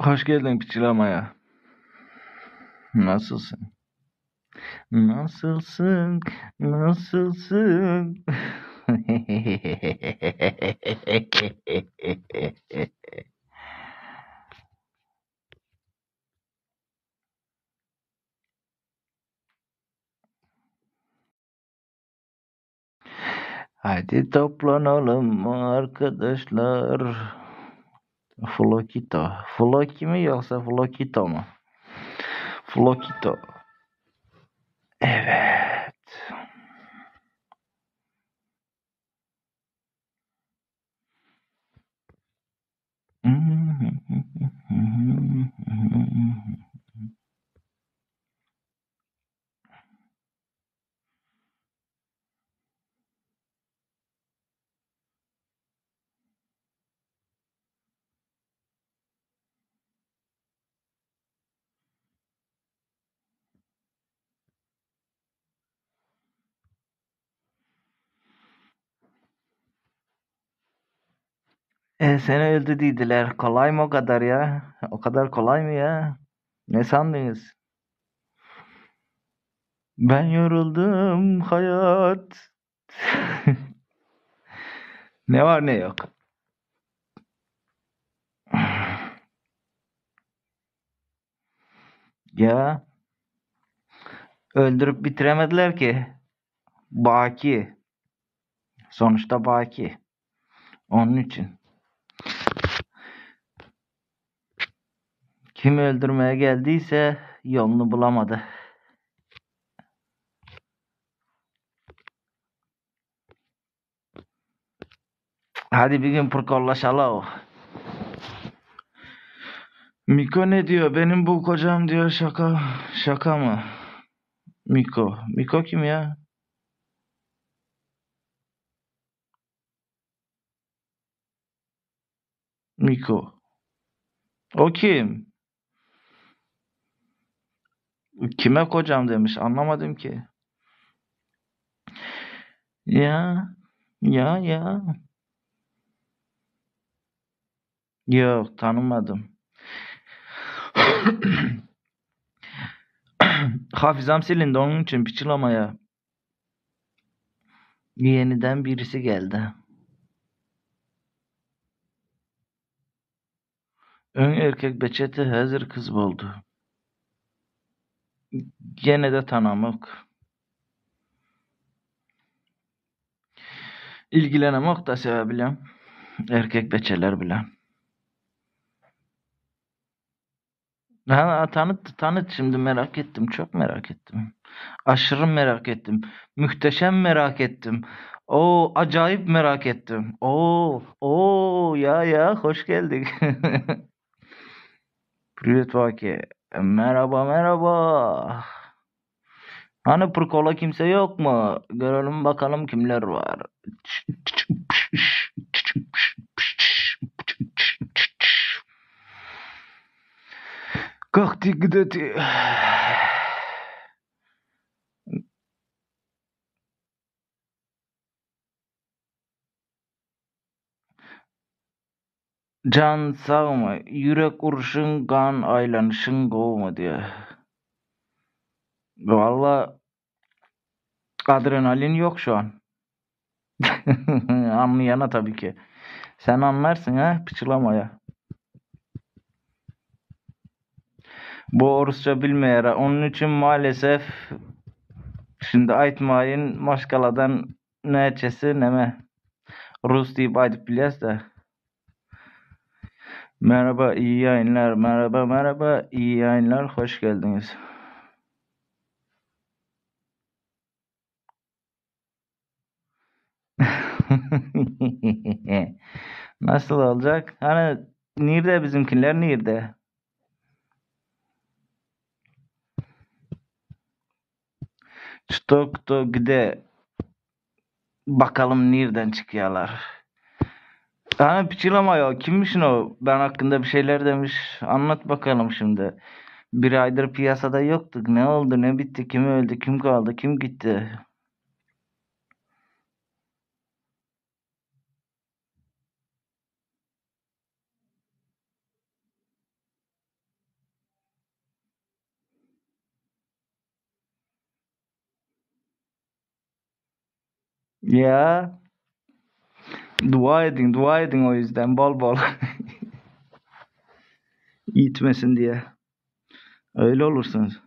Hoş geldin piçilamaya. Nasılsın? Nasılsın? Nasılsın? Hadi toplanalım arkadaşlar. Flokito. Floki mi yoksa Flokito mu? Flokito. Evet. E, seni öldü dediler. Kolay mı o kadar ya? O kadar kolay mı ya? Ne sandınız? Ben yoruldum hayat. Ne var ne yok. Ya öldürüp bitiremediler ki. Baki. Sonuçta Baki. Onun için. Kim öldürmeye geldiyse yolunu bulamadı. Hadi bir gün pırkollaşalım. Miko ne diyor? Benim bu kocam diyor şaka şaka mı? Miko. Miko kim ya? Miko. O kim? Kime kocam demiş anlamadım ki. Ya ya ya. Yok tanımadım. Hafızam silindi onun için piçilamaya. Yeniden birisi geldi. Ön erkek beçeti hazır kız buldu. Gene de tanımok. İlgilenemok da sevebilirim. Erkek beçeler bile. Ha, tanıt tanıt şimdi merak ettim. Çok merak ettim. Aşırı merak ettim. Muhteşem merak ettim. O acayip merak ettim. Oo o ya ya hoş geldik. Privet Vaki. Merhaba merhaba. Hani Prkola kimse yok mu? Görelim bakalım kimler var. Kalktı gideti. Can sağ mı? Yürek uruşun, kan aylanışın mu diye. Valla adrenalin yok şu an. Anlayana tabii ki. Sen anlarsın ha piçilamaya. Bu Rusça bilmeyere. Onun için maalesef şimdi aytmayın maşkaladan neçesi neme. Rus deyip aytıp biliyoruz da. Merhaba iyi yayınlar. Merhaba merhaba iyi yayınlar. Hoş geldiniz. Nasıl olacak? Hani nerede bizimkiler nerede? Stok to gide bakalım nereden çıkıyorlar. Hani piçilama ya kimmişin o? Ben hakkında bir şeyler demiş. Anlat bakalım şimdi. Bir aydır piyasada yoktuk. Ne oldu? Ne bitti? Kim öldü? Kim kaldı? Kim gitti? Ya dua edin, dua edin o yüzden bol bol. Gitmesin diye. Öyle olursunuz.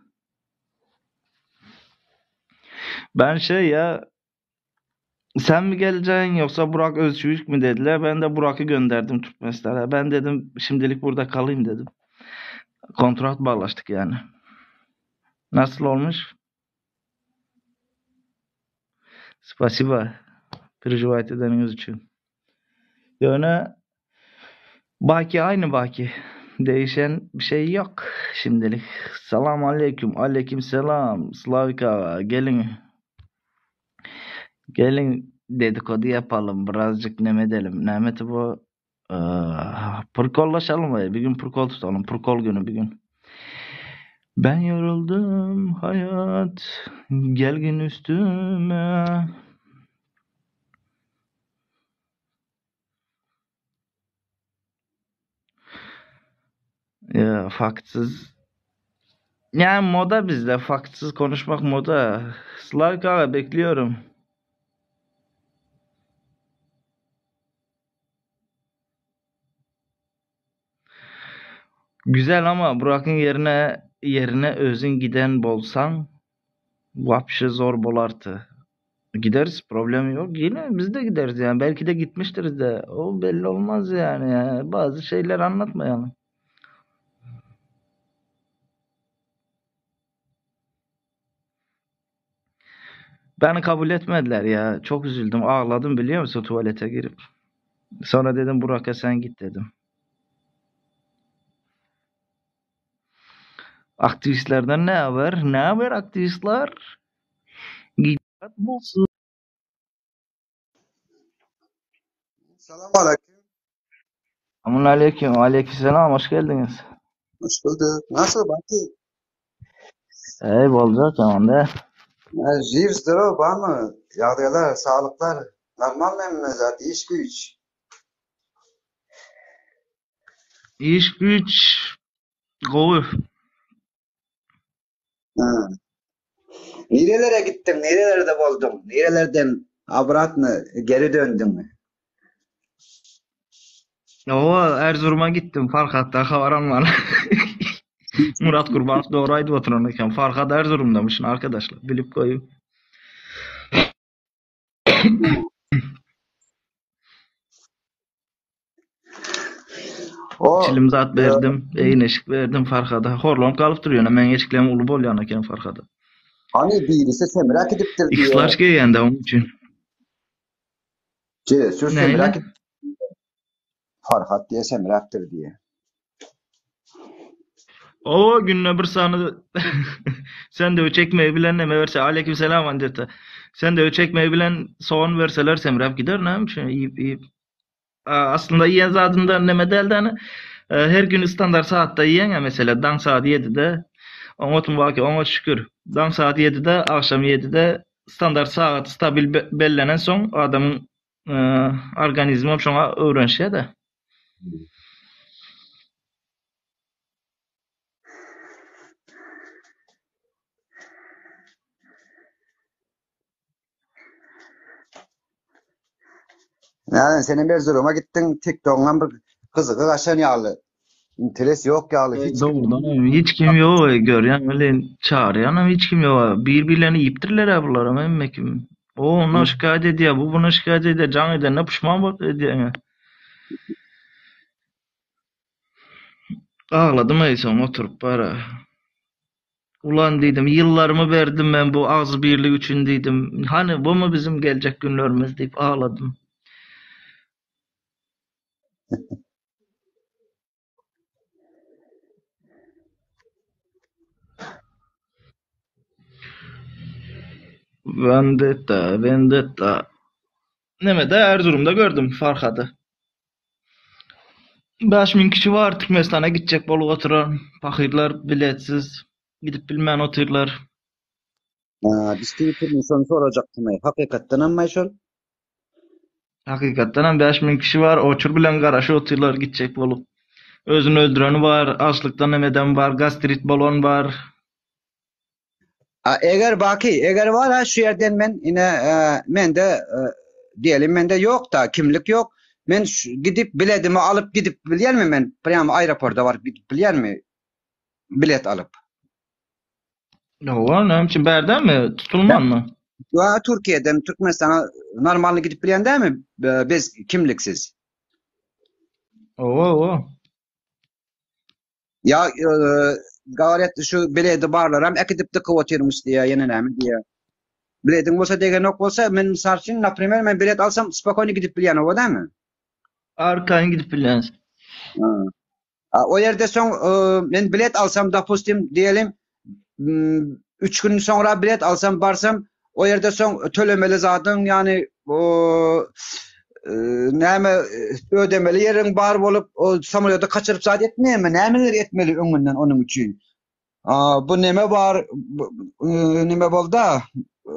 Ben şey ya sen mi geleceksin yoksa Burak Özçivit mi dediler. Ben de Burak'ı gönderdim Türkmenistan'a. Ben dedim şimdilik burada kalayım dedim. Kontrat bağlaştık yani. Nasıl olmuş? Spasiba. Переживать edeniňiz üçin. Ýöne Baki aynı Baki. Değişen bir şey yok şimdilik. Selam aleyküm. Aleyküm selam. Slavika gelin. Gelin dedikodu yapalım. Birazcık neme edelim. Nehmeti bu. Ee, Pırkollaşalım. Bir gün pırkol tutalım. Pırkol günü bir gün. Ben yoruldum hayat. Gel gün üstüme. Ya faktsız. Yani moda bizde. Faktsız konuşmak moda. Slavik abi bekliyorum. Güzel ama Burak'ın yerine yerine özün giden bolsan vapşe zor bolardı. Gideriz problem yok. Yine biz de gideriz yani. Belki de gitmiştiriz de. O belli olmaz yani. Yani Bazı şeyler anlatmayalım. Beni kabul etmediler ya. Çok üzüldüm. Ağladım biliyor musun tuvalete girip. Sonra dedim Burak'a sen git dedim. Aktivistlerden ne haber? Ne haber aktivistler? Gidat bulsun. Selam aleyküm. Amun aleyküm. Aleykümselam. Hoş geldiniz. Hoş bulduk. Nasıl Baki? Ey bolca tamam da. Živ zdrav var mı? Ýagdaýlar, sağlıklar. Normal mi zaten? İş güç. İş güç gowy. Ha. Nerelere gittin? Nerelerde buldun? Nerelerden обратно geri döndün? O Erzurum'a gittim. Farhat'ta havaram var. Murat Kurbanov doğru aýdyp oturan eken. Farhat Erzurum'damışsın arkadaşlar. Bilip koyayım. O Çilim zat e, berdim. Eýneşik berdim Farhada. Horlanyp galyp durýan. Men eşiklem uly bolýan eken Farhada. hani birisi semrak ediptir diye. X-large geýende onuň üçin. Cesur semrak Näyle? Farhat diye semraktır diye. O gününe bir sany sen de çekmeyi bilen neme verse aleykümselam Andeta. Sen de çekmeyi bilen soğan verseler semrap gider ne üçin yiyip yiyip. Aslında yiyen zadında neme däldi hani her gün standart saatte yiyen ya mesela dan saat 7'de oňa baki oňa şükür. Dan saat 7'de akşam 7'de standart saat stabil bellenen soň adamın e, organizmi şoňa öwrenşýär de. Yani senin bir duruma gittin TikTok'tan bir kızı kaçan yağlı. İnteres yok yağlı hiç. Doğrudan hiç kim yok görýän bilen çağırýan hem hiç kim yok. Birbirlerini ýipdirler ha bular ama hemme kim. O ona şikayet edýär, bu buna şikayet edýär, jaň edenine puşman bolup edýär. Ağladım en son oturup bara. Ulan dedim yıllarımı verdim ben bu ağzı birlik için dedim. Hani bu mu bizim gelecek günlerimiz deyip ağladım. Vendetta, Vendetta. Neme de Erzurum'da gördüm Farhad'ı. 5000 kişi var Türkmenistan'a gidecek bolup oturan. Pahyrlar biletsiz. Gidip bilmän otyrlar. Ha, biz Twitter'ın şonu soracaktım. Hakikatten amma şol. Hakikatdan hem 5000 kişi var. Oçur bilen garaşy otyrlar gidecek bolup. Özünü öldüreni var, açlıktan emeden var, gastrit balon var. A eger Baky, eger bar ha şu ýerden men ine e, mende e, diýelim mende ýok da kimlik ýok. Men şu, gidip biledimi alyp gidip bilýänmi men prýam aeroporta baryp gidip bilýänmi bilet alyp. Hawa, näme üçin bärdenmi? Tutulmanmy? Wa Türkiýeden Türkmenistana normalny gidip bilýän dämi bez kimliksiz? Hawa, hawa. Ýa gawaret şu biledi barlaram äkidip dykyp otyrmyş diýýär, ýene näme diýýär. Bilediň bolsa degenok bolsa, men mysal üçin, naprimer, men bilet alsam spokojny gidip bilýän oba dämi? Arkaýyn gidip bilýäňiz. A o ýerde soň men bilet alsam, dopustim, diýelim, 3 gün soňra bilet alsam, barsam, o ýerde soň tölemeli zadyň, ýagny o näme ödemeli ýeriň bar bolup, o samolýoty kaçyryp zat etmeýärmi? Nämeler etmeli öňünden onuň üçin? Bu neme bar, neme bolda?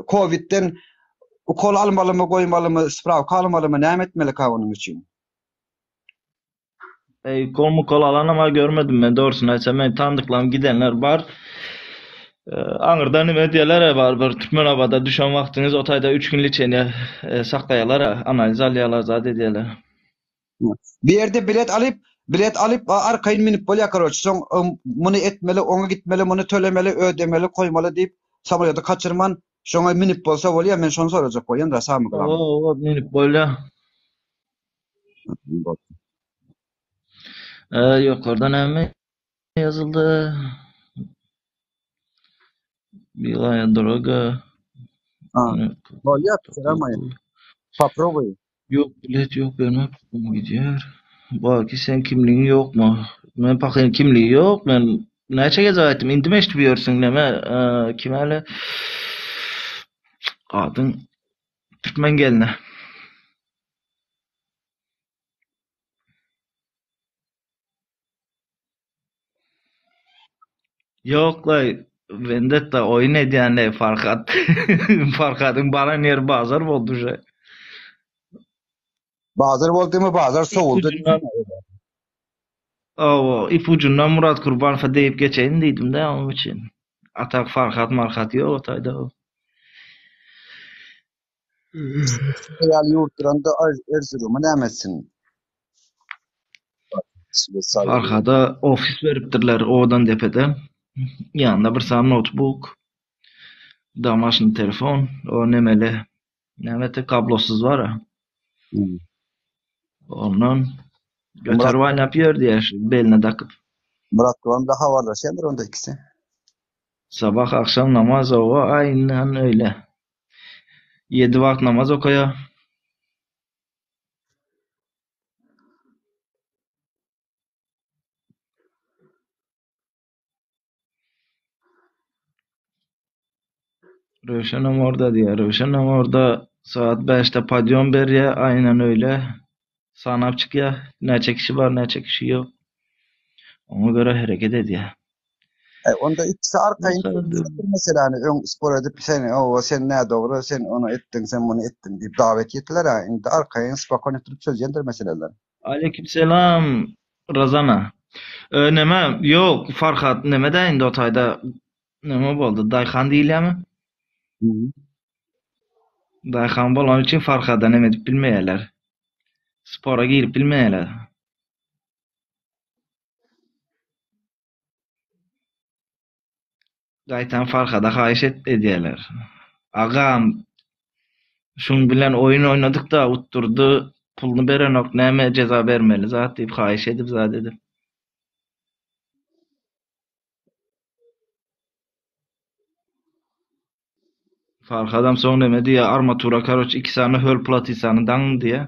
Covidden ukol almalymy, goýmalymy, sprawka almalymy, näme etmeli-ka onuň üçin? Eý, kol mukol alanam-a görmedim men, dogrusyny aýtsam, meniň tandyklarym gidenler bar. Aňyrdan nime diýerler-ä barybir Türkmenabada düşen wagtyňyz o taýda üç gün liçeniýe saklaýarlar-a, analiz alýarlar, zat edýärler. Bir ýerde bilet alyp, bilet alyp arkaýyn münüp bolýar karoç, soň muny etmeli, oňa gitmeli, muny tölemeli, ödemeli, koýmaly diýip, samolýoty kaçyrman şoňa münüp bolsa bolýar, men şony sorajak bolýan-da, samy glawnyý. Hawa, hawa, münüp bolýar. Ee, ýokarda näme ýazyldy? Белая дорога. Ha. Bolýar, soramayın. Popróbuý. Ýok, bilet ýok, berme gidýär. Baki sen kimligiň ýokmy? Men pahyň kimligi ýok. Men näçe gezek aýtdym, indimi eşidip ýörsüň näme? Kim äle? Adyň Türkmen gelni. Ýok-laý, Wendetta oýun edýän-leý Farhat. Farhadyň baran ýeri bazar boldy uje. Bazar boldymy, bazar sowuldy. Hawa, ip ujundan Murat Kurbanowa degip geçeýin diýdim-dä onuň üçin. A tak Farhat marhat ýok o taýda. Ýaly ýurt duranda Erzuruma näme etsin? Farhada ofis beripdirler Owadan depede. Ýanynda bir sany noutbuk, domaşny telefon, o nemeli, nämeti kablosyz bar-a. Ondan göterip aýlap ýör diýýär şu beline dakyp. Myrat dogan bilen habarlaşýandyr onda ikisi. Sabah akşam namaz owa aýnan öýle. Ýedi wagt namaz okaýar. Röwşenem orda diýýär. Röwşenem orda sagat bäşde podýom berýär, aýnan öýle. Sanap çykýar, näçe kişi bar, näçe kişi ýok. Oňa görä hereket edýär. E, onda ikisi arkaýyn meseläni öň spor edip sen owa sen nädogry sen ony etdiň sen muny etdiň diýip dawa etýärdiler ha indi arkaýyn spokojno oturyp çözýändir meseleler. Aleýkim selam Razana. E, neme ýok Farhat neme-dä indi o taýda neme boldy daýhan diýilýärmi? Daýhan bolany üçin Farhada neme edip bilmeýärler. Spora girip bilmeýärler. Gaýtam Farhada haýyş edýärler. Agam, şuň bilen oýun oýnadyk-da, utdurdy, puluny berenok, näme jeza bermeli zat diýip haýyş edip zat edip. Farhadam soň neme diýýär, armatura karoç iki sany höl platisany daň diýýär.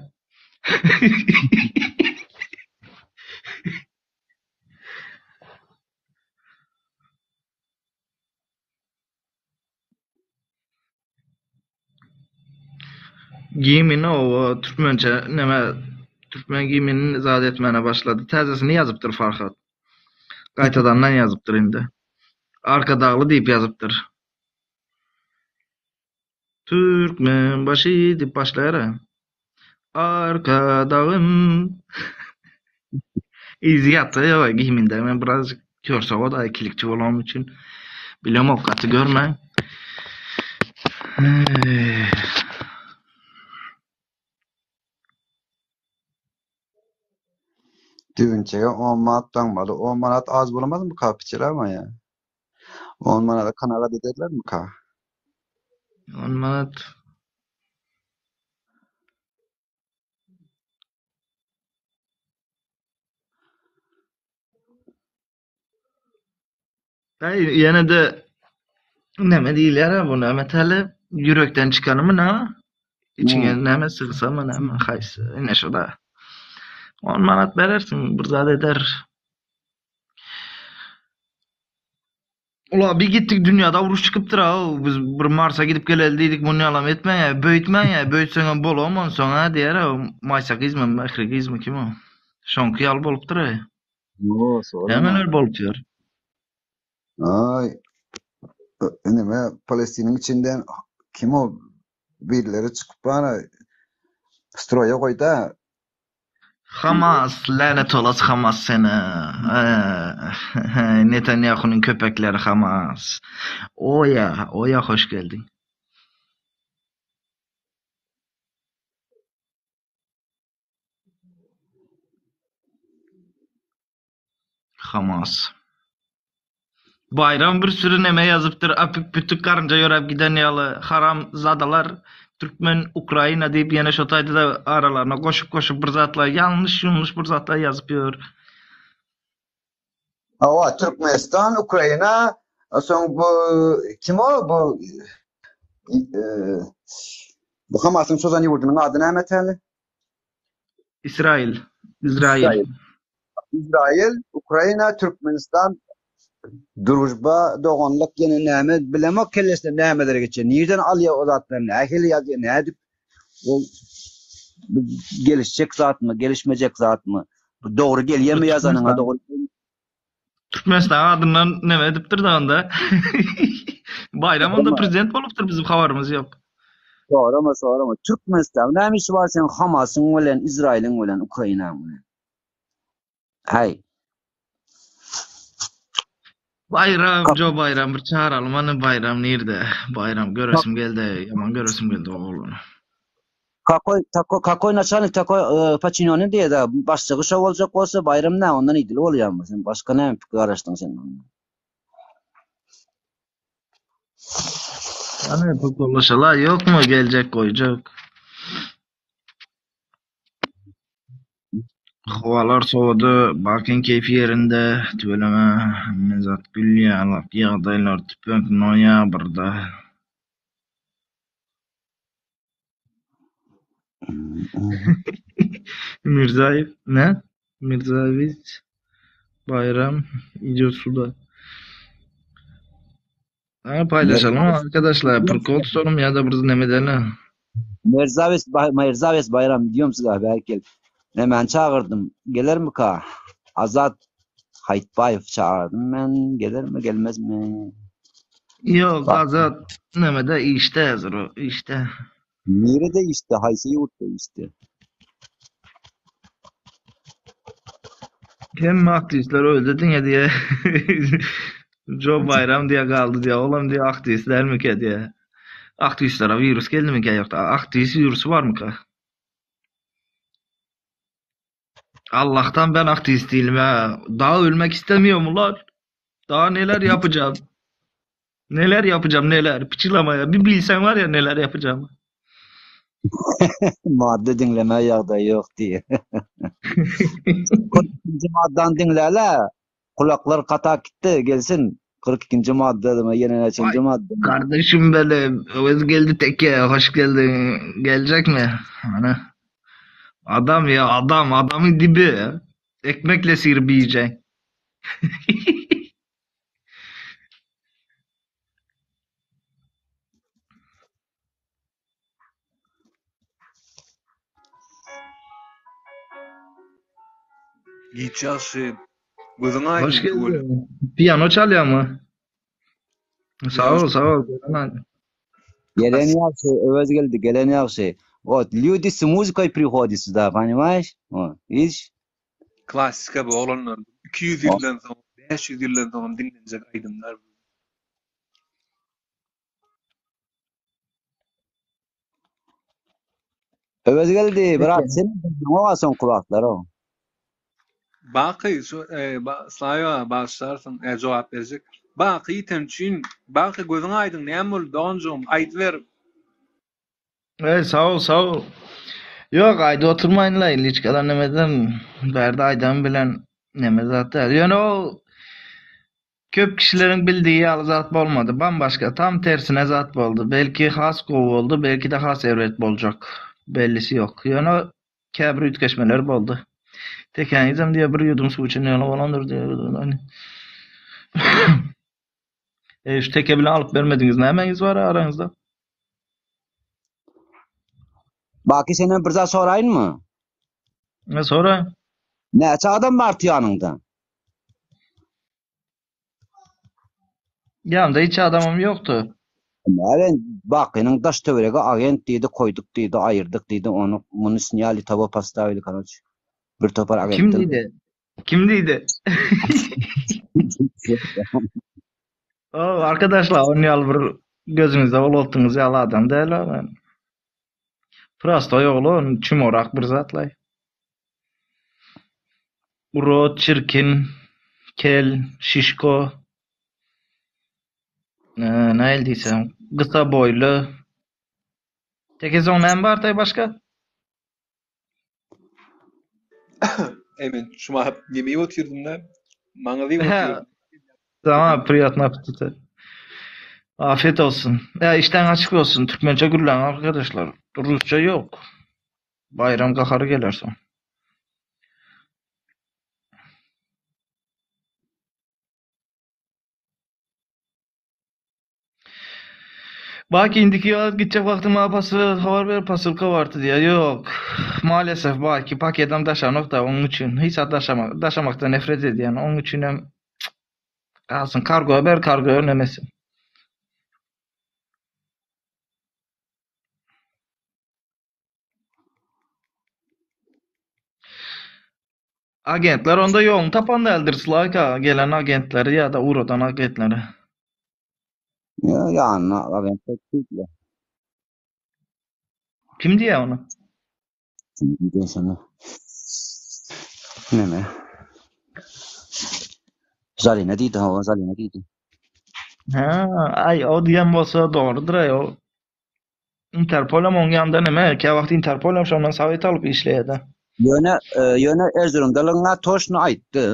Gimini owa türkmençe neme türkmen gimini zat etmäne başlady. Täzesini ýazypdyr Farhat. Gaýtadandan ýazypdyr indi. Arkadagly diýip ýazypdyr. Türkmenbaşy diýip başlaýar-a. Arkadagym. Yzy ýatsa ýok giminde. Men birazjyk körsowat ikilikçi bolanym üçin bilemok gaty görmäň. Eý. Düwünçege on manat daňmaly. On manat az bolmazmyka piçiräme ýa? On manada kanagat ederlermika? On manat. Aý, ýene-de näme diýilýär-ä bu näme täle? Ýürekden çykanymy nä? Içiňe Hmm. näme sygsamy näme haýsy? Ine şo-da. On manat berersiň, bir zat eder. Ula bir gitdik dünýäde uruş çykypdyr-a, biz bir Marsa gidip geleli diýdik, muny ýalam etmäň-ä, böýtmäň-ä, böýtseňem bolam onsoň-a diýer-ä, Maýsa gyzmy, Mähri gyzmy kim o? Şoňky ýaly bolupdyr-aý. Yo, sorama. Nämeler bolup ýör? Aý, ineme Palestiniň içinden kim o birileri çykyp bana stroýa goýda. Hamas, länet olasy Hamas seni. Netanyahunyň köpekleri Hamas. Oýa, oýa hoş geldiň. Hamas. Baýram bir sürü neme ýazypdyr, apik pütük garynja ýöräp giden ýaly haram zadalar Türkmen Ukraina diýip ýene şo taýda-da aralaryna goşup goşup bir zatlar ýalňyş ýumluş bir zatlar ýazyp ýör. Hawa Türkmenistan Ukraina soň bu kim o bu bu Hamasyň çozan ýurdunyň ady näme täli? Israil. Izrail. Izrail, Ukraina, Türkmenistan družba, doganlyk ýene näme bilemok kellesine nämeler geçýär. Nirden alýar o zatlary, nähili ýazýar, nädip o gelişjek zatmy, gelişmejek zatmy? Bu dogry gelýärmi ýazanyňa dogry Türkmenistan adyndan neme edipdir da onda. Bayram onda prezident bolupdyr bizim habarymyz yok. Sorama sorama. Türkmenistan näme işi bar seň Hamasyň bilen, Izrailiň bilen, Ukrainaň bilen? Haý. Bayram, Jo Bayram bir çağıralım hani Bayram nirde? Bayram göresim geldi, yaman göresim geldi oglunu. Kakoý tako kakoý naçalnik takoý e, paçinýony diýe-de başlygy şo boljak bolsa Baýram nä ondan idili bolýarmy? Sen başga näme pikir garaşdyň sen ondan? Hany toparlaşala ýokmy geljek goýjak. Howalar sowady, Bakyň keýpi ýerinde, tüweleme, hemme zat gül ýalak, ýagdaýlar tüpek noýabrda. Mirzaýew ne? Mirzaýewiç Baýram idýot suda. Ha paýlaşalym arkadaşlar. Prikol tutalım ya da bir neme edelim. Merzawes Merzawes Baýram diýom size belki. Nämäni çagyrdym? Gelermika? Azat Haýtbaýew çagyrdym men. Gelermi, gelmezmi? Ýok, Azat nämede işde häzir o, işde. Nirede işde, haýsy ýurtda işde? Hemme aktiwistler öldi diňe diýe. Jo Baýram diýe galdy diýe. Olam diýe aktiwist dälmikä diýe. Aktiwistlere wirus geldimikä ýokda? Aktiwist wirusy barmyka? Allah'tan ben aktivist değilim ha. Daha ölmek istemiyorum ulan. Daha neler yapacağım? Neler yapacağım neler? Piçilamaya. Bir bilsen var ya neler yapacağımı. Madde diňleme ýagdaýy ýok diýe. 42-nji maddan diňläle. Kulaklar kata gitdi, gelsin. 42-nji madda ýene näçenji madda? Kardeşim benim. Öz geldi teke. Hoş geldin. Gelecek mi? Hani. Adam ya adam. Adamın dibi. Ekmekle sıyırıp yiyeceksin. Giç ýagşy. Gözüň aýdyň Hoş tüweleme. geldin. Piyano çalýar mı? Sag ol, sag ol. Gelen ýagşy, Öwez geldi, gelen ýagşy. Вот, люди с музыкой приходят сюда, понимаешь? Вот, видишь? Klassika bu oglanlar. 200 ýyldan soň, 500 ýyldan soň hem diňlenjek aýdymlar bu. Öwezgeldi, brat, sen oňa soňky wagtlar o. Baky şu e, ba, Slaýa bagyşlarsyň, e, jogap berjek. Baky ýiten üçin, Baky gözüň aýdyň näme boldy doganjygym, aýdyber. Ey sag ol, sag ol. Ýok, aýdyp oturmaýyn-la, liçkadan nemeden, bärde aýdan bilen neme zat däl. Ýöne o köp kişileriň bildigi ýaly zat bolmady. Bambaşga, tam tersine zat boldy. Belki has gowy boldy, belki-de has erbet boljak. Bellisi ýok. Ýöne käbir üýtgeşmeler boldy. Tekäňizem diýýär, bir ýudum suw içen ýaly bolandyr diýýär. E, şu teke bilen alyp bermediňiz nämäňiz bar araňyzda? Baki senden bir zat soraýynmy? Ne sora? Näçe adam bardy ýanyňda? Ýanymda hiç adamym ýokdy. Näme Bakynyň daş töweregi agent diýdi, koýduk diýdi, aýyrdyk diýdi, ony muny snýali towo postawili karoç. Bir topar Kim agentden. diýdi? Kim diýdi? O, arkadaşlar, onun ýaly bir gözüňizde ulaltdyňyz ýaly adam däl o men. Prostoý oglan, çumorak bir zatlaý. Urod, çirkin, kel, şişko. Ee, nähili diýsem, gysa boýly. Teke soň näme bartaý başga? Ey men şuma neme iýip otyrdym da. Maňyz iýip otyrdym. Tamam, priýatny appetita. Afiyet olsun. Ya işden açyk bolsun. Türkmençe gürläň arkadaşlar. Rusça ýok. Bayram gahary geler soň. Baki indiki ýaz gitjek wagty maňa pasy habar ber posylka bardy diýýär. Ýok. Maalesef Baki paketem daşanok da onuň üçin. Hiç zat daşama daşamakdan nefret edýän. Onuň üçinem galsyn kargo ber kargo nemesin. Agentler onda ýoluny tapan däldir Slayka gelen agentleri ýa-da ugradan agentleri. Ýa ýanyna agent goýupdylar. Kim diýýär ony? Kim diýýär şony? Neme? Zalina diýdi, hawa, Zalina diýdi. Ha, aý, o diýen bolsa dogrudyr aý, o Interpol hem oň ýanynda neme, käwagt Interpol hem şondan sowet alyp işleýär-de. Ýöne, e, ýöne Erzurumdalygyňa toşny aýtdy.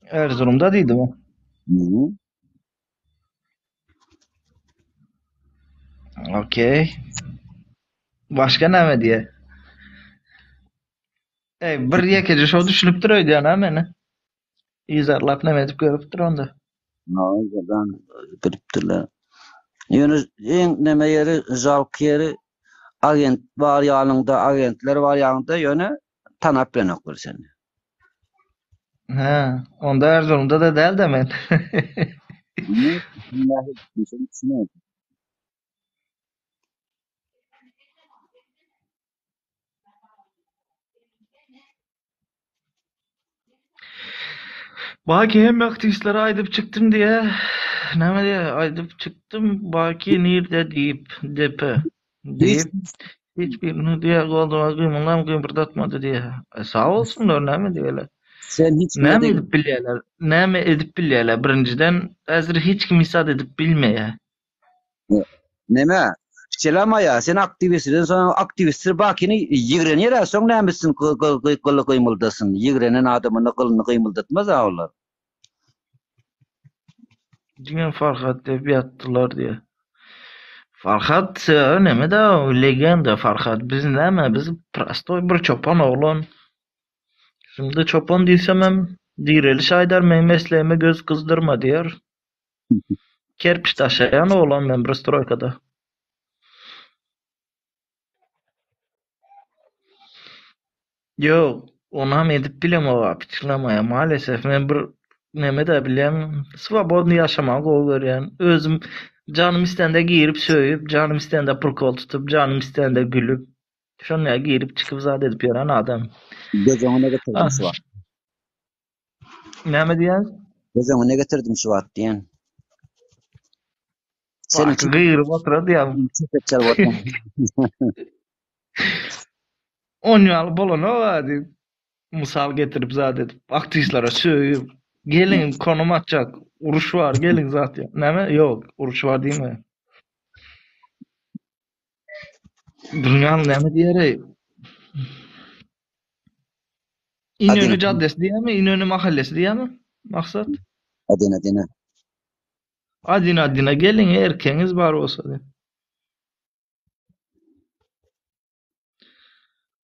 Erzurumda diýdi bu. Hı. Okey. Başga näme diýýär? Ey, bir ýekeje şo düşünipdir öýdýän ha meni. Yzarlap näme edip görüpdir onda. Nazadan bilipdirler. Ýöne iň neme ýeri, žalk ýeri agent bar ýanyňda, agentler bar ýanyňda, ýöne tanap bilenoklar seni. Hä, onda Erzurumda-da däl-de men. Baki hemme aktiwistlere aýdyp çykdym diýä. Näme diýä? Aýdyp çykdym Baki nirde diýip depe diýip hiç birini diýä goldawa gymyldam gymyrdatmady diýä. E, sag bolsunlar näme diýeli. Sen hiç Näme edip bilýärler? Näme edip bilýärler? Birinjiden häzir hiç kim hiç zat edip bilmeýär. Neme? Selamaýa, sen aktiwistden soň aktiwistler Bakini ýigrenýär, soň näme üçin gyly gymyldasyn? Ýigrenen adamyny gylyny gymyldatmaz a olar. Diňe Farhat diýip ýatdylar diýýär. Farhat neme da legenda Farhat. Biz näme? Biz prostoý bir çopan oglan. Şimdi çopan diýsemem direliş aýdar meň meslegime göz gyzdyrma diýer. Kerpiç daşaýan oglan men bir stroýkada. Ýok, onam edip bilemok-a, piçlamaýa. Maalesef men bir neme-de bilýän, swobodny ýaşamagy gowy görýän. Özüm janym islände girip söýüp, janym islände prikol tutup, janym islände gülüp, şonda girip çykyp zat edip ýören adam. Göz öňüne getirdim şu wagt. Näme diýýäň? Göz öňüne getirdim şu wagt diýen. Seniň Baky gygyryp oturady ýa. Çepek çalyp oturan. On ýaly bolanok-a diýip, mysal getirip zat edip, aktiwistlere sögüp, geliň konum atjak, uruş bar, geliň zat diýip. Näme? Ýok, uruş bar diýme. Dünýäň näme diýeri? Inönü Adina. caddesi diýýärmi, Inönü mahallesi diýýärmi? Maksat? Adina, Adina. Adina, Adina geliň, erkeňiz bar bolsa diýip.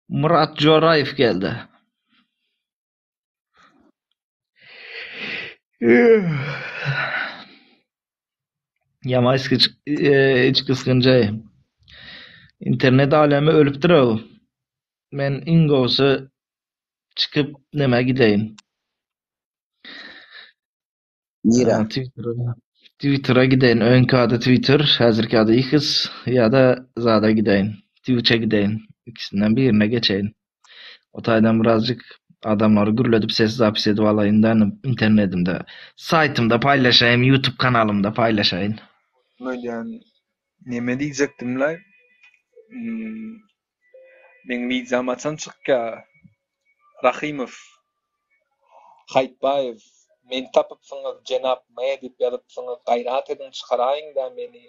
Myrat Joraýew geldi. Ýama içgi e, iç gysgynjy. Internet alemi ölüpdir-ow. Men iň gowusy çykyp nämä gideýin. Nirä? Twittere Twittere gideýin. Öňki ady Twitter, häzirki ady X ýa-da zada gideýin. Twitche gideýin. Ikisinden birine geçeýin. O taýdan birazjyk adamlary gürledip ses zapis edip alaýyn da internetimde, saýtymda paýlaşaýyn, YouTube kanalymda paýlaşaýyn. Möýdýän neme diýjekdimlaý. Hmm, Meň wideom haçan çykýa? Rahymow, Haýtbaýew, meni tapypsyňyz jenap M diýip ýazypsyňyz, gaýrat ediň çykaraýyňda meni.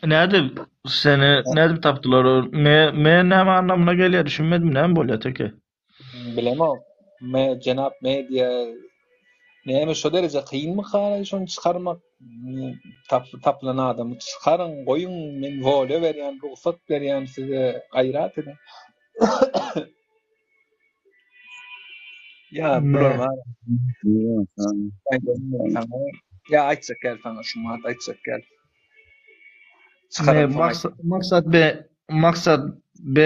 Nädip seni nädip tapdylar? M M näme anlamyna gelýär düşünmedim näme bolýar teke? Bilemok. M jenap M diýýär. Näme şo dereje kynmyka şony çykarmak? Tap tapylan adamy çykaryň, goýuň, men wolýa berýän, rugsat berýän size, gaýrat ediň. Ýa bular bar. Ýa aýtjak gel saňa şu mat aýtjak gel. Ne maksat maksat B maksat B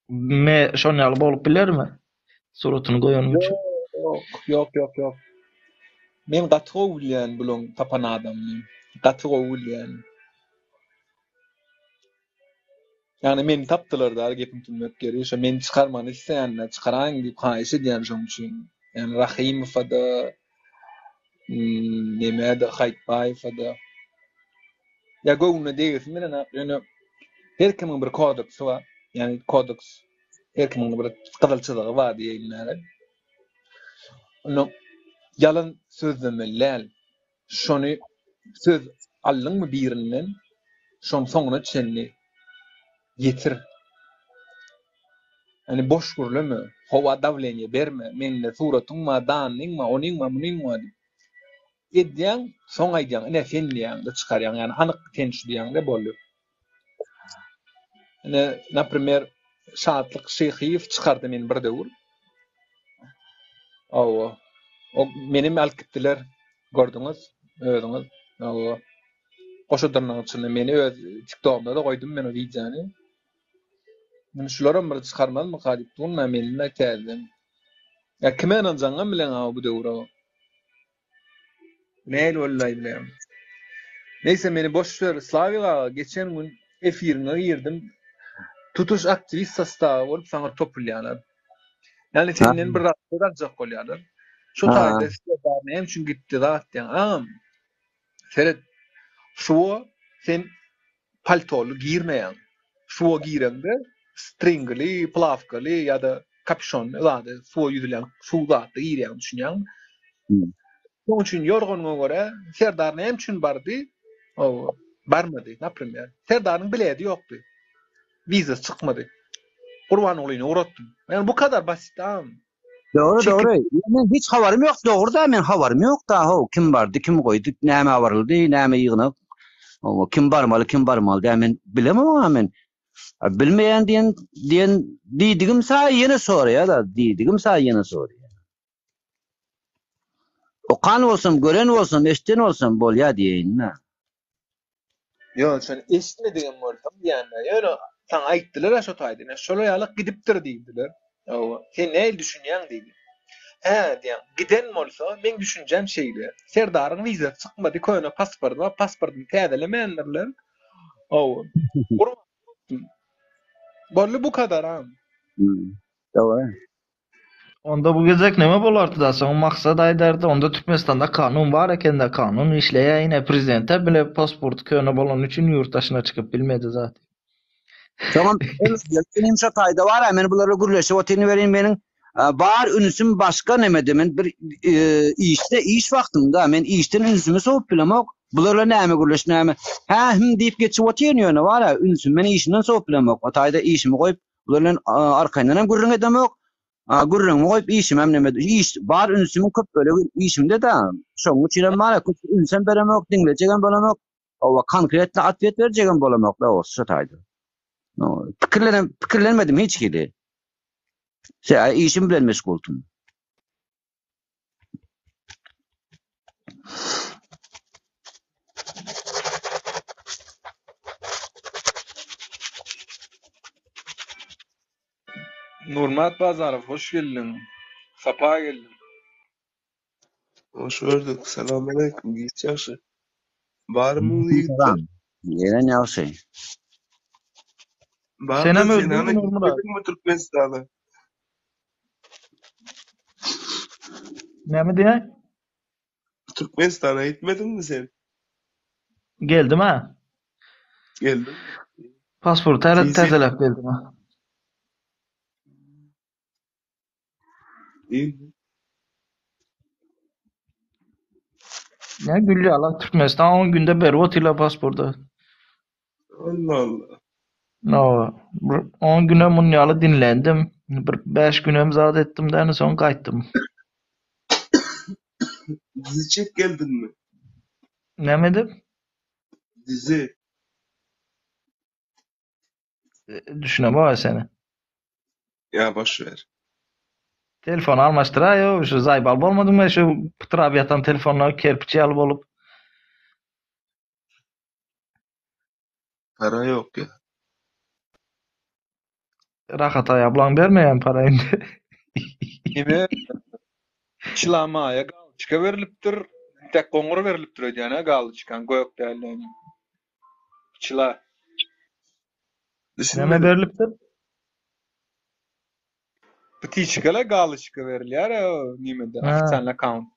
M şon ýaly bolup bilermi? Suratyny goýanym üçin. Ýok, ýok, ýok, ýok. Men gaty gowy bilýän bulaň tapan adamyny. Gaty gowy bilýän. Ýagny meni tapdylar da gepiň tümmek ýeri. Şo meni çykarmagyny isleýänler çykaraýyň diýip haýyş edýän şoň üçin. Ýagny Rahymowa-da, neme-de, Haýtbaýewa-da. Ýa göwnüne degesim gelenok, ýöne her kimiň bir kodeksi bar. Ýagny kodeks her kimiň bir gyzyl çyzygy bar diýeýin bäri. Onda ýalan sözlemeli däl. Şony söz aldyňmy birinden, şoň soňuna çenli ýetir. Ýani boş gürleme, howa dawleniýe berme, mende suratyň bar, dannyň bar, onyň bar, munyň bar diýip. Edýäň, soň aýdýaň, ine sen diýýäň-de çykarýaň, ýani anyk sen şu diýýäň-de boldy. Ine, naprimer, Şatlyk Şyhyýew çykardy meni bir döwür. Hawa. O menem alyp gitdiler. Gördüňiz, özüňiz. Hawa. Goşa dyrnagyň içinde meni öz TikTogymda-da goýdum men o wideony. Indi şularam bir çykarmazmyka diýip durun-da meni-de täzeden. Ýa kime ynanjaňam bileňok bu döwür. Nähili boldy-laý bilemok. Neýse meni boş ber Slawik aga geçen gün efiriňe girdim. Tutuş aktiwist sostawy bolup saňa topulýarlar. Ýagny senden bir zat söz aljak bolýarlar. Şu taýda Serdar näme üçin gitdi zat diýýän. Agam seret suwa sen paltoly girmeýäň. Suwa gireňde stringli, plawkaly ýa-da kapüşonly zady suwa ýüzülýän suw zatda girýäň düşünýäňmi? Şonuň üçin ýorganyňa görä Serdar näme üçin bardy? Hawa, barmady, naprimer. Serdaryň biledi ýokdy. Wizasy çykmady. Gurbangulyny ugratdym. Ýagny bu kadar basit agam. Dogry, dogry. Men hiç habarym ýok, dogry-da, men habarym ýok-da, how, kim bardy, kim goýdy, nämä baryldy, näme ýygnak, hawa, kim barmaly, kim barmaly däl, men bilemok-a men. A bilmeýän diýen, diýen, diýdigim saýy ýene soraýar-da, diýdigim saýy ýene soraýar. Okan bolsam, gören bolsam, eşiden bolsam bolýa diýeýin-dä. Ýok, sen eşitmedigem bolsaň diýýän-dä. Ýöne saňa aýtdylar-a şo taýda, ine, şolar ýaly gidipdir diýdiler. Hawa, sen nähili düşünýäň diýdi. Hä, diýýän, giden bolsa, meň düşünjäm şeýle. Serdaryň wizasy çykmady, köne pasporty bar, pasportyny täzelemändirler. Hawa. Gurban Boldy bu kadaram. Dogry. Onda bu gezek neme bolardy-da, soň Maksat aýdardy, onda Türkmenistanda kanun bar eken-dä, kanun işleýär ine, prezidente bile pasporty köne bolany üçin ýurt daşyna çykyp bilmedi zat. Soňam benim şo taýda bar-a, men bularla gürleşip otyryn welin meniň bar ünsüm başga nemede, men bir işde, iş wagtymda men işden ünsümi sowup bilemok. Bularla näme gürleşip näme, hä hüm diýip geçip otyryn ýöne bar-a, ünsümi men işimden sowup bilemok. O taýda işimi goýup, bular bilen arkaýyndan hem gürrüň edemok. Gürrüňimi goýup işimem neme, iş bar ünsümiň köp bölegi işimde-de, şonuň üçinem bar-a köp ünsem beremok, diňlejegem bolamok. Hawa, konkretno otwet berjegem bolamok dogrusu şo taýda. Pikirlenem, pikirlenmedim hiç hili. Şeýle işim bilen meşguldym. Nurmyrat Bazarow hoş geldiň. Sapa geldiň. Hoş gördük. Salam aleýkum. Giç ýagşy. Barmyňyz ýigitler? Gelen ýagşy. Barmy Senem sen öldüňmi hany Nurmyrat? gitmediňmi Türkmenistana? Näme diýýäň? Türkmenistana gitmediňmi sen? Geldim ha. Geldiňmi? Pasport täze TC täzeläp geldim ha. İyi. Ne gülýärler Türkmenistan 10 günde berip otyrlar pasporty. Allah Allah. No, bir 10 güne mun ýaly dinlendim. Bir 5 günem zat etdim de soň gaýtdym. Dizi çek geldin mi? Näme edip? Dizi. Düşünemok seni. Ya boş ver. Telefon almaşdyraý ýo, şu zaýbal bolmadyňmy şu pytrap ýatan telefonlar kerpiç ýaly bolup. Para yok ya. Rahat aýablaň bermeýän para indi. Nime Çilamaýa galçyka berlipdir. Tek goňur berlipdir öýdýän-ä galçykaň gök däl ýöne. Çila. Näme Düşünmedim. berlipdir? Ptiçkala galçyka berilýär o nimede Ha. ofitsial akkaunt.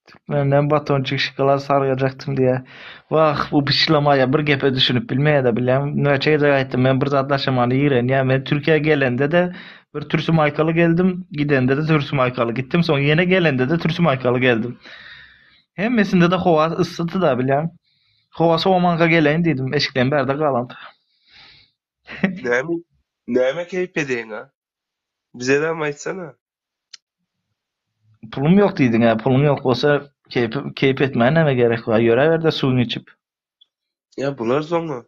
Türkmenden batonçik şokolad sargajakdym diýýär. Wah, bu pyçlamaýa bir gepe düşünip bilmeýär-de bilýän. Näçe gezek aýtdym, men bir zatlaşamany ýigrenýän. Men Türkiýä gelende-de bir türsü maýkaly geldim, gidende-de türsü maýkaly gitdim, soň ýene gelende-de türsü maýkaly geldim. Hemmesinde-de howa yssydy-da bilýän. Howa sowamanka geleýin diýdim, eşiklerim bärde galandy. Näme näme keýp edeýin ha? Bize de aýtsana. Pulum ýok diýdiň-ä, puluň ýok bolsa keýp keýp etmäge näme gerek bar? Ýöräber-de suwuňy içip. Ya bular soňra.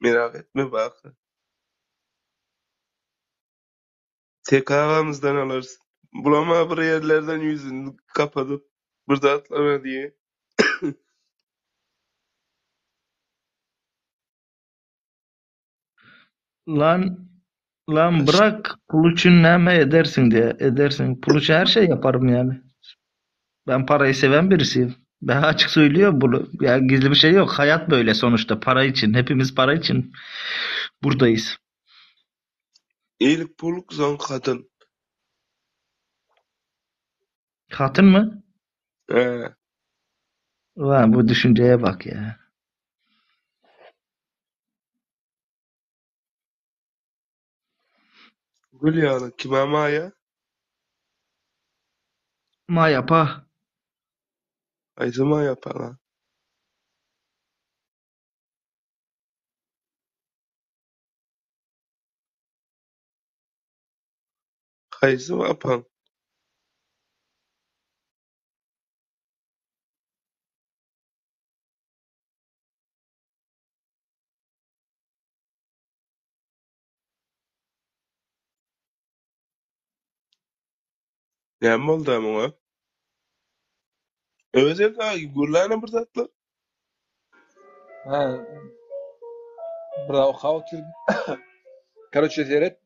Merak etme bak. Tek agamyzdan alarys. Bulama bir yerlerden yüzünü kapatıp bir zatlara diye. Lan lan bırak pul üçin näme edersiň diye edersiň. Pul üçin her şey yaparım yani. Ben parayı seven birisiyim. Ben açık söylüyorum bunu. Yani gizli bir şey yok. Hayat böyle sonuçta para için. Hepimiz para için buradayız. İlk pul soň kadın. Hatın mı? He. Ulan bu düşünceye bak ya. Gül ýaly kime Maya? Ma yapa. Haýsy Maya pana? Haýsy apaň? Näme boldy muňa? Özel gürläne bir zatlar. Ha. Bir daha okap oturdum. Karoçe seret.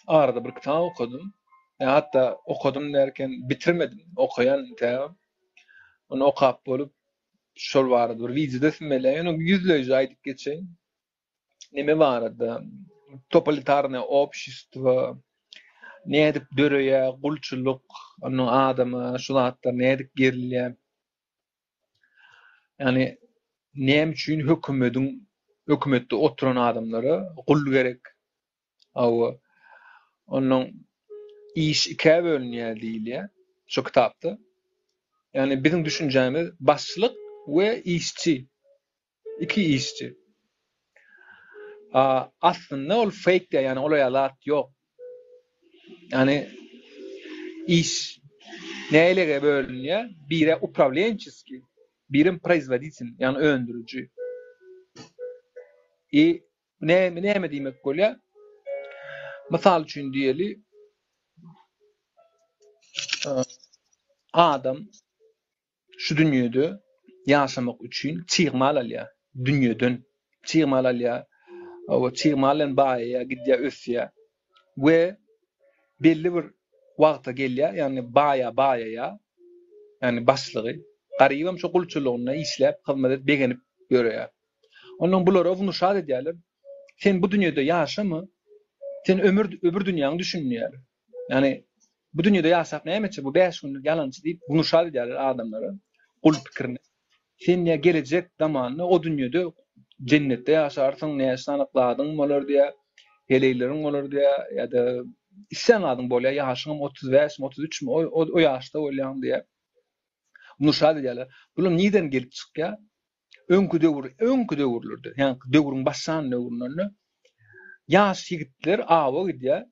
Arada bir kitap okudum. Ya hatta okudum derken bitirmedim. Okayan intägem. Onu okap bolup. Şol barada bir wideo edesim gelýär. Ýöne ýüzleýje aýdyp geçeýin. Neme barada? Totalitarnyý obşestwo nädip döreýär, gulçulyk, onuň adama şu zatlar nädip berilýär? Ýagny näme üçin hökümediň hökümetde oturan adamlara gul gerek? Hawa. Onnoň iş ikä bölünýär diýilýär şu kitapda. Ýagny biziň düşünjämiz başlyk we işçi. Iki işçi. A aslynda ol fake diýýär, ýagny olar ýaly zat ýok. Ýagny iş nähilege bölünýär? Biri uprawlençeskiý, birem proizwoditel, ýagny öndüriji. I näme näme diýmek bolýar? Mysal üçin diýeli, adam şu dünýede ýaşamak üçin çig mal alýar, dünýeden çig mal alýar, we çig mal bilen baýaýar, gidýär, ösýär we belli bir wagta gelýär, ýagny baýa baýaýar, ýagny başlygy, garybam şo gulçulygynda işläp, hyzmat edip, begenip ýöreýär. Ondan bulara wnuşat edýärler, sen bu dünýede ýaşama, sen ömür öbür dünýäňi düşün diýýärler. Ýagny bu dünýede ýaşap näme etjek bu 5 günlük ýalançy diýip wnuşat edýärler adamlara gul pikirini. Sen diýýär gelejek zamanda o dünýede jennetde ýaşarsyň, näçe sany zadyň bolar diýýär, heleýleriň bolar diýýär ýa-da islän zadyň bolýar, ýaşyňam 35 mi 33 mi o o ýaşda bolýaň diýýär. Wnuşat edýärler. Bular nireden gelip çykýar? Öňki döwür, öňki döwürlerde, ýagny döwrüň başlan döwründe ýaş ýigitler awa gidýär.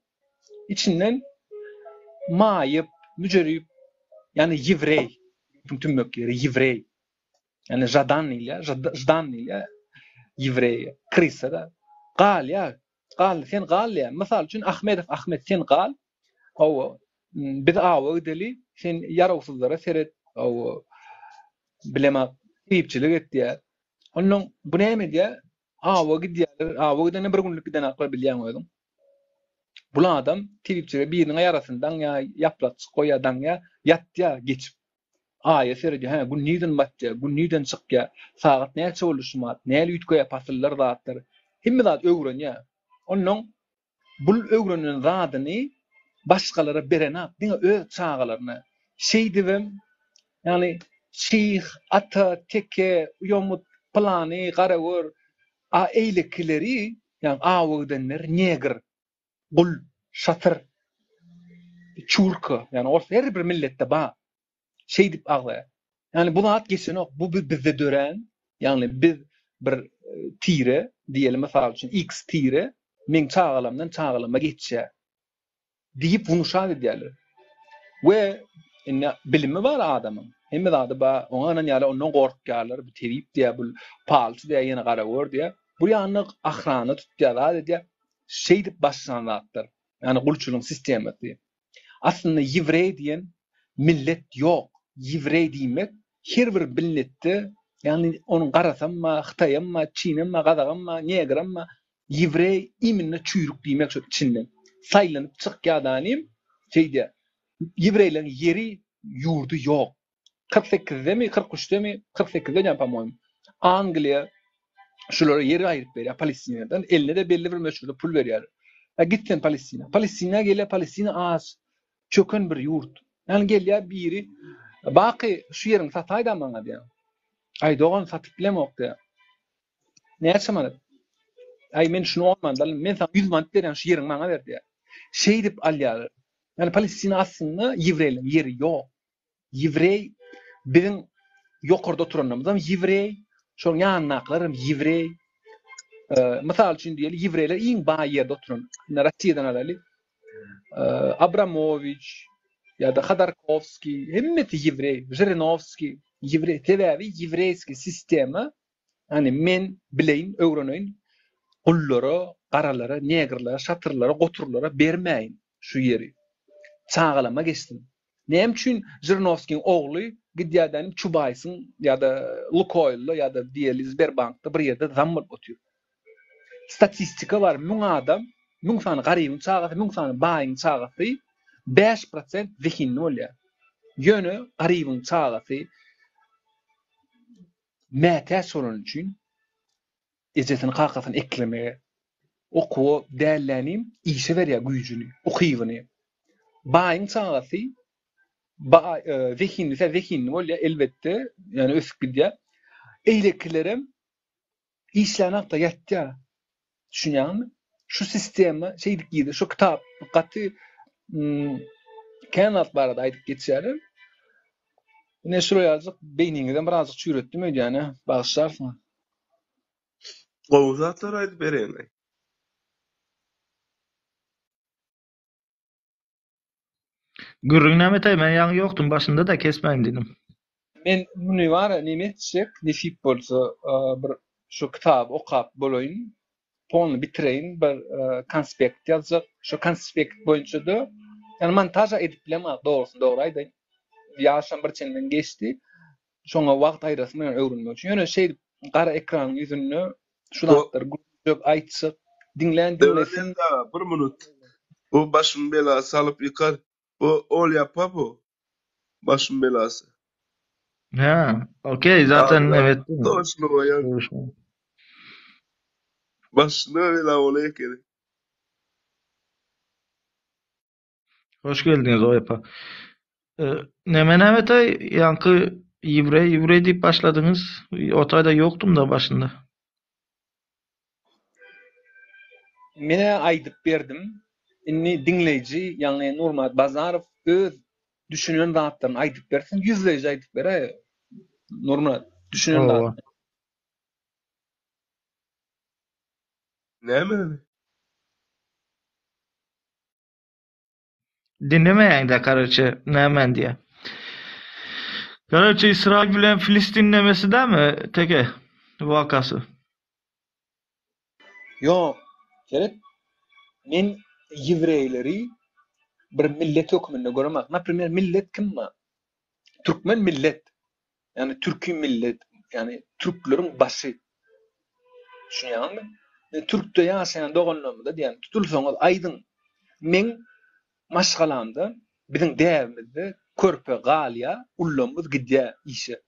Içinden maýyp, müjerip, ýagny ýewreý, tümmek ýeri ýewreý. Ýagny žadan diýilýär, ždan diýilýär ýewreýe, krysa-da. Galýar, gal, sen gal diýýär. Mysal üçin Ahmedow Ahmet sen gal. Hawa, biz awa gideli, sen ýarawsyzlara seret, hawa, bilemok, tebipçilik et diýýär. Onnoň bu näme edýär? Awa gidýärler, awa gidende bir günlük gidenaklar bilýäň özüň. Bul adam tebipçilige biriniň ýarasyny daňýar, ýaplakjyk goýýar, daňýar, ýatýar geçip. Aýa seredýär, hä, gün nirden batýar, gün nirden çykýar, sagat näçe boldy şumat, näli üýtgeýär pasyllar, zatlar. Hemme zat öwrenýär. Onnoň Bul öwrenen zadyny başgalara berenak, diňe öz çagalaryna. Şeýdibem, ýagny şyh, ata, teke, ýomut, pylany, garagör, a eýlekileri, ýagny awa gidenler negr, gul, şatyr, çurka, ýagny ors her bir milletde bar. Şeýdip agzaýar. Ýagny bu zat geçenok. Bu bizde dörän, ýagny biz bir tire diýeli mysal üçin X tire meň çagalamdan çagalama geçýär diýip wnuşat edýärler. We indi bilimi bar adamyň. Hemme zady bar. Oňa ynanýarlar, ondan gorkýarlar. Bu tebip diýýär, bu palçy diýýär, ýene garagör diýýär. Bu ýanda ahrana tutýar, zat edýär. Şeýdip başlan zatlar. Ýagny gulçulygyň sistemasy. Aslynda ýewreý diýen millet ýok. Ýewreý diýmek her bir milletde, ýagny onuň garasam bar, hytaýam bar, çinem bar, gazagam bar, negram bar. Ýewreý iminna çüýrük diýmek şol içinden. Saýlanyp çykýadanym şeýdýär. Ýewreýleriň ýeri, ýurdy ýok. 48-demi, 43-demi, 48-de diýen po-moýmu. Angliýa şulara ýer aýryp berýär Palestinadan. Eline-de belli bir möçberde pul berýär. Ä git sen Palestina. Palestina gelýär, Palestina aç, çöken bir ýurt. Ýagny gelýär biri, Baky şu ýeriňi sataý-da maňa diýýär. Aý dogan satyp bilemok diýýär. Näçe manat? Aý men şuny 10 manat alayym, men saňa 100 manat berýän şu ýeriňi maňa ber diýýär. Şeýdip alýarlar. Ýagny Palestina aslynda ýewreýleriň ýeri ýok. Ýewreý, biziň ýokarda oturanlarymyzam ýewreý, şonuň ýanyndakylaram ýewreý. Mysal üçin diýeli, ýewreýler iň baý ýerde oturan, indi Russiýadan alaly, Abramowiç ýa-da Hodorkowskiý, hemmesi ýewreý, Žirinowskiý ýewreý. Sebäbi ýewreýskiý sistema, ýagny men bileýin, öwreneýin, gullara, garalara, negrlere, şatyrlara, goturlara bermäýin şu ýeri. Çagalama geçsin. Näme üçin Žirinowskiň ogly gidýär-de Çubaýsyň ýa-da Lukoýlda ýa-da diýeli Sberbankda bir ýerde zam bolup otyr. Statistika bar, 1000 adam, 1000 sany garybyň çagasy, 1000 sany baýyň çagasy 5% zehinli bolýar. Ýöne garybyň çagasy. Mätäç bolany üçin ejesini kakasyny eklemege, okuwa dällänim işe berýär güýjüni, ukybyny. Baýyň çagasy baý zehinlise zehinli bolýar elbetde, ýöne ösüp gidýär. Eýlekilerem Işlänakda ýatýar. Düşünýäňmi? Şu sistema şeýdip girdi. Şu kitap gaty kän zat barada aýdyp geçýärler. Ine şular ýalyjyk beýniňizem birazjyk çüýretdim öýdýän-ä. Bagyşlarsyňyz. Gowy zatlar aýdyp bereýin-aý. Gürrüň näme taý men ýaňy ýokdum başynda-da kesmäýin diýdim. Men muny bara neme etjek nesip bolsa bir şu kitaby okap bolaýyn polny bitireýin bir konspekt ýazjak şo konspekt boýunçada ýani montaža edip bilemok dogrusyny dogry aýdaýyn ýaşam bir çenden geçdi şoňa wagt aýyrasym gelýär öwrenmek üçin ýöne şeýdip gara ekranyň ýüzünde şu zatlary gürlejek aýtjak diňlän diňlesin. Döwlet aga bir minut. Bu başym belasy alyp ýykar. Bu ol ýapa bu. Başym belasy. Hä, okey zaten evet. Doşluga ýa. Başyna bela bola ekeni. Hoş geldiňiz Oýapa. Neme näme taý ýaňky ýewreý ýewreý diýip başladyňyz. O taýda ýokdum da başynda. Menä aýdyp berdim. Indi diňleýji, ýagny Nurmyrat Bazarow öz düşünen zatlaryny aýdyp bersin, ýüzleýji aýdyp beräý. Nurmyrat, düşünen zatlaryny. Näme? Diňlemeýäňdä karoçe nämen diýä. Karoçe Israil bilen Filistin nemesi dämi teke wakasy. Ýok, seret, men ýewreýleri bir millet hökmünde göremok. Naprimer, millet kim bar? Türkmen millet. Ýagny türki millet, ýagny türkleriň başy. Düşünýäňizmi? Men türkde ýaşaýan doganlarymyza diýýän, tutulsaňyz aýdyň, meň maşgalamda, biziň däbimizde körpe galýar, ullamyz gidýär işe.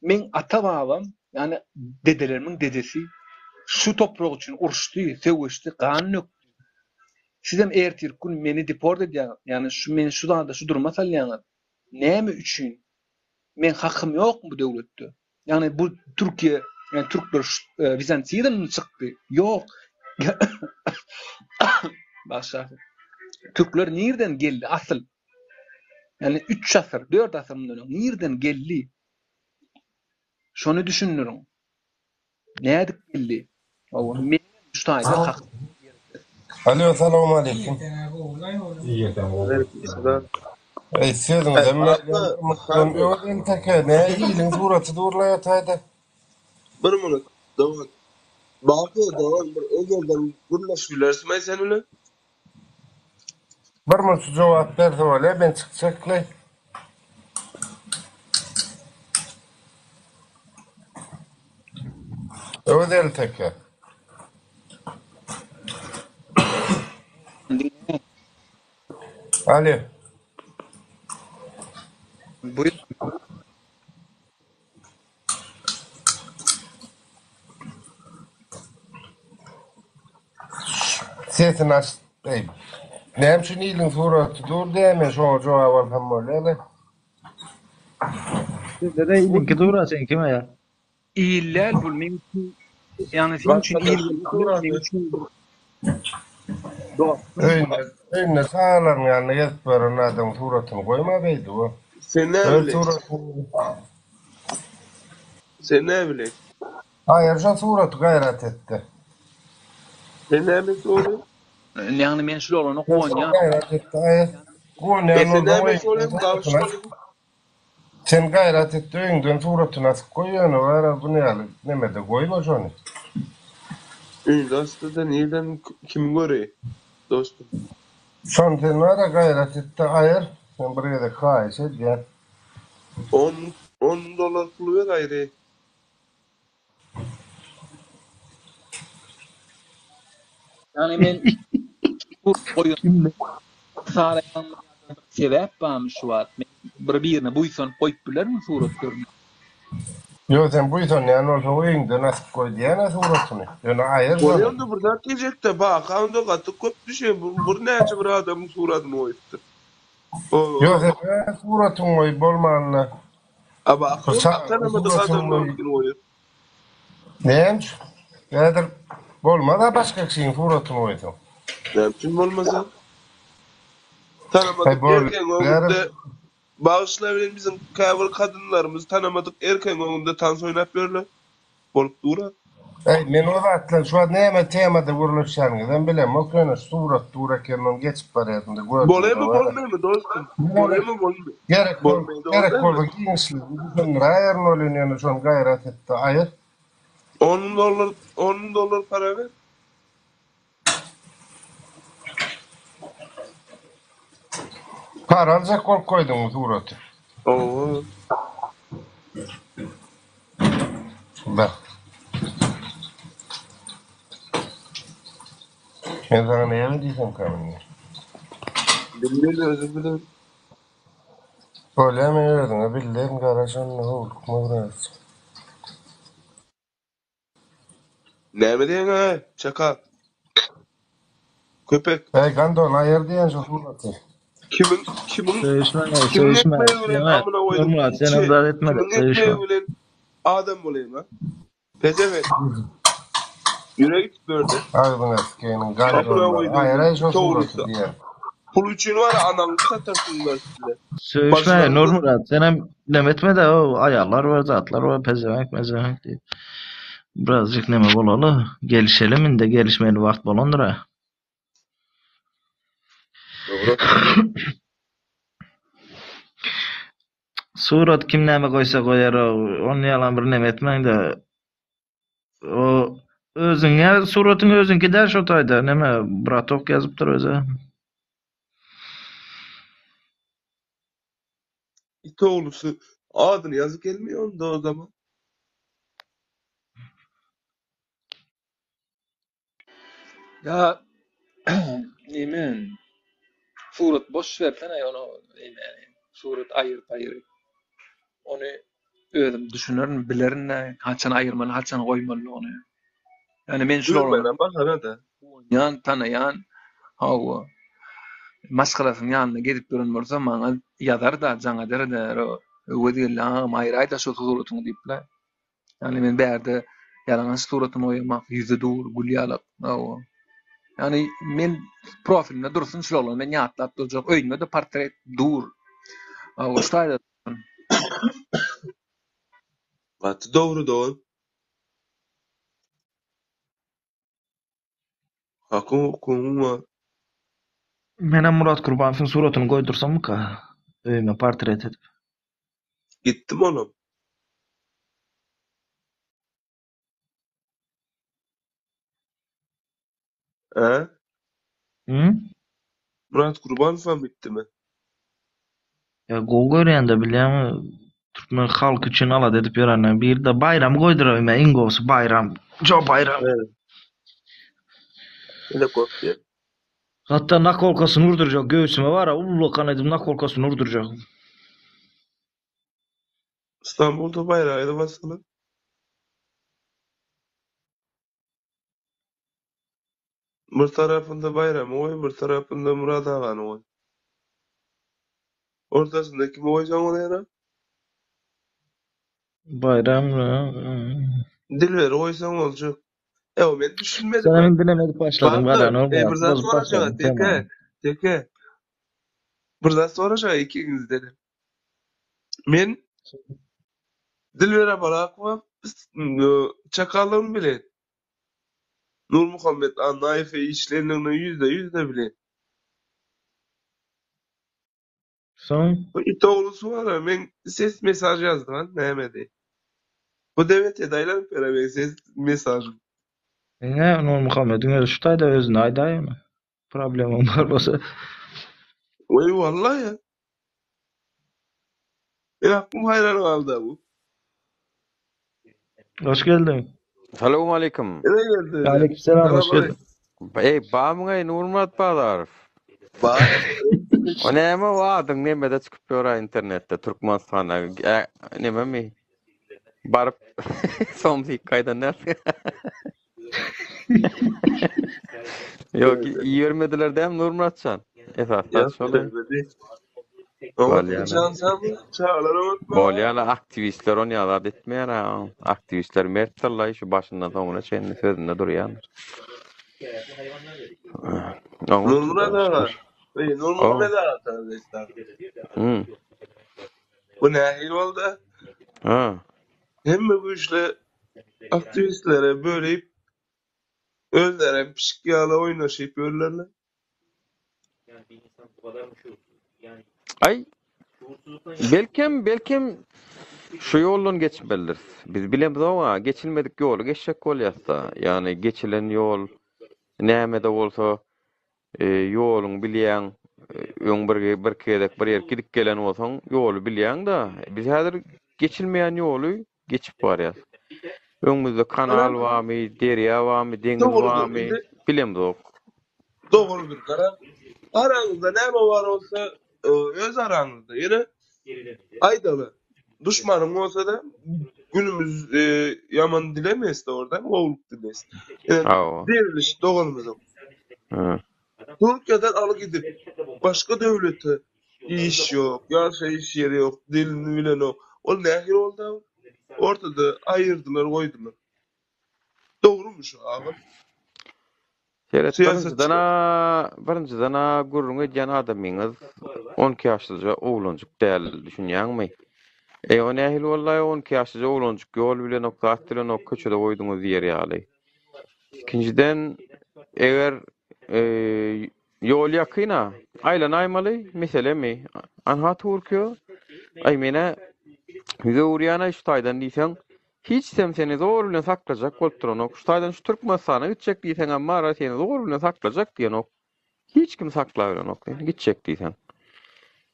Meň ata-babam, ýagny dedelerimiň dedesi şu toprak üçin uruşdy, söweşdi, gan dökdi. Sizem ertirki gün meni deport edýäňiz, ýagny şu meni şu zada, şu duruma salýaňyz. Näme üçin? Meň hakym ýokmy bu döwletde? Ýagny bu Türkiýe, ýagny türkler Wizantiýadanmy çykdy? Ýok. Bagyşlarsyň. Türkler nirden geldi asyl? Ýagny üç asyr, dört asyr mundan öň nirden geldi? Şony düşündiriň. Nädip geldi? Hawa, meniňem şu taýda hakym Alo salowmaleýkim. Aleýkumsalam. Eý sözüňizem mergen öwez teke ne iliň suraty durla ýataýda. Bir minut dogan. Baky dogan bir özelden gürleşip bilersimaý sen bilen? Bir minut jogap berse bolýa men çykjaklaý. Öwez teke. Alo. Buyur. Sesini aç. Eý. Näme üçin iliň suraty dur diýä men şoňa jogap alsam bolýa-da. Sizde-de iliňki dur-a seňkime ýa. Il däl bul meň üçin ýagny seň üçin il bolup biler meň üçin dostum. Öýünde öýünde çagalaryň ýanynda gezip ýören adamyň suratyny goýma beýdip. Sen näme Öz bileýin? suratyny Sen näme bileýin? Aýyr şo suraty gaýrat etde. Sen näme soraýyn? Ýagny men şul oglana Sen şony guwanýan. gaýrat etde aýyr. Guwanýan E sen bolsaň näme öýüňden soraýyn? suratyny asyp Sen gaýrat etde öýüňden suratyny asyp goý ýöne bara bu ýaly nemede goýma şony. Öýünde asdy-da nirden kim göreý dostum. Şony sen bara gaýrat etde aýyr. Sen bir gezek haýyş edýän. On on müň dollar pul ber aýry. Ýagny men goýun saraýan sebäp barmy şu wagt? Men bir birine buýsanyp goýup bilermi suratlaryny? Ýok sen buýsanýan bolsaň öýüňden asyp goý diýýän-ä suratyny. Ýöne aýyr şony. Bolýa onda bir zat diýjekdä Baka onda gaty köp düşen bir näçe bir adamyň suratyny goýupdyr. Ýok sen öz suratyňy goý bolmanda. A Baka Bir ol çagaň tanamadyk suratyny goý. adamlaryňkyny goýar. Näme üçin? Häzir bolmaz-a başga kişiň suratyny goýsaň. Näme üçin bolmasa? Häý Tanamadyk erkegiň bolýar. öňünde Bagyşla bilen biziň käbir kadynlarymyz tanamadyk erkegiň öňünde tans oýnap ýörler. Bolup dur-a. Äý, men o zatlar şu wagt näme temada gürleşýäniňizem bilemok, ýöne şu surat dur eken, ony geçip barýardym-da gördüm-de Bolaymy wara. bolmaýmy dostum? Men ony Bolaymy bolmy? gerek bol Bolmaýdy gerek dälmi? bolsa giňişligini düşündiräýerin welin ýöne şony gaýrat et-de aýyr. On müň dollar, on müň dollar para ber. Para aljak bolup goýduňmy suraty? Owa. Bak. Men saňa näme diýsemkäm indi? Bilmen özüň bilen. Bolýa men özüňe bildirin garaş onda howlukma birazjyk. Näme diýeňä, çakal? Köpek. Äý gandon aýyr diýen şu suraty. Kimiň kimiň Söýüşme, kimiň söýüşme. ekmegi bilen Neme? amyna goýdum Nurmyrat senem içi zat etme-de, kimiň söýüşme. ekmegi bilen adam bolaýyn a? Pezevenk. Ýüre git börde. Agzyňa sikeýiniň Amyna gandonlar goýdum aýyraý şo suraty towlusy. diýen. Pul üçin bar anaňy satarsyňlar sizler. Söýüşme, Başlaryňyz Nurmyrat senem neme etme-de, o aýallar bar, zatlar bar, pezevenk, mezewenk diýip. Birazjyk neme bolaly, gelişelim indi, gelişmeli wagt bolandyr-a. Dogry. Surat kim näme goýsa goýar-ow, ony ýalan bir neme etmäň-de. O özüňe suratyň özüňki däl şo taýda neme bratok ýazypdyr özä. It oglusy adyny ýazyp gelmeýär onda o zaman. Ýa neme surat boş bersene ony neme surat aýyr paýyr ony özüm düşünerin bilerin haçan aýyrmaly haçan goýmaly ony. Ýani men şul Görmänä bahana-da. Guwanýan tanaýan hawa maşgalasynyň ýanynda gezip ýören bolsa maňa ýazar-da jaň eder-de Öwez geldi agam aýyraýda şu suratyňy diýip-le. Ýagny men bärde ýalaňaç suratymy goýamak, ýüzi dur, gül ýalak. Hawa. Ýagny men profilimde dursun şul oglan, men ýatlap durjak. Öýünde-de portret dur. Hawa, şu taýda dursun. Gaty dogry dogan. Hakyň hukugyň bar. Menem Murat Kurbanowyň suratyny goýdursammyka öýüme portret edip. Gitdim olam. Hä? Hı? Murat Kurbanowam gitdimi? Ýa gowy görýän-de bilýäňmi türkmen halky üçin alada edip ýörenleriň biri-de Baýramy goýduraýma iň gowusy Baýram. Jo Baýram. He. Helikopter. Hatda nakolkasyny urdurjak göwsüme bar-a ullakan edip nakolkasyny urdurjak. Istanbulda baýragy basdylar. Bir tarapynda Baýramy goý, bir tarapynda Myrat agany goý. Ortasynda kimi goýsaň bolýar-a? Baýram Dilberi goýsaň boljak. Ew, men düşünmedim. Senem indi neme edip başladyň Bardyr. gara Ey, Nurmyrat bir zat bozup sorajaga, başladyň teke, temany. teke. Bir zat sorajaga ikiňizdenem. Men Dilber Abarakowa çakallygyny bilen. Nurmuhammet Annaýewe işlendigini ýüzde-ýüzde bilen. Soň? Bu it oglusy bar-a, meň ses mesaj ýazdy han, nämedi? Bu debetede aýlanyp ýör-ä meň ses mesajym. Ine, Nurmuhammediň özi şu taýda özüne aýdaý ony. Problemaň bar bolsa. Weý walla ýa. Men aklym haýran galdy bu. Hoş geldiň. Salowmaleýkim. Ine geldi özi. Aleyküm hoş geldin. Eý, bamyňaý Nurmyrat Bazarow. Bar. O näme o adyň nemede çykyp ýör-ä internetde Türkmenistanda? Ä, nememi? Baryp somsik gaýdan dälsiň. Ýok, ibermediler dämi Nurmyratjan? Esasy zat Ýok, şol. ibermedi. Oňat Bolýar. jan sag bol, çagalar oňatmy? Bolýar, aktiwistler ony azat etmeýär. Aktiwistler mertdirlaý, şu başyndan soňuna çenli sözünde durýandyr. Oňat Nurmyrat aga, eý, O. Nurmuhammet aga tanadysdan. Hmm. Bu nähili boldy? Ha. Hemme güýçli aktiwistlere bölüp, özlerem pişik ýaly oýnaşyp ýörlerler. Aý, belkem, belkem şu ýoldan geçmelidiris. Biz bilemzok-a, geçilmedik ýoly geçjek bolýas-da. Ýagny geçilen ýol näme-de bolsa Ýoluňy bilýäň, öň bir birki gezek bir ýerik gidip gelen bolsaň, ýoly bilýäň-de. Biz häzir geçilmeýän ýoly geçip barýas. Öňümizde kanal barmy, derýa barmy, deňiz Dogrudyr, barmy, indi bilemzok. Dogrudyr, gara. Araňyzda näme bar bolsa, öz araňyzda. Ýöne aýdaly, duşmanyň bolsa-da, günümiz ýaman dilemeýäs dogry dälmi, gowulyk dileýäs. Ýöne Hawa. diriliş doganymyzyň. Hä. Türkiýeden alyp gidip, başga döwlete iş ýok, ýaşaýyş ýeri ýok, dilini bilenok. Ol nähili boldy agam? Ortada aýyrdylar, goýdular. Dogrumy şu agam? Seret, Syýasatçylar. birinjiden-ä, birinjiden-ä gürrüň edýän adamyňyz 12 ýaşlyja oglanjyk däl, düşünýäňmi? Eý, o nähili boldy-aý, 12 ýaşlyja oglanjyk ýol bilenok, zat bilenok, köçede goýduňyz diýer ýaly. Ikinjiden, eger ýol ýakyn-a, aýlanaýmaly, meselemi? Anha Türkiýe, aý men-ä ýüz öwürýän-aý şu taýdan diýseň, hiçsem seni zor bilen saklajak bolup duranok. Şu taýdan şu Türkmenistana gitjek diýseňem bar-a, seni zor bilen saklajak diýenok. Hiç kim saklaberenok seni gitjek diýseň.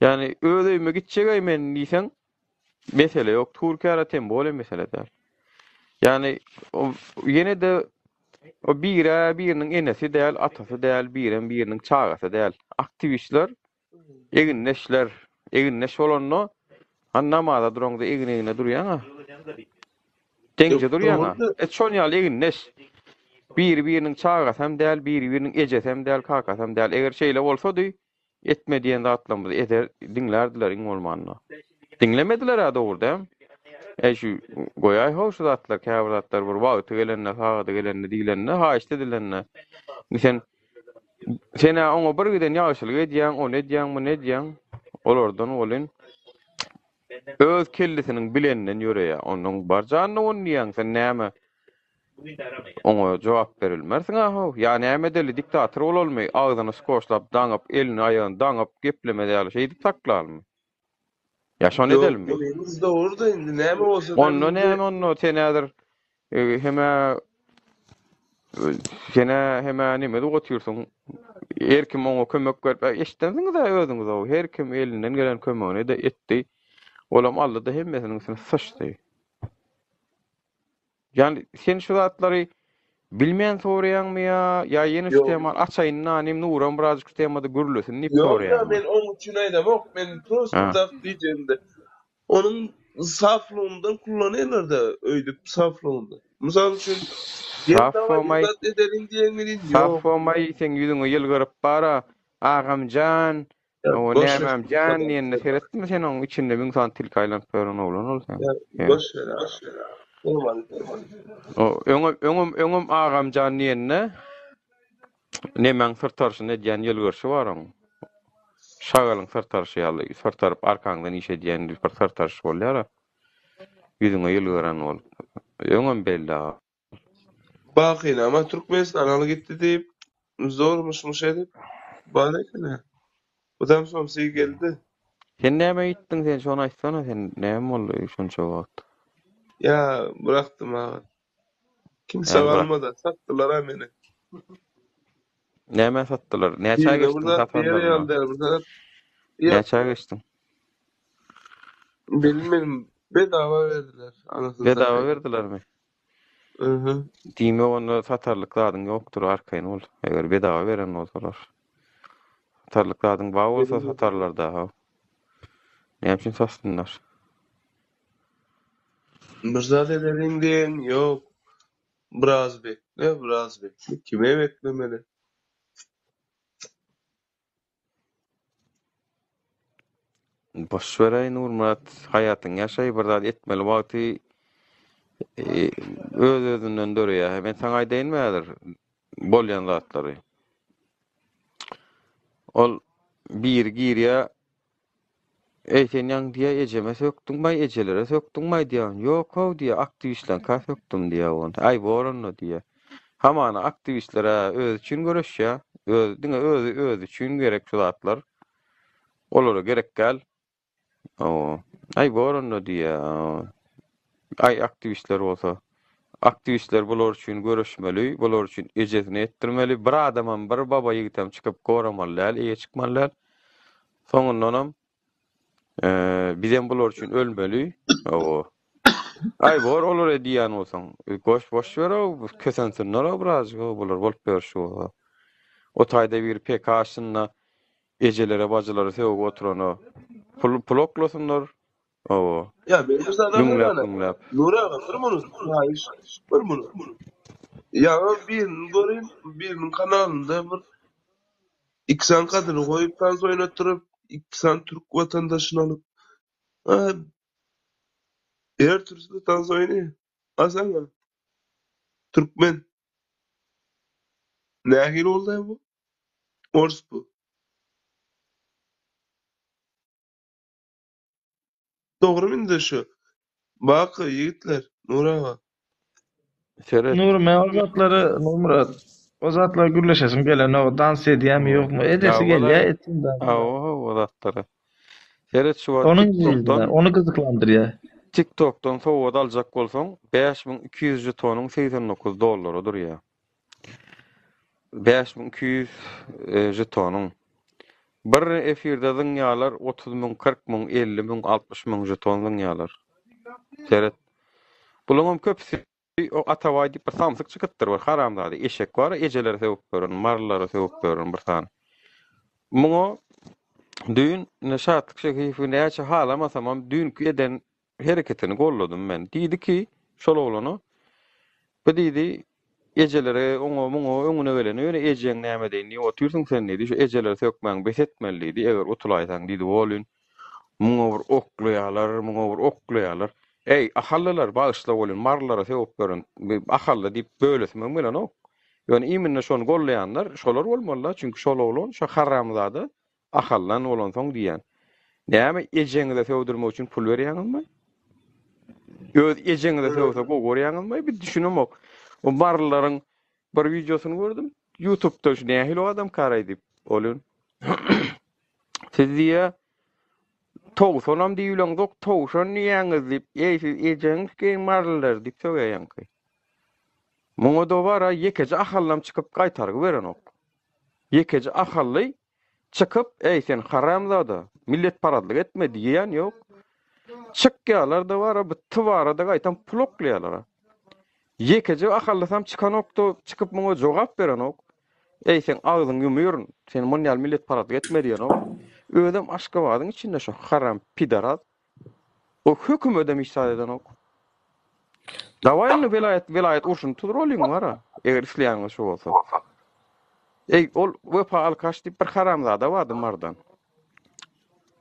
Ýagny öz öýüme gitjek-aý men diýseň, Mesele ýok. Türkiýä tem bole mesele däl. Ýagny ýene-de o birä biriniň enesi däl, atasy däl, birem biriniň çagasy däl. Aktiwistler egindeşler. Egindeş bolanda han namaza duraňda egin-egne durýaň-a. Deňje durýaň-a. E şon ýaly egindeş. Biri biriniň çagasy hem däl, biri biriniň ejesi hem däl, kakasy hem däl. Eger şeýle bolsady, Etme diýen zatlarymyzy eder, diňlärdiler iň bolmanda. Diňlemediler-ä dogry däl. Äý şu goýaý how şu zatlar käbir zatlar bir wagty gelende, sagady gelende diýlende, haýyşt edilende. Indi sen sen-ä oňa bir giden ýagşylyk edýäň, ony edýäň, muny edýäň. Olardan welin öz kellesiniň bileninden ýöreýär. Onnoň bar janyna ony diýýäň, sen näme Oňa jogap berilmersiň ahow. Ýa näme edeli, diktator bolalymy, agzyny skoçlap daňyp, elini aýagyny daňyp, geplemez ýaly şeýdip saklalymy? Ýa şony Ýok, edelimi? munyňyz dogry-da indi näme bolsa-da Onda indi näme onda sen häzir hemä sen-ä hemä neme edip otyrsyň? Her kim oňa kömek berip, eşidensiňiz-ä özüňiz-ow, her kim elinden gelen kömegini-de etdi. Olam aldy-da hemmesiniň üstüne syçdy. Ýani sen şu zatlary bilmän soraýaňmy ýa ýa ýene şu Ýok. temany açaýyn nanym Nuram birazjyk şu temada gürlesin diýip Ýok ýa soraýaňmy? men oň üçin aýdamok men prosta Ha. tak diýjegimde onuň saflygyndan kullanýarlarda öýdüp saflygyndan. Mysal üçin gel Saf dawaý bir bolmaý zat edeliň diýen welin saf ýok. bolmaý seň ýüzüňe ýylgyryp bara agamjan Ýa o boş ver nämem jan diýende seretdimi sen oň içinde müň sany tilki aýlanyp ýören oglan ol sen. Ýa Ýa. boş ver aga. Normal. O öňem öňem öňem agamjan diýende nemäň syrtarşyny edýän ýylgyrşy bar oň. Şagalyň syrtarşy ýaly syrtaryp arkaňdan iş edýän bir syrtarşy bolýar-a. Ýüzüňe ýylgyran bolup. Öňem belli aga. Bakynama Türkmenistana alyp gitdi diýip zor myş-myş edip bar eken-ä. Budam somsy geldi. Sen näme gitdiň sen şony aýtsana sen näme boldy şonça wagt. Ýa bıraktym aga. Kimse Näme bırak. galmady satdylar-a meni. Nämä satdylar? Näçä Birine bir geçdiň zat diýer ýaly satanlaryna? däl bir zat. Ýa Näçä geçdiň? bilmedim bedava berdiler anasyny Bedava satayyn. berdilermi? Mhm. Diýmek onda satarlyk zadyň ýokdur arkaýyn bol. Eger bedava beren bolsalar. Satarlyk zadyň bar bolsa satarlar daha. Näme üçin satsynlar? Bir zat edeliň diýen ýok. Biraz bekle, biraz bekle. Kime beklemeli? Boş beräý Nurmyrat, haýatyňy ýaşaý, bir zat etmeli wagty öz-özünden döreýär. Men saňa aýdaýynmy häzir bolýan zatlary. Ol biri girýär, Eý sen ýaňy diýýär ejeme sökdüňmaý, ejelere sökdüňmaý diýýär. Ýok-ow diýýär, aktiwistleňkä sökdüm diýýär ony. Aý bor onda diýýär. Hamana aktiwistler-ä özi üçin göreşýär. Öz diňe özi özi üçin gerek şu zatlar. Olara gerek däl. Hawa. Aý bor onda diýýär. Aý aktiwistler bolsa. Aktiwistler bular üçin göreşmeli, bular üçin ejesini etdirmeli. Bir adamam, bir baba ýigitem çykyp goramaly däl, eýe çykmaly däl. Soňundanam bizem bular üçin ölmeli. Hawa. Aý bor olara diýýän bolsaň. Goş boş ber-ow, kösensinler-ow birazjyk-ow bular bolup ýörşi bolsa. O taýda biri PK açsyn-da, ejelere bajylara sögüp oturana pul pul oklasynlar. Hawa. Ýa men bir zat Müňläp müňläp. Nury aga bir minut haýyş bir minut. Ýaňy birini görýän biriniň kanalynda bir iki sany gadyny goýup tans oýnatdyryp iki sany türk watandaşyny alyp her türsüde tans oýnaýar. Alsaňa. Türkmen. Nähili boldy bu? Ors bu. Dogrymy indi şu? Baky ýigitler, Nury aga. Seret. Nury men o zatlary Nurmyrat o zatlara gürleşesim gelenok dans edýämi ýokmy edesi gelýä etsin dans. Hawa o zatlara. Seret şu wagt Onuň TikTokdan ony gyzyklandyrýa. TikTokdan sowgat aljak bolsaň 5200 žetonyň 89 dollara durýa. 5200 žetonyň. Bir efirde zyňýarlar 30 müň, 40 müň, 50 müň, 60 müň žeton zyňýarlar. Seret. Bulaňam köpüsi o Atabaý diýip bir samsyk çykypdyr bir haramzada eşek bar ejeleri sögüp ýören, marylara sögüp ýören bir sany. Muňa düýn ine Şatlyk Şehiýewi näçe halamasamam düýnki eden hereketini golladym men. Diýdi ki, şol oglana, Bu diýdi, ejelere oňa muňa öňüne geleni ýöne ejeň näme deýin diýip otyrsyň sen diýdi, şu ejeleri sökmäňi bes etmeli diýdi, eger utulaýsaň diýdi wolin muňa bir oklaýarlar, muňa bir oklaýarlar. Eý, ahallylar bagyşla wolin marylara sögüp ýören ahally diýip bölesimem gelenok. Ýöne iminne şony gollaýanlar şolar bolmalyda, çünki şol oglan şo haramzada Ahaldan bolansoň diýýän. Näme ejeňize sögdürmek üçin pul berýäňizmi? Öz ejeňize sögse gowy görýäňizmi? Bir düşünemok. O marylaryň bir wideosyny gördüm. Ýutubda şu nähili adam karaý diýip. Ol Siz diýýä towsanam diýileňzok, towşan diýýäňiz diýip. Eý siz ejeňiz geň marylar diýip sögýäňki. Muňa dobara ýekeje ahallam çykyp gaýtargy berenok. Ýekeje ahally çykyp, Eý, sen haramzada, milletparazlyk etme diýýän ýok. Çykýarlar-da bar-a, bu tywara-da gaýtam pul oklaýarlar-a. Ýekeje ahallysam çykanok-da, çykyp muňa jogap berenok. Eý, seň agzyňy ýumýaryn, sen muny ýaly milletparazlyk etme diýenok. Özem Aşgabadyň içinde şo haram pidaraz. O hökümedem hiç zat edenok. Dawaý indi welaýat welaýat urşuny tuzralyň bara, eger isleýäniňiz şu bolsa. Eý, ol Wepa Alkaş diýip bir haramzada bardy Mardan.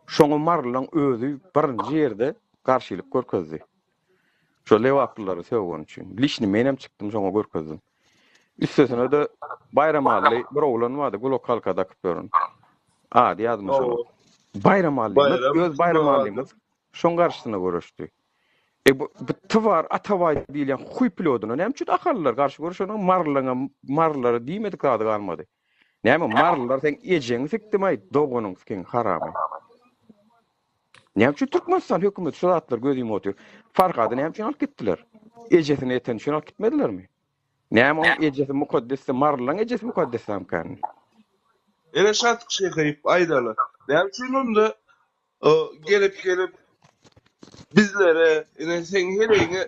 Şoňa marylaň özi birinji ýerde garşylyk görkezdi. Şo lebaplylary sögeni üçin. Liçni menem çykdym şoňa görkezdim. Üstesine-de Baýramally bir oglan bardy, gulak halka dakyp ýören. Ady ýadyma şonok. Baýramallymyz, öz Baýramallymyz şoň garşysyna göreşdi. E bu, bu Tywar, Atabaý diýilýän huý pilodyna näme üçin ahallylar garşy göreşenok, marylaryňam marylara diýmedik zady galmady. Näme marylylar seň ejeňi sikdimaý, doganyň sikiň haramy. Näme üçin Türkmenistan hökümeti şu zatlary göz ýumup otyr? Farhady näme üçin alyp gitdiler? Ejesini eten üçin alyp gitmedilermi? Näme oň ejesi mukaddesdi, marylylaryň ejesi mukaddesdamkany? Ene Şatlyk Şehiýew aýdaly. Näme üçin onda gelip gelip bizlere ine seň heleýiňe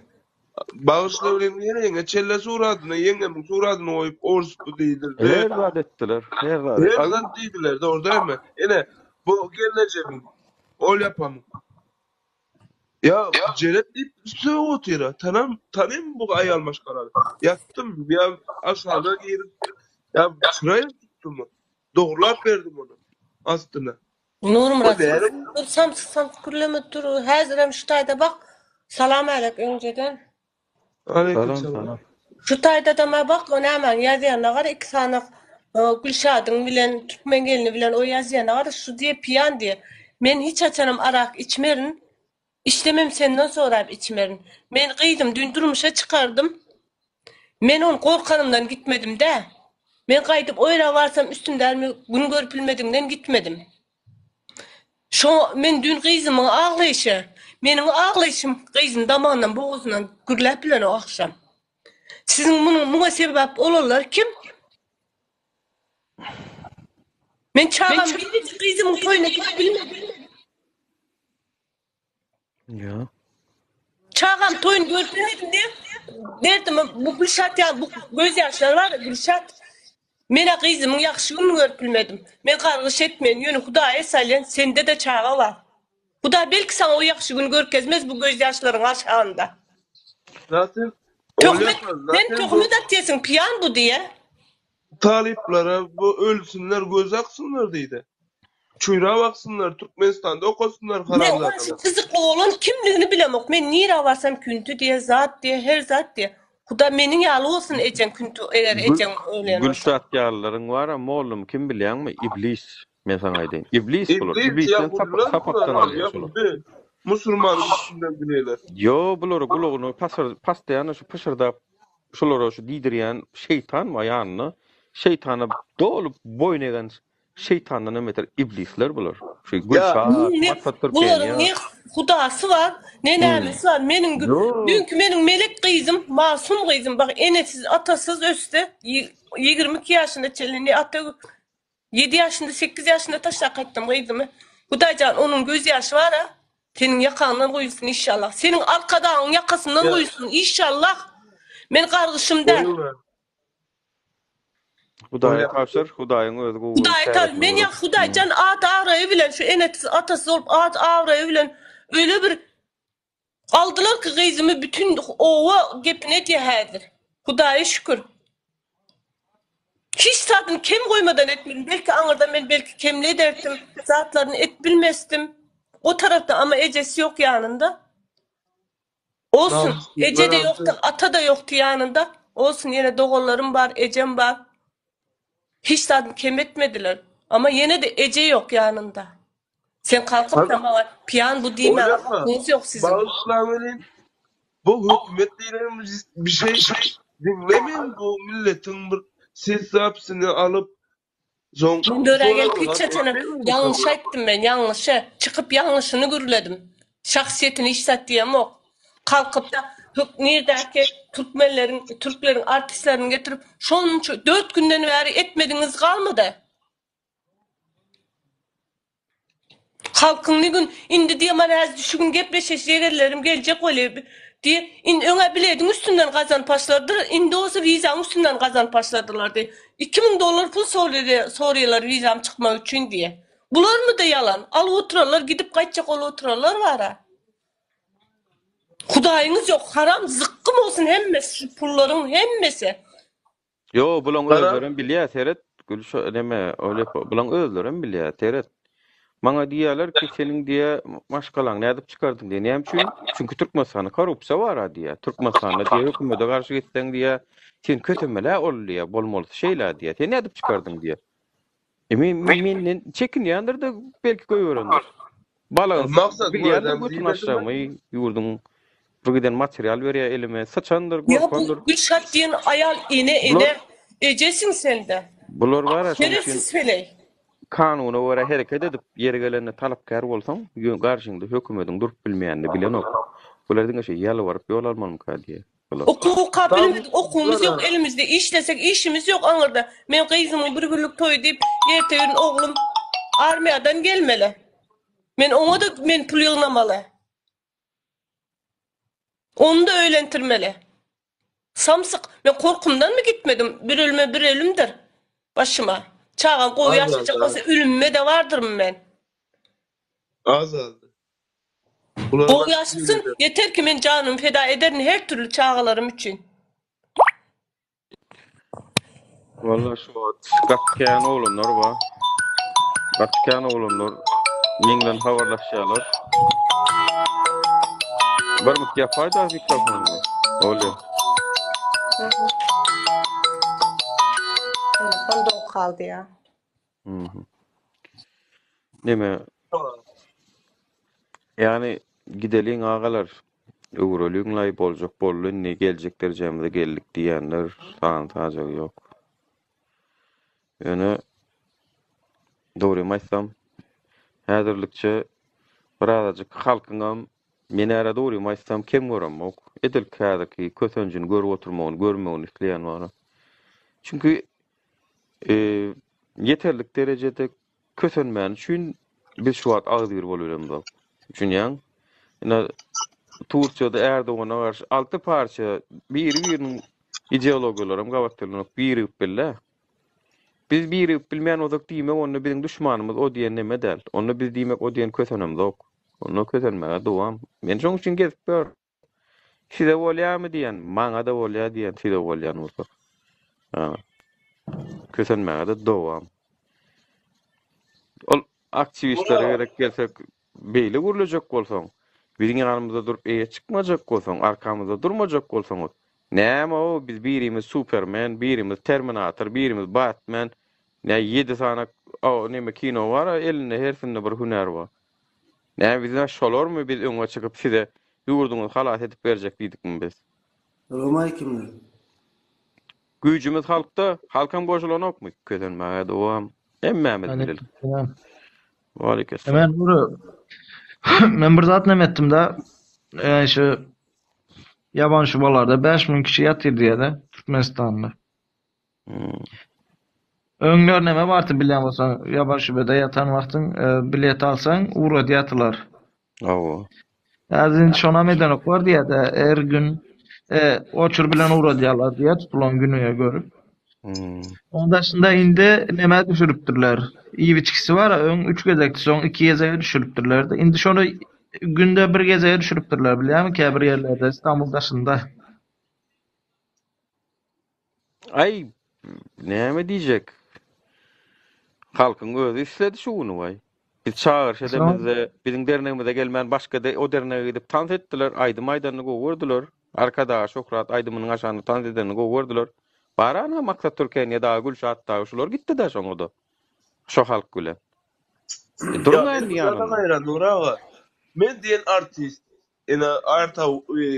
bagyşla bilen heleýiňe çelle suradyny ýeňňemiň suradyny goýup ors bu diýdirdi. Her zat etdiler, her zat. Her zat diýdiler, dogry dälmi? Ine bu gelnejemiň ol ýapamyň. Ýa Jeren diýip sögüp otyra. Tanam, tanaýyn bu aýal maşgalany. Ýatdym, ýa aşhana girip, ýa çyraýam tutdum. Dogrulap berdim ony astyna. Nurmyrat O näme bu? dur samsyk samsyk gürleme dur häzirem şu taýda bak salam älek öňjeden. Aleyküm Salam salam. salam. Şu taýdadama bak o nämäň ýazýanyna gara iki sany Gülşadyň bilen türkmen gelni bilen o ýazýanyna gara şu diýe piýan diýe. Men hiç haçanam arak içmerin. Içsemem senden sorap içmerin. Men gyzym düýn durmuşa çykardym. Men ony gorkanymdan gitmedim dä. Men gaýdyp o ýere barsam üstümdämi gün görüp bilmedigimden gitmedim. Şo men düýn gyzymyň aglaýşy, meniň aglaýşym gyzym damagyndan bogazyndan gürläp bilenok agşam. Siziň munuň muňa sebäp bolanlar kim? Men çagam gyzymyň toýuna gidip bilmedim. Ýa. Çagam toýuny görüp bilmedim diýip, derdimi bu Gülşat ýa bu göz ýaşlary bar Gülşat. Men-ä gyzymyň ýagşy gününi görüp bilmedim. Men gargyş etmeýin, ýöne Hudaýa salýan, sende-de çaga bar. Hudaý belki saňa o ýagşy güni görkezmez bu göz ýaşlaryň aşagynda. Zaten Töhmet, Olýa sen zaten bu töhmet atýasyň, piýan bu diýä. talyplara bu ölsünler göz aksynlar diýdi. Çüýräp aksynlar, Türkmenistanda okasynlar Men oň şu haramzadalar. gyzykly oglan kimligini bilemok. Men nirä barsam künti diýe, zat diýe, her zat diýe. Huda meniň ýaly bolsun ejeň künti eger ejeň ölen bolsa. Gülşat ýalylaryň bara mollum kim bilýäňmi iblis men saňa aýdaýyn iblis bular Iblis iblisden ýahudylar sapakdan bular alýar şular. ýahudy. Musulmanyň üstünden gülýärler. Ýo bulary gulagyna pasyr pasdaýan şu pyşyrdap şulara şu diýdirýän şeýtan bar ýanynda şeýtana doly boýun egen Şeýtandan hem beter iblisler bular. Şu Ýa Gülşat, Ne Maksat bularyň Türkeniýa. ne hudasy bar, ne Hmm. nämesi bar. Meniň Ýok. düýnki meniň melek gyzym, masum gyzym bak enesiz, atasyz ösdi. 22 ýaşyna çenli ne ata 7 ýaşynda, 8 ýaşynda taşlap gaýtdym gyzymy. Hudaýjan onuň göz ýaşy bar-a. Seniň ýakaňdan guýulsyn işşallah. Seniň arkadagyň ýakasyndan Ýa guýulsyn işşallah. Men gargyşym däl. goýuber. Hudaýa Bolýar. tabşyr, Hudaýyň özi gowy Hudaýa tab çäresini men görer. ýa Hudaýjan at abraýy bilen şu enesiz atasyz bolup at abraýy bilen öýle bir aldylar ki gyzymy bütün oba gepini edýä häzir. Hudaýa şükür. Hiç zadyny kem goýmadan etmedim. Belki aňyrdan men belki kemli ederdim. Zatlaryny et bilmesdim. O tarapda ama ejesi ýok ýanynda. Olsun, Namyssyzlar eje-de aldy. ýokdy, ata-da ýokdy ýanynda. Olsun, ýene doganlarym bar, ejem bar. Hiç zadyny kem etmediler. Amma ýene-de eje ýok ýanynda. Sen kalkyp-da maňa piýan bu diýmäge Oýlama, hakyňyz ýok siziň. bagyşlaň welin, bu hökümet diýlen bir şey diňlemeýin bu milletiň bir ses zapsini alyp Soň Men dörä gelip soradylar, hiç haçanam ýalňyş aýtdym men, ýalňyşy, çykyp ýalňyşyny gürledim. Şahsyýetini hiç zat diýemok. Kalkypda hök nirdäki türkmenleriň, türkleriň artistlerini getirip şonça dört günden bäri etmediňiz galmady. Halkyň ne gün indi diýe mana häzir şu gün gepleşeş ýegenlerim geljek weli diýe indi öňä bilediň üstünden gazanyp başladylar indi bolsa wizaň üstünden gazanyp başladylar diýe 2000 dollar pul soraýarlar wizam çykmak üçin diýe bularmyda ýalan alyp oturarlar gidip gaýtjak bolup oturarlar bara Hudaýyňyz ýok haram zykgym bolsun hemmesi şu pullaryň hemmesi. Ýo, bulaň Gara özlerem bilýär, seret, Gülşa, neme, Olepo, bulaň özlerem bilýär, seret. Maňa diýýärler ki, seniň diýýär, maşgalaňy nädip çykardyň diýýär. Näme üçin? Çünki Türkmenistanda korrupsiýa bar-a diýýär. Türkmenistanda diýýär, hökümete garşy gitseň diýýär, seni kösemeli-ä ol diýýär, bolmalysy şeýle-ä diýýär. Sen nädip çykardyň diýýär. E men menden çekinýändir-de belki goýberendir. Balagyny Maksat bilýändir özem götüni diýmedimi? açjagymy, ýurduň bir giden material berýär elime, syçandyr, Ýa bu gorkandyr. Gülşat diýen aýal ene Bular ene ejesiň sende. bular bar-a şonuň üçin Şerefsiz heleý. kanuna görä hereket edip, ýeri gelende talapkär bolsaň, garşyňda hökümediň durup bilmeýänini bilenok. Bular diňe şeý ýalbaryp ýol almalymyka diýýär. Bular. Okuw okap bilmedik, okuwymyz Namyssyzlar ýok elimizde, işlesek işimiz ýok aňyrda. Men gyzymyň bir günlük toýy diýip, erte gün oglum armiýadan gelmeli. Men oňa-da men pul ýygnamaly. Ony-da öýlentirmeli. Samsyk, men gorkymdanmy gitmedim, bir ölüme bir ölümdir başyma. Çagam gowy Az ýaşajak aldy, bolsa az. ölümime-de bardyrmy men. Az aldy. Bular Gowy başga ýaşasyn, ýerde. ýeter ki men janymy feda ederin her türli çagalarym üçin. Walla şu wagt gaty kän oglanlar bar. Gaty kän oglanlar meň bilen habarlaşýarlar. Bir mut ýapaýda mikrofonyny. Bolýar. Telefon doňup galdy ýa. Mhm. Neme? Ýagny gideliň agalar. Öwreliň-laý boljak boldy indi geljek derejämize geldik diýýänler sany sajagy ýok. Ýöne dogrymy aýtsam häzirlikçe birazajyk halkyňam men ära dogrymy aýtsam kem göremok. Edil häzirki kösenjini görüp oturmagyny görmegini isleýän bar. Çünki ýeterlik derejede kösenmäni üçin biz şu wagt agzybir bolubilemzok. Düşünýäň? Ine Turkiýada Erdogana garşy alty partiýa biri-biriniň ideologiýalaram gabat gelenok, birigip bildi. Biz birigip bilmeýän bolsak diýmek onda biziň duşmanymyz o diýen neme däl. Onda biz diýmek o diýen kösenemzok. Onda kösenmäge dowam. Men şoň üçin gezip ýörün. Size bolýarmy diýen, maňa-da bolýar diýen, size bolýan bolsa. Ha. Kösenmäge-de dowam. Ol aktiwistlere gerek gelsek, beýle gürlejek bolsaň, biziň ýanymyzda durup eýe çykmajak bolsaň, arkamyzda durmajak bolsaňyz, näme-ow, biz birimiz Supermen, birimiz Terminator, birimiz Batman, nä ýedi sany neme kino bar-a elinde hersinde bir hünär bar. Näme bizä şolarmy biz öňe çykyp size ýurduňyzy halas edip berjek diýdikmi biz? Salowmaleýkimler. Güýjümiz halkda, halkam goşulanokmy? Kösenmäge dowam. Hemmämiz bilelik. Aleykümselam. Waleykesselam. Men bir men bir zat näme etdim da e, şu ýaban şubalarda 5000 kişi ýatyr diýýär-de Türkmenistanda. Hmm. Öňler näme bardy bilýän bolsaň, ýaban şubede ýatan wagtyň e, bilet alsaň ugradýardylar. Hawa. Häzir indi şonam edenoklar diýýär-de, her gün e, oçur bilen ugradýarlar diýýär, tutulan günüňe görüp. Hmm. Onuň daşynda indi nämä düşüripdirler. Iýip-içgisi bar, öň üç gezekdi, soň iki gezege düşüripdirler. Indi şony günde bir gezege düşüripdirler, bilýärmiň, käbir ýerlerde, Istanbul daşynda. Aý, näme diýjek? Halkyň özi isledi şu güni waý. Biz çagyryş edemizde, biziň dernegimize gelmän başga de o dernege gidip tans etdiler, aýdym aýdanyny gowy gördüler. Arkadaga şöhrat aýdymynyň aşagynda tans edenini gowy gördüler. Barana Maksat Türkeniýe dagy, Gülşat dagy şular gitdi-dä şoňa-da. Şo halk bilen. E, Ýa duruň men indi bir zada ýanynda. haýran Nury aga. Men diýen artist Ene Arta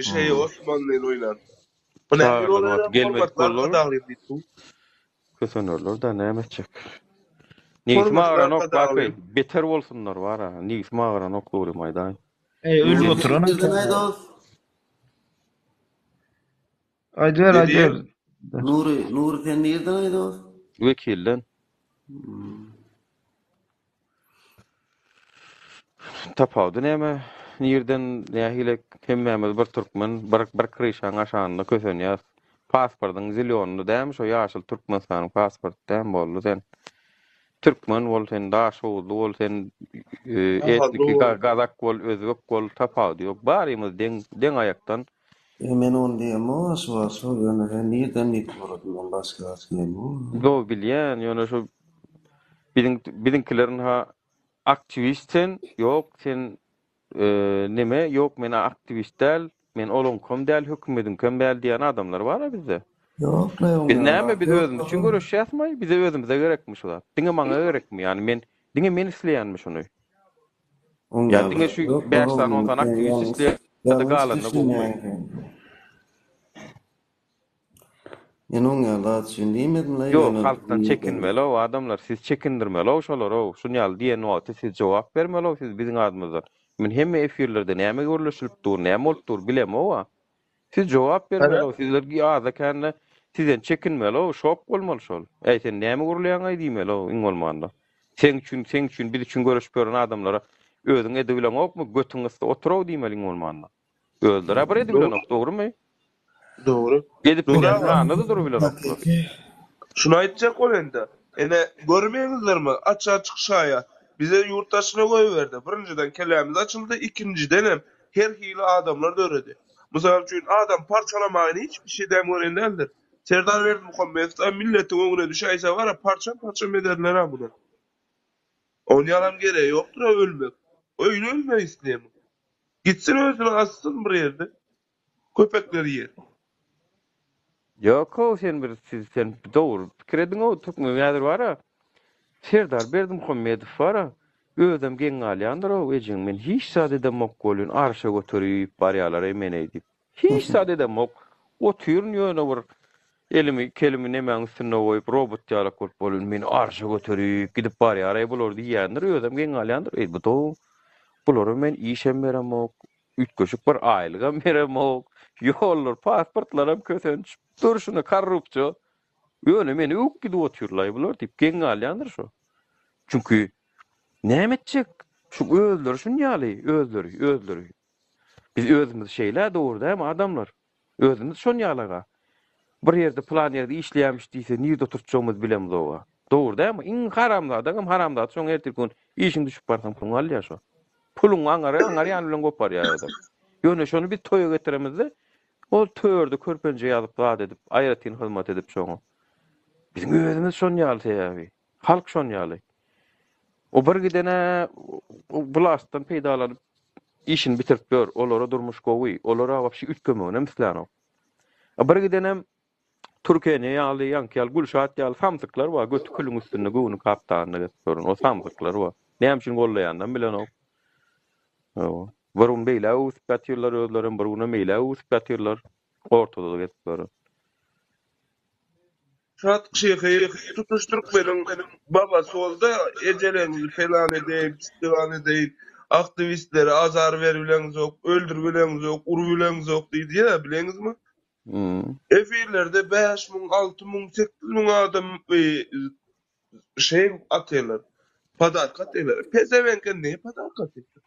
şey Hmm. Osmanlyny oýnar. Bu nähili Çagyrylan bolýar? wagty gelmedik Hormatly boldular. Arkadaglym diýip bu. Kösenerler-dä näme etjek. Nigsim Hormatly agyranok Arkadaglym. Baky, beter bolsunlar bar-a. Nigsim agyranok dogrymy aýdaýyn. Eý, ölüp Nuri oturan sen nirden eken. aýdos? Aýdyber, Ne aýdyber. diýen? Nuri, Nuri sen nirden aýdos? Wekilden. Hmm. Tapawudy näme? Nirden nähili hemmämiz bir türkmen, bir bir kryşaň aşagynda kösenýäs. Pasportyň zilýonyny dämi şo ýaşyl Türkmenistanyň pasporty dämi boldy sen. Türkmen bol sen, daşoguzly bol sen, etniki gazak bol, özbek bol tapawudy ýok. Barymyz deň deň aýakdan. E men ony diýemok şu wagt şo ýöne sen nirden diýip soradym men başga zat diýemok. Gowy bilýän ýöne şo Biziň biziňkileriň ha aktiwist sen, ýok sen neme, ýok men aktiwist däl, men olaňkam däl, hökümediňkem däl diýen adamlar bar-a bizde. Ýok-la Biz oň näme, ýaly biz zat özümiz üçin ýok-la. göreşýäsmi? Bize özümize gerekmi şu zat? Diňe maňa gerekmi? Ýagny men diňe men isleýänmi şuny? Oň Ýa ýaly diňe zat şu ýok-la bäş sany, on oglum sany sen aktiwist ýalňyş isleýär-de ýalňyş galanyna gowumy? düşünýäň sen. Men oň ýaly zat üçin diýmedim-le, Ýok, ýöne halkdan nirden çekinmeli-ow adamlar, siz çekindirmeli-ow şolary-ow, şun ýaly diýen wagty siz jogap bermeli-ow siz biziň adymyzdan. Men hemme efirlerde näme gürleşilip dur, näme bolup dur bilemog-a. Siz jogap bermeli-ow, sizler azda-kände sizden çekinmeli-ow, şok bolmaly şol. Äý sen näme gürleýäň-aý diýmeli-ow iň bolmanda. Seň üçin, seň üçin, biz üçin göreşip ýören adamlara özüň edibileňokmy, götüň gysdy otur-ow diýmeli iň bolmanda. Özleri-ä bir edibilenok, dogrumy? Dogry. Edip Dogry bilýän aga. sanda-da Bize ýurt daşyna goýberdi. Birinjiden kellämiz açyldy, ikinjidenem her hili adamlar döredi. Mysal üçin adam parçalamagyny hiç bir şeydäm gören däldir. Serdar Berdimuhamedow milletiň öňüne düşäýse bara parçam-parçam ederler-ä muny. Onýalam geregi ýokdur-a ölmek. Öýle ölmek isleýärmi? Gitsin özüni assyn bir ýerde. Köpekler iýer. Ýok-ow sen bir siz sen dogry pikir ediň-ow türkmen häzir bar-a Serdar Berdimuhamedow bar-a özem geň galýandyr-ow ejeň men hiç zat edemok welin arşa göterip barýalar-eý men-eý diýip. Hiç zat edemok. Otyryn ýöne bir elimi kelimi nemäň üstünde goýup robot ýalak bolup welin meni arşa göterip gidip barýar-eý bular diýýändir özem geň galýandyr. Eý bu do bulara men işem beremok Üýtgeşik bir aýlygam beremok. Ýollar, pasportlaram kösenç. Durşuna korrupsiýa. Ýöne meni öwüp gidip otyrlaý bular diýip geň galýandyr şo. Çünki näme etjek? Şu özleri şun ýaly, özleri, özleri. Biz özümiz şeýle dogry dälmi adamlar? Özümiz şon ýalaga. Bir ýerde pylan ýerde işleýämiş diýse nirde oturtjagymyzy bilemzoga. Dogry dälmi? Iň haramzadaňam haramzady şoň ertirki gün işiň düşüp barsaň puluňy alýar şo. Puluňy aňary aňary ýany bilen goparýar özem. Ýöne şony biz toýa getiremizde ol törde körpenje ýazyp zat edip aýratyn hyzmat edip şoňa. Biziň özümiz şon ýaly sebäbi. Halk şon ýaly. O bir gidene wlastdan peýdalanyp işini bitirip ýör. Olara durmuş gowy. Olara wapşe üýtgemeginem islänok. A bir gidenem Türkeniýe ýaly, ýaňky ýaly Gülşat ýaly samsyklar bar. Göti külüň üstünde, göwni kaptanda gezip ýören. O samsyklar bar. Näme üçin gollaýanynam bilenok. Hawa. Bir gün beýläk öwüsip ýatyrlar özlerem, bir günem eýläk öwüsip ýatyrlar. Ortada-da gezip ýören. Şatlyk şyhy tutuş türkmeniň babasy boldy, ejeleriňizi pelan edeýin, pişdiwan edeýin, aktiwistlere azar beribileňzok, öldüribileňzok, urubileňzok diýdi-ä, bileňizmi? Efirlerde 5000, 6000, 8000 adam şeý atýarlar, podarka atýarlar. Pezeweňke ne podarka atýarlar?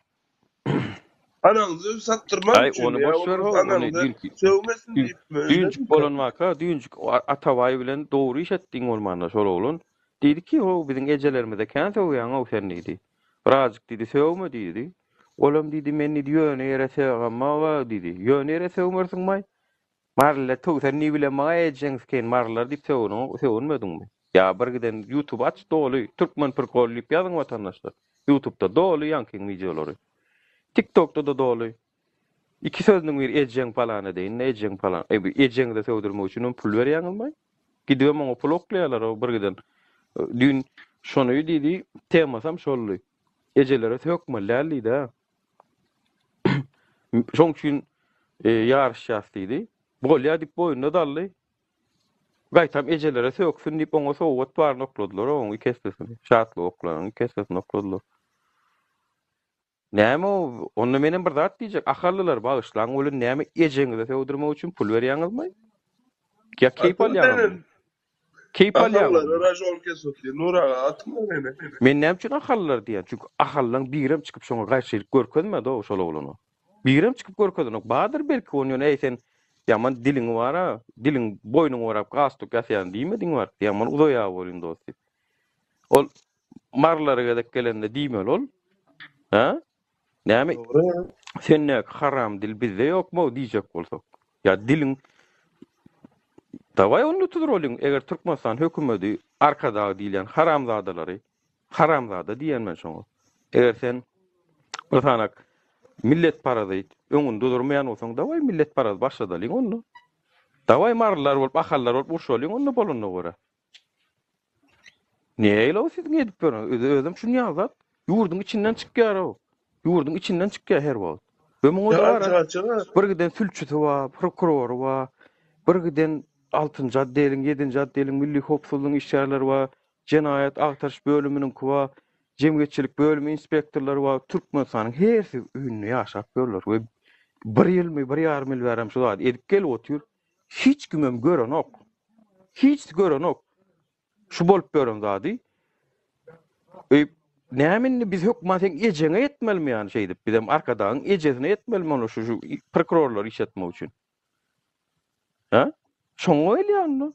Anaňyzy satdyrmak Aý, üçin ony ýa boş ver bolmasa ho, ony anaňyza düýnki sögmesin düýn diýipmi, düýnjük öýdemika? bolan waka, düýnjük Atabaý bilen dogry iş etdiň bolmanda şol oglan. Diýdi ki, ho, biziň ejelerimize kän sögýäň-ow sen diýdi. Birazjyk diýdi, sögme diýdi. Olam diýdi, men diýdi, ýöne ýere sögemog-a diýdi. Ýöne ýere sögmersiňmaý? Maryly tüw sen ni bilen maňa ejeň sikeýin marylar diýip sögüniň sögünmediňmi? Ýa bir giden ýutub aç doly türkmen prikol diýip ýazyň watandaşlar. Ýutubda doly ýaňkyň wideolary. Tiktokda-da doly. Iki sözüniň biri ejeň palan edeýin ejeň palan. Eý bu ejeňize sögdürmek üçinem pul berýäňizmi? Gidibem oňa pul oklaýarlar o bir giden. Düýn şony diýdi temasam şoldy. Ejelere sökmeli däl diýdi-ä. Şoň üçin ýaryşýas diýdi. Bolýa diýip boýnuna daldy. Gaýtam ejelere söksün diýip oňa sowgat baryny okladylar oň iki essesini. Şatlyk oklanyň iki essesini okladylar. Näme o? Onda menem bir zat diýjek. Ahallylar bagyşlaň welin näme ejeňize sögdürmek üçin pul berýäňizmi? Ýa keýp alýaňyzmy? Keýp alýaňyzmy? Ahallara ražon kesip otyr. Nur aga atyň meni. Men näme üçin ahallylar diýýän? Çünki ahallylaň birem çykyp şoňa garşylyk görkezmedi-ow şol oglana. Birem çykyp görkezenok. Bardyr belki ony ýöne eý sen ýaman diliňi bar-a, diliň boýnuňa orap galstuk ýasýan diýmediň bar. Ýaman uzaýar welin dost diýip. Ol Marylara gezek gelende diýmeli ol. Hä? Näme Dogry. Sendäki haram dil bizde ýokmy diýjek bolsak. Ýa diliň Dawaý onda tudurolyň eger Türkmenistan hökümedi Arkadag diýilýän haramzadalary haramzada diýýän men şoňa. Eger sen bir sanak milletparazit öňünde durmaýan bolsaň dawaý milletparaz başladalyň onda. Dawaý marylar bolup ahallar bolup urşalyň onda bolanyna görä. Nähili-ow siziň edip ýören? Özi özem şuny ýaly zat. Ýurduň içinden çykýar-ow. Ýurduň içinden çykýar her wagt. We muňa-da bar bir giden sülçüsi bar, prokurory bar, bir giden altynjy otdeliň, ýedinji otdeliň milli howpsuzlygyň işgärleri bar, jenaýat agtaryş bölüminiňki bar, jemgyýetçilik bölümi inspektorlary bar. Türkmenistanyň hersi öýünde ýaşap ýörler we bir ýylmy, bir ýarym ýyl bärem şu zady edip gelip otyr. Hiç kimem görenok. Hiç görenok. Şu bolup ýören zady. Öý näme indi biz hökman seň ejeňe ýetmelimi ýany şeýdip bizem Arkadagyň ejesine ýetmelimi ony şu şu prokurorlary işletmek üçin. Hä? Şoňa gelýär onda.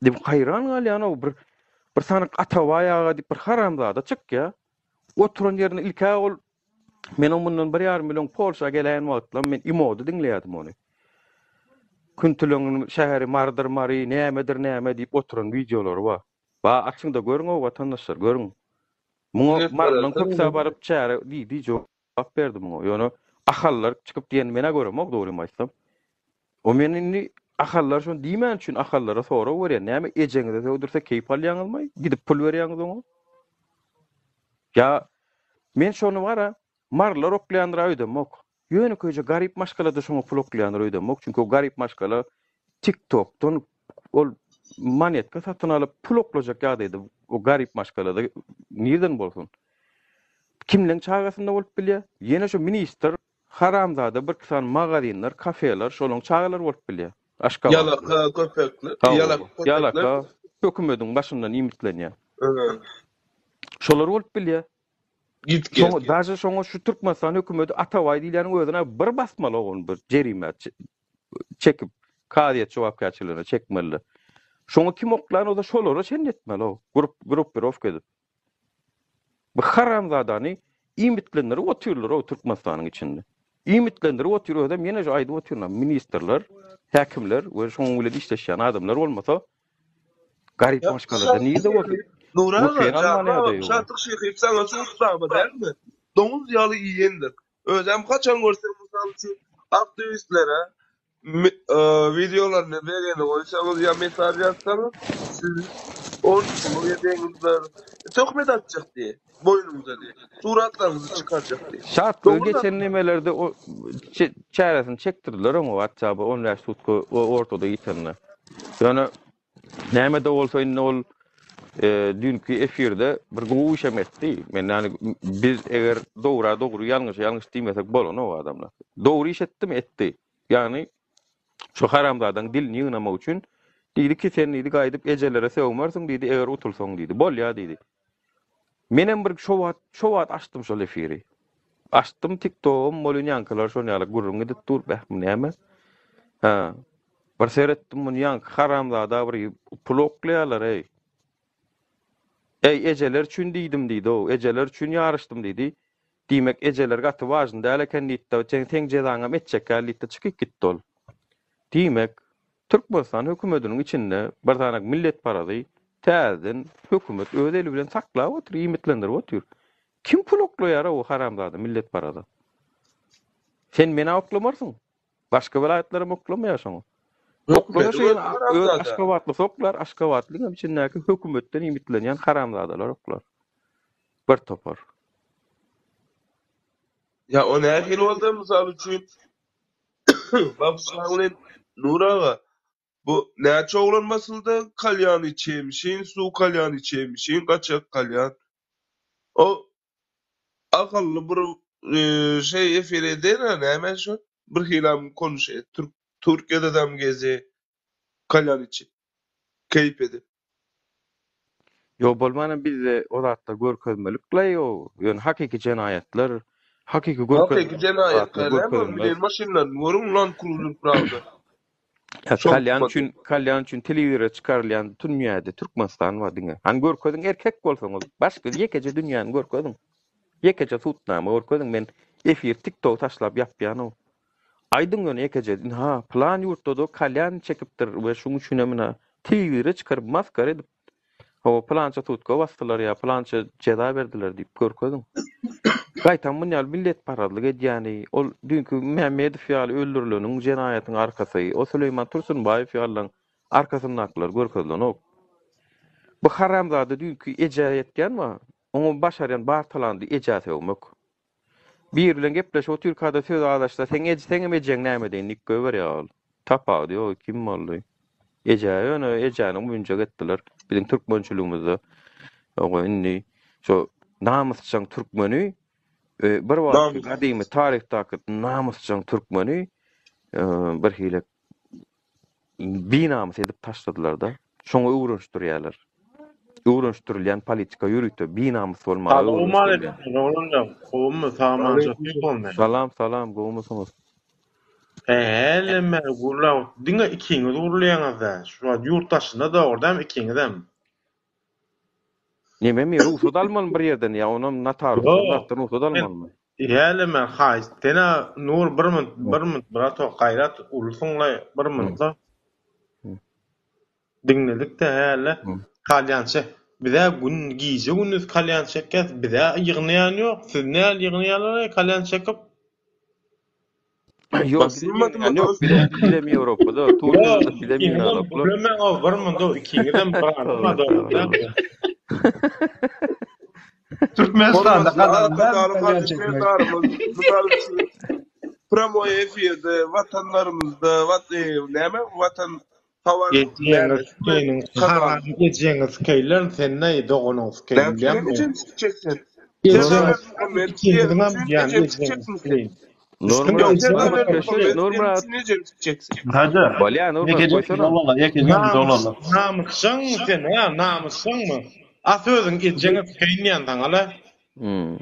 Diýip haýran galýan-ow bir. Bir sany Atabaý aga diýip bir haramzada çykýar. Oturan ýerinde ilk-ä ol men oň mundan bir ýarym ýyl öň Polşa geläýen wagtlam men imoda diňleýärdim ony. Küntüleň şäheri Marydyr Mary, nämedir näme diýip oturan wideolary bar. Ba açyň-da görüň-ow watandaşlar, görüň. Muňa Marynyň köpüsi baryp çäre diýdi, jogap berdi muňa. Ýöne Ahallar çykyp diýenini men-ä göremok dogrymy aýtsam. O men indi Ahallar şony diýmäni üçin Ahallara sorag berýän. Näme ejeňize sögdürse keýp alýaňyzmy? Gidip pul berýäňiz oňa? Ýa men şony bara Marylar oklaýandyr-a öýdemok. Ýönekeýje garyp maşgalada şoňa pul oklaýandyr öýdemok. Çünki o garyp maşgala TikTokdan ol monetka satyn alyp pul oklajak ýagdaýda o garyp maşgalada nirden bolsun? Kimleň çagasynda bolup bilýär? Ýene şo ministr haramzada birki sany magazinler, kafeler şolaň çagalary bolup bilýär. Aşgabatda. Ýalaka köpekler, ýalaka köpekler. Ýalaka hökümediň başyndan iýmitlenýär. Şolar bolup bilýär. Git gel. Şoňa daže şoňa şu Türkmenistan hökümeti Atabaý diýilýäniň özüne bir basmaly ony bir jerime çekip kazyýet jogapkärçiligine çekmeli. Şoňa kim oklan bolsa şolara çenli etmeli o grup gruppirowka edip. Bu haramzadany iýmitlendirip otyrlar o Türkmenistanyň içinde. Iýmitlendirip otyr özem ýene şu aýdyp otyryn ministrler, häkimler we şonuň bilen işleşýän adamlar bolmasa Garyp maşgalada nirde bolsun? Nury aga, Vpn almaly janyma ýagdaýy bak, ýok. Şatlyk Şyhyýew saňa subutnama dälmi? Doňuz ýaly iýendir. Özem haçan görseň, mysal üçin, aktiwistlere wideolaryny begeni goýsaňyz ýa mesaj ýazsaňyz, siz oruslyk edeňizler, töhmet atjak diýe, boýnuňyza diýe, suratlaryňyzy çykarjak diýe. Şatlygy Doňuz geçen nemelerde o çäresini çekdirdiler oňa WhatsApp-a 15 sutka ortada ýitenine. Ýöne näme-de bolsa indi ol düýnki efirde bir gowy işem etdi. Men ýani biz eger dogra dogry ýalňyşa ýalňyş diýmesek bolanok adamlar. Dogry iş etdimi? Etdi. Ýagny şu haramzadaň dilini ýygnamak üçin diýdi ki sen diýdi gaýdyp ejelere sögmersiň diýdi eger utulsaň diýdi. Bolýa diýdi. Menem bir şo wagt şo wagt açdym şol efiri. Açdym tiktogym welin ýaňkylar şon ýaly gürrüň edip dur beh bu näme. Hä. Bir seretdim muny ýaňky haramzada bir pul oklaýarlar eý. Eý ejeler üçin diýdim diýdi-ow, ejeler üçin ýaryşdym diýdi. Diýmek ejeler gaty wažny däl eken diýdi-de, seň seň jezaňam etjek däl diýdi-de çykyp gitdi ol. Diýmek, Türkmenistan hökümetiniň içinde bir sany milletparazy täzeden hökümet öz eli bilen saklap otyr, iýmitlendirip otyr. Kim pul oklaýar-ow o haramzada milletparaza? Sen men-ä oklamarsyň. Başga welaýatlaram oklamaýar şoňa. Oklasa Hökümeti şu öz öz haramzada. aşgabatlysy oklar, aşgabatlyňam içindäki hökümetden iýmitlenýän haramzadalar oklar. Bir topar. Ýa o nähili boldy mysal üçin Bagyşlaň bilen Nur aga bu näçe oglan basyldy kalýan içemişin suw kalýan içemişin gaçak kalýan o Akylly bir şeý efir edena näme şo bir hilam konuşy türk türkiýededem gezi kalýan içip keýp edip. Ýok bolmanam bizde o zatlar görkezmelikle ýok. Ýöne hakyky jenaýatlar hakyky Hakyky görkezilmeli jenaýatlar zatlar näme görkezilmez. bilen maşynlaryny görüň Land Cruiser Prado. Ýa Şol kalýan üçin kalýan üçin telewizora çykarylýan dünýäde Türkmenistan bar diňe. Hany görkeziň erkek bolsaňyz başga ýekeje dünýäni görkeziň. Ýekeje sudnama görkeziň men efir tiktok taşlap ýapýan-ow. Aýdyň ýöne ýekeje ynha pylan ýurtda-da kalýan çekipdir we şuň üçinem ynha telewizora çykaryp maskara edip Hawa, pylança sutka basdylar ýa pylança jeza berdiler diýip görkeziň. Gaýtam muny ýaly milletparazlyk edýäni, ol düýnki Mämmedow ýaly öldürileniň jenaýatyň arkasy, o Süleýman Tursunbaýew ýalylaryň arkasyndakylar görkezilenok. Bu haramzada düýnki ejä ýetýän bar, oňa başarýan bar talandy ejä sögmek. Biri bilen gepleşip otyrkada söz azaşsa seň ej seňem ejeň näme deýin diýip goýberýär ol. Tapawudy ýok kim boldy. Eje ýöne ejäni oýunjak etdiler. Biziň türkmençiligimizde oňa indi şo namysjaň türkmeni e, bir wagtky gadymy taryhdaky namysjaň türkmeni e, bir hili binamys edip taşladylar-da. Şoňa öwrenişdirýärler. Öwrenişdirilýän politika ýörite binamys bolmaga öwrenişdirilýär. Salowmaleýkim oglanlar, gowumy, samanjak ýokmy? Salam, salam, gowumysyňyz? Hälem gürläp, diňe ikiňiz gürleýäňiz-dä. Şu wagt ýurt daşynda dogry dämi ikiňizem? Nememi rugsat almalymy bir ýerden ýa onam notariusdan Ýok. zatdan rugsat Sen almalymy? Hälem men haýyşt sena Nur bir minut bir minut bratok gaýrat ulusyňlaý bir minutla diňledik-de häle kalýan çek bizä gün gije gündiz kalýan çekýäs bizä ýygnaýan ýok siz näl ýygnaýarlaý kalýan çekip Ýok bize Basylmadymy ýygnaýan ýok dost? bize bizem Ýewropada Ýok Türkiýede bizem ikiňizem ýygnanoklar. gürlemäň-ow bir minut ikiňizem bir Tövbe adam tövbe. Türkmenistanda Hormatly gadagan dälmi Arkadagly kalýan Hajy çekmek? Serdarymyz, mysal üçin, pramoý efirde watanlarymyzda, wat, e, näme, watan habar Ejeňi näme, türkmen sikeýiniň kanaly. haram ejeňi sikeýlerin sen näý doganyňy sikeýin Näme üçin bilýäňmi? ejemi sikjek sen? Ejeňi Serdar Berdimuhamedow diýeniň ikiňiziňem üçin bilýän ejemi ejeňi sikjekmi sen? sikeýin. Nurmyrat, Ýok, Serdar Nurmyrat köşeş, Berdimuhamedow diýeniň Nurmyrat. üçin ejemi sikjeksin. Hajy, Bolýa Nurmyrat ýekeje goýsana. dolala, ýekeje Namys dolala. namysjaňmy sen hä namysjaňmy? A sözüň ejeňi sikeýin diýen saňa le. Hmm.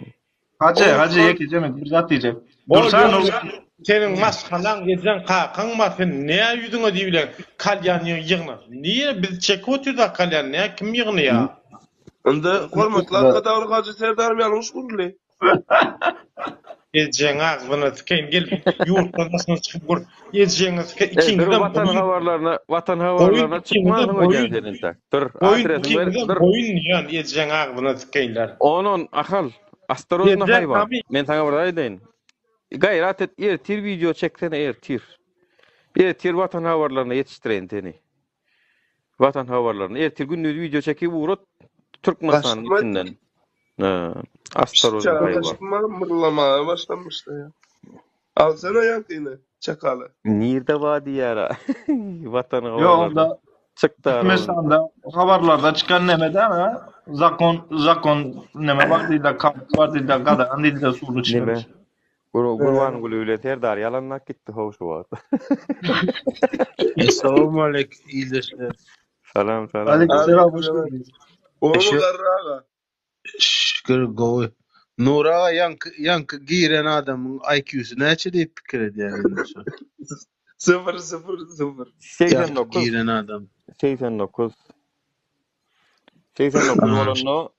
Hajy, Oguz hajy han ýekeje bir zat diýjek. Bol Dursa ýok Nurmyrat. seniň maşgalaň ejeň kakaň bar sen nä ýüzüňe diýibilen kalýan ýygna. Nire biz çekip otyrda kalýan nä kim ýygnaýa? Onda hormatly Arkadagly Hajy Serdarym ýalňyş guruldy. Ejeň agzyna sikeýin gel ýurtdan daşyna çykyp gör ejeňi sike Ey, dur ikiňizem watan goýun habarlaryna, watan goýun habarlaryna ikiňizem çykmansyň öýdýän goýun sen entek. Dur, goýun adresiňi ber, ikiňizem dur. goýun diýýän ejeň agzyna sikeýinler. Onon Ahal, astorozno Ejeň haýwan. hamy Men saňa bir zat aýdaýyn. Gaýrat et, ertir wideo çeksene ertir. Ertir watan habarlaryna ýetişdireýin seni. Watan habarlaryny ertir gündiz wideo çekip ugrat Türkmenistanyň Gaçdym içinden. Ha, astorozno Çaga haýwan. gaçdym myrlamaga başlamışdy ya. Alsana ýaňkyny çakaly. Nirde bar diýýär. Watan Ýok, habarlaryna onda çykdy ara ony. Türkmenistanda habarlarda çykan neme dämi? Zakon, zakon neme bar diýdi, kanun bar diýdi, gadagan diýdi suwly Neme? içmek. Gur Gurbanguly bilen Serdar ýalanlap gitdi how şu wagt. Essalamualeýkum ildeşler. Salam salam. Aleykümselam, hoş Aleykümselam. geldiňiz. Gowymy Şu Garry aga? şükür gowy. Nury aga ýaňky ýaňky giren adamyň IQ-sy näçe diýip pikir edýäň indi şu? 0 0 0. Ýaňky 89. giren adam. 89. 89 Ha, bolanda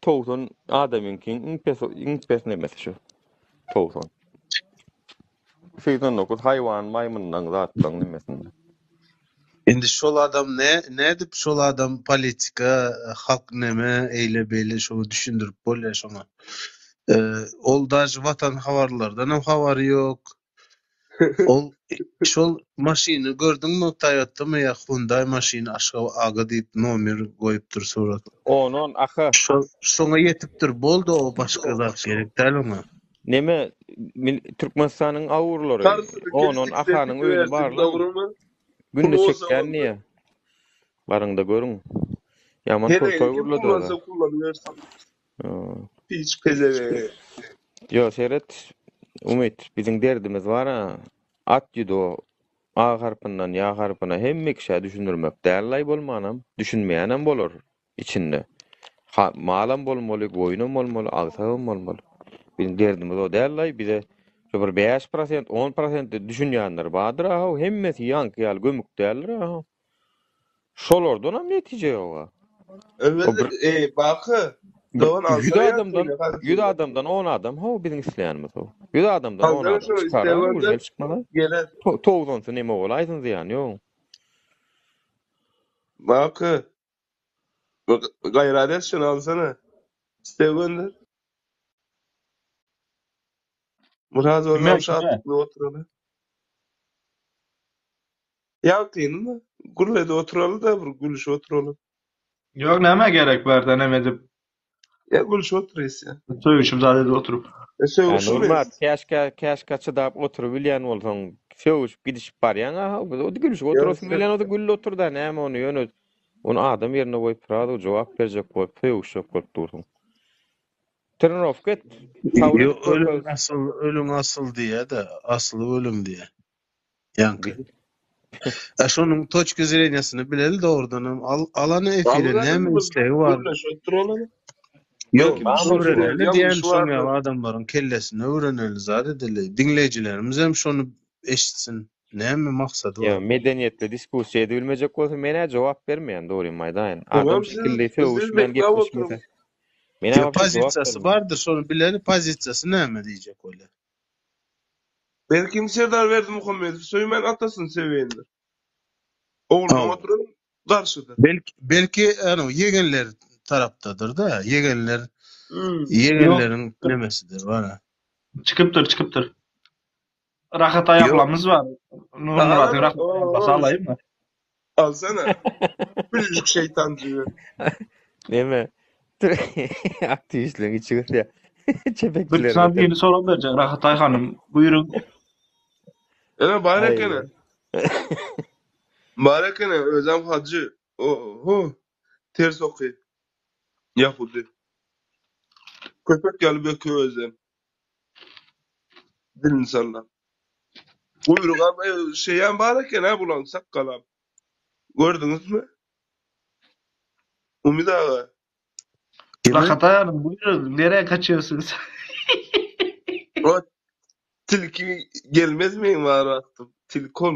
90 adamyňkyň iň pes iň pes nemesi şu. 90. 89 haýwan maýmynlaň zatlaň nemesinde. Indi şol adam ne nädip şol adam politika halk neme eýle beýle şo düşündirip bolýar şoňa. Ol daže watan habarlardanam habary ýok. Ol şol maşyny gördüňmi Toyotamy ýa Hyundai maşyny Aşgabat aga diýip nomer goýupdyr surat. Onon aha. Şol şoňa ýetipdir boldy o başga zat gerek däl oňa. Neme Türkmenistanyň awurlary Karsyny onon kesdik ahanyň öýüni bersin barlaň. dogrymy? Günde Pul bolsa çekýän boldy. diýýä. Baryňda görüň. Ýaman Heleýini krutoý kim gurladylar. kullansa kullanybersin. Hiç pezewege. Ýo seret Umyt biziň derdimiz bar-a. At ýudo A harpyndan Ýa harpyna hemme kişä düşündirmek däl-laý bolmanam, düşünmeýänem bolar içinde. Ha, malam bolmaly, goýunam bolmaly, agsagam bolmaly. Biziň derdimiz o däl-laý, bize şu bir 5%, 10% düşünýänler bardyr-a-how, hemmesi ýaňky ýaly gömük däldir-a-how. Şolardanam netije ýog-a. Evet, O bir e, Baky, bir dogan 100 alsana adamdan ýaňkyny 100 halkyny. adamdan 10 adam how biziň isleýänimiz how. 100 adamdan 10 Alsana adam şunu çykar-a, isleg uje gönder, çykmaz-a. geler. To togsansy neme bolaýsyn zyýany ýok. Baky, gaýrat et şunu alsana. Isleg gönder. Biraz Kime, oynam kime? şatlykly oturaly. Ýaňkyny-da gürledi oturaly-da bir gülüşip oturaly. Ýok, näme gerek bar neme edip Ya gülüşip oturýas ya. sögüşip zat edip oturyp. E Ýa sögüşmeýäs. Nurmyrat, käşgä käşgä çydap oturybilýän bolsaň, sögüşip gidişip barýaň-a, biz o gülüşip Ýa oturasyň sen gelýän bolsa gül otur-da, näme ony ýöne ony adam ýerine goýup srazu jogap berjek bolup, sögüşjek bolup dursuň. Trenirowka et, sabyr Ýok edip ölüň görkez. asyl ölüň asyl diýýä-de, asyly ölüň diýýä. Ýaňky. A şonuň toçka zreniýasyny bileli dogrudanam al alany efire Alganym näme bir islegi bar? gürleşip oturaly. Ýok, Belki bir şoň öwreneli diýen ýalňyşy şoň bardyr. ýaly adamlaryň kellesini öwreneli zat edeli. Diňleýjilerimiz hem şony eşitsin. Näme maksady Ýa bar? medeniýetli diskussiýa edibilmejek bolsa men-ä jogap bermeýän dogrymy aýdaýyn. Adam Tamam siz şekilli siz sögüşmän bekläp oturyň. gepleşmese. Men Ýa pozisiýasy bardyr, şony bileli, pozisiýasy näme diýjek bolýar. Belkim Serdar Berdimuhamedow söýmän atasyny söýendir. Oglunyň oturan garşydyr. Belki belki ýagny ýegenler tarapdadyr-da, ýegenler ýegenleriň nemesidir bara. Çykypdyr, çykypdyr. Rahat aýaklamyz bar. Nurmyradyň rahat aýaklasy alaýynmy? Alsana. Küçücük şeýtanjygy. Neme? Aktiwistleriň içi gysýar. Bir Çepekçiler sany beter. birini sorag berjek Rahataý hanym. Buýruň. Ene bar Aý. ekeni. Bar ekeni özem hajy. Oho. Ters oky. Ýahudy. Köpek ýaly böki özem. Dilini sallap. Guýrugam şeýem bar eken ha bulaň sakgalam. Gördüňizmi? Umyt aga. Rahataý hanym buýruň. Nereye kaçıyorsunuz? O tilki gelmez meň bar wagtym. Tilkol.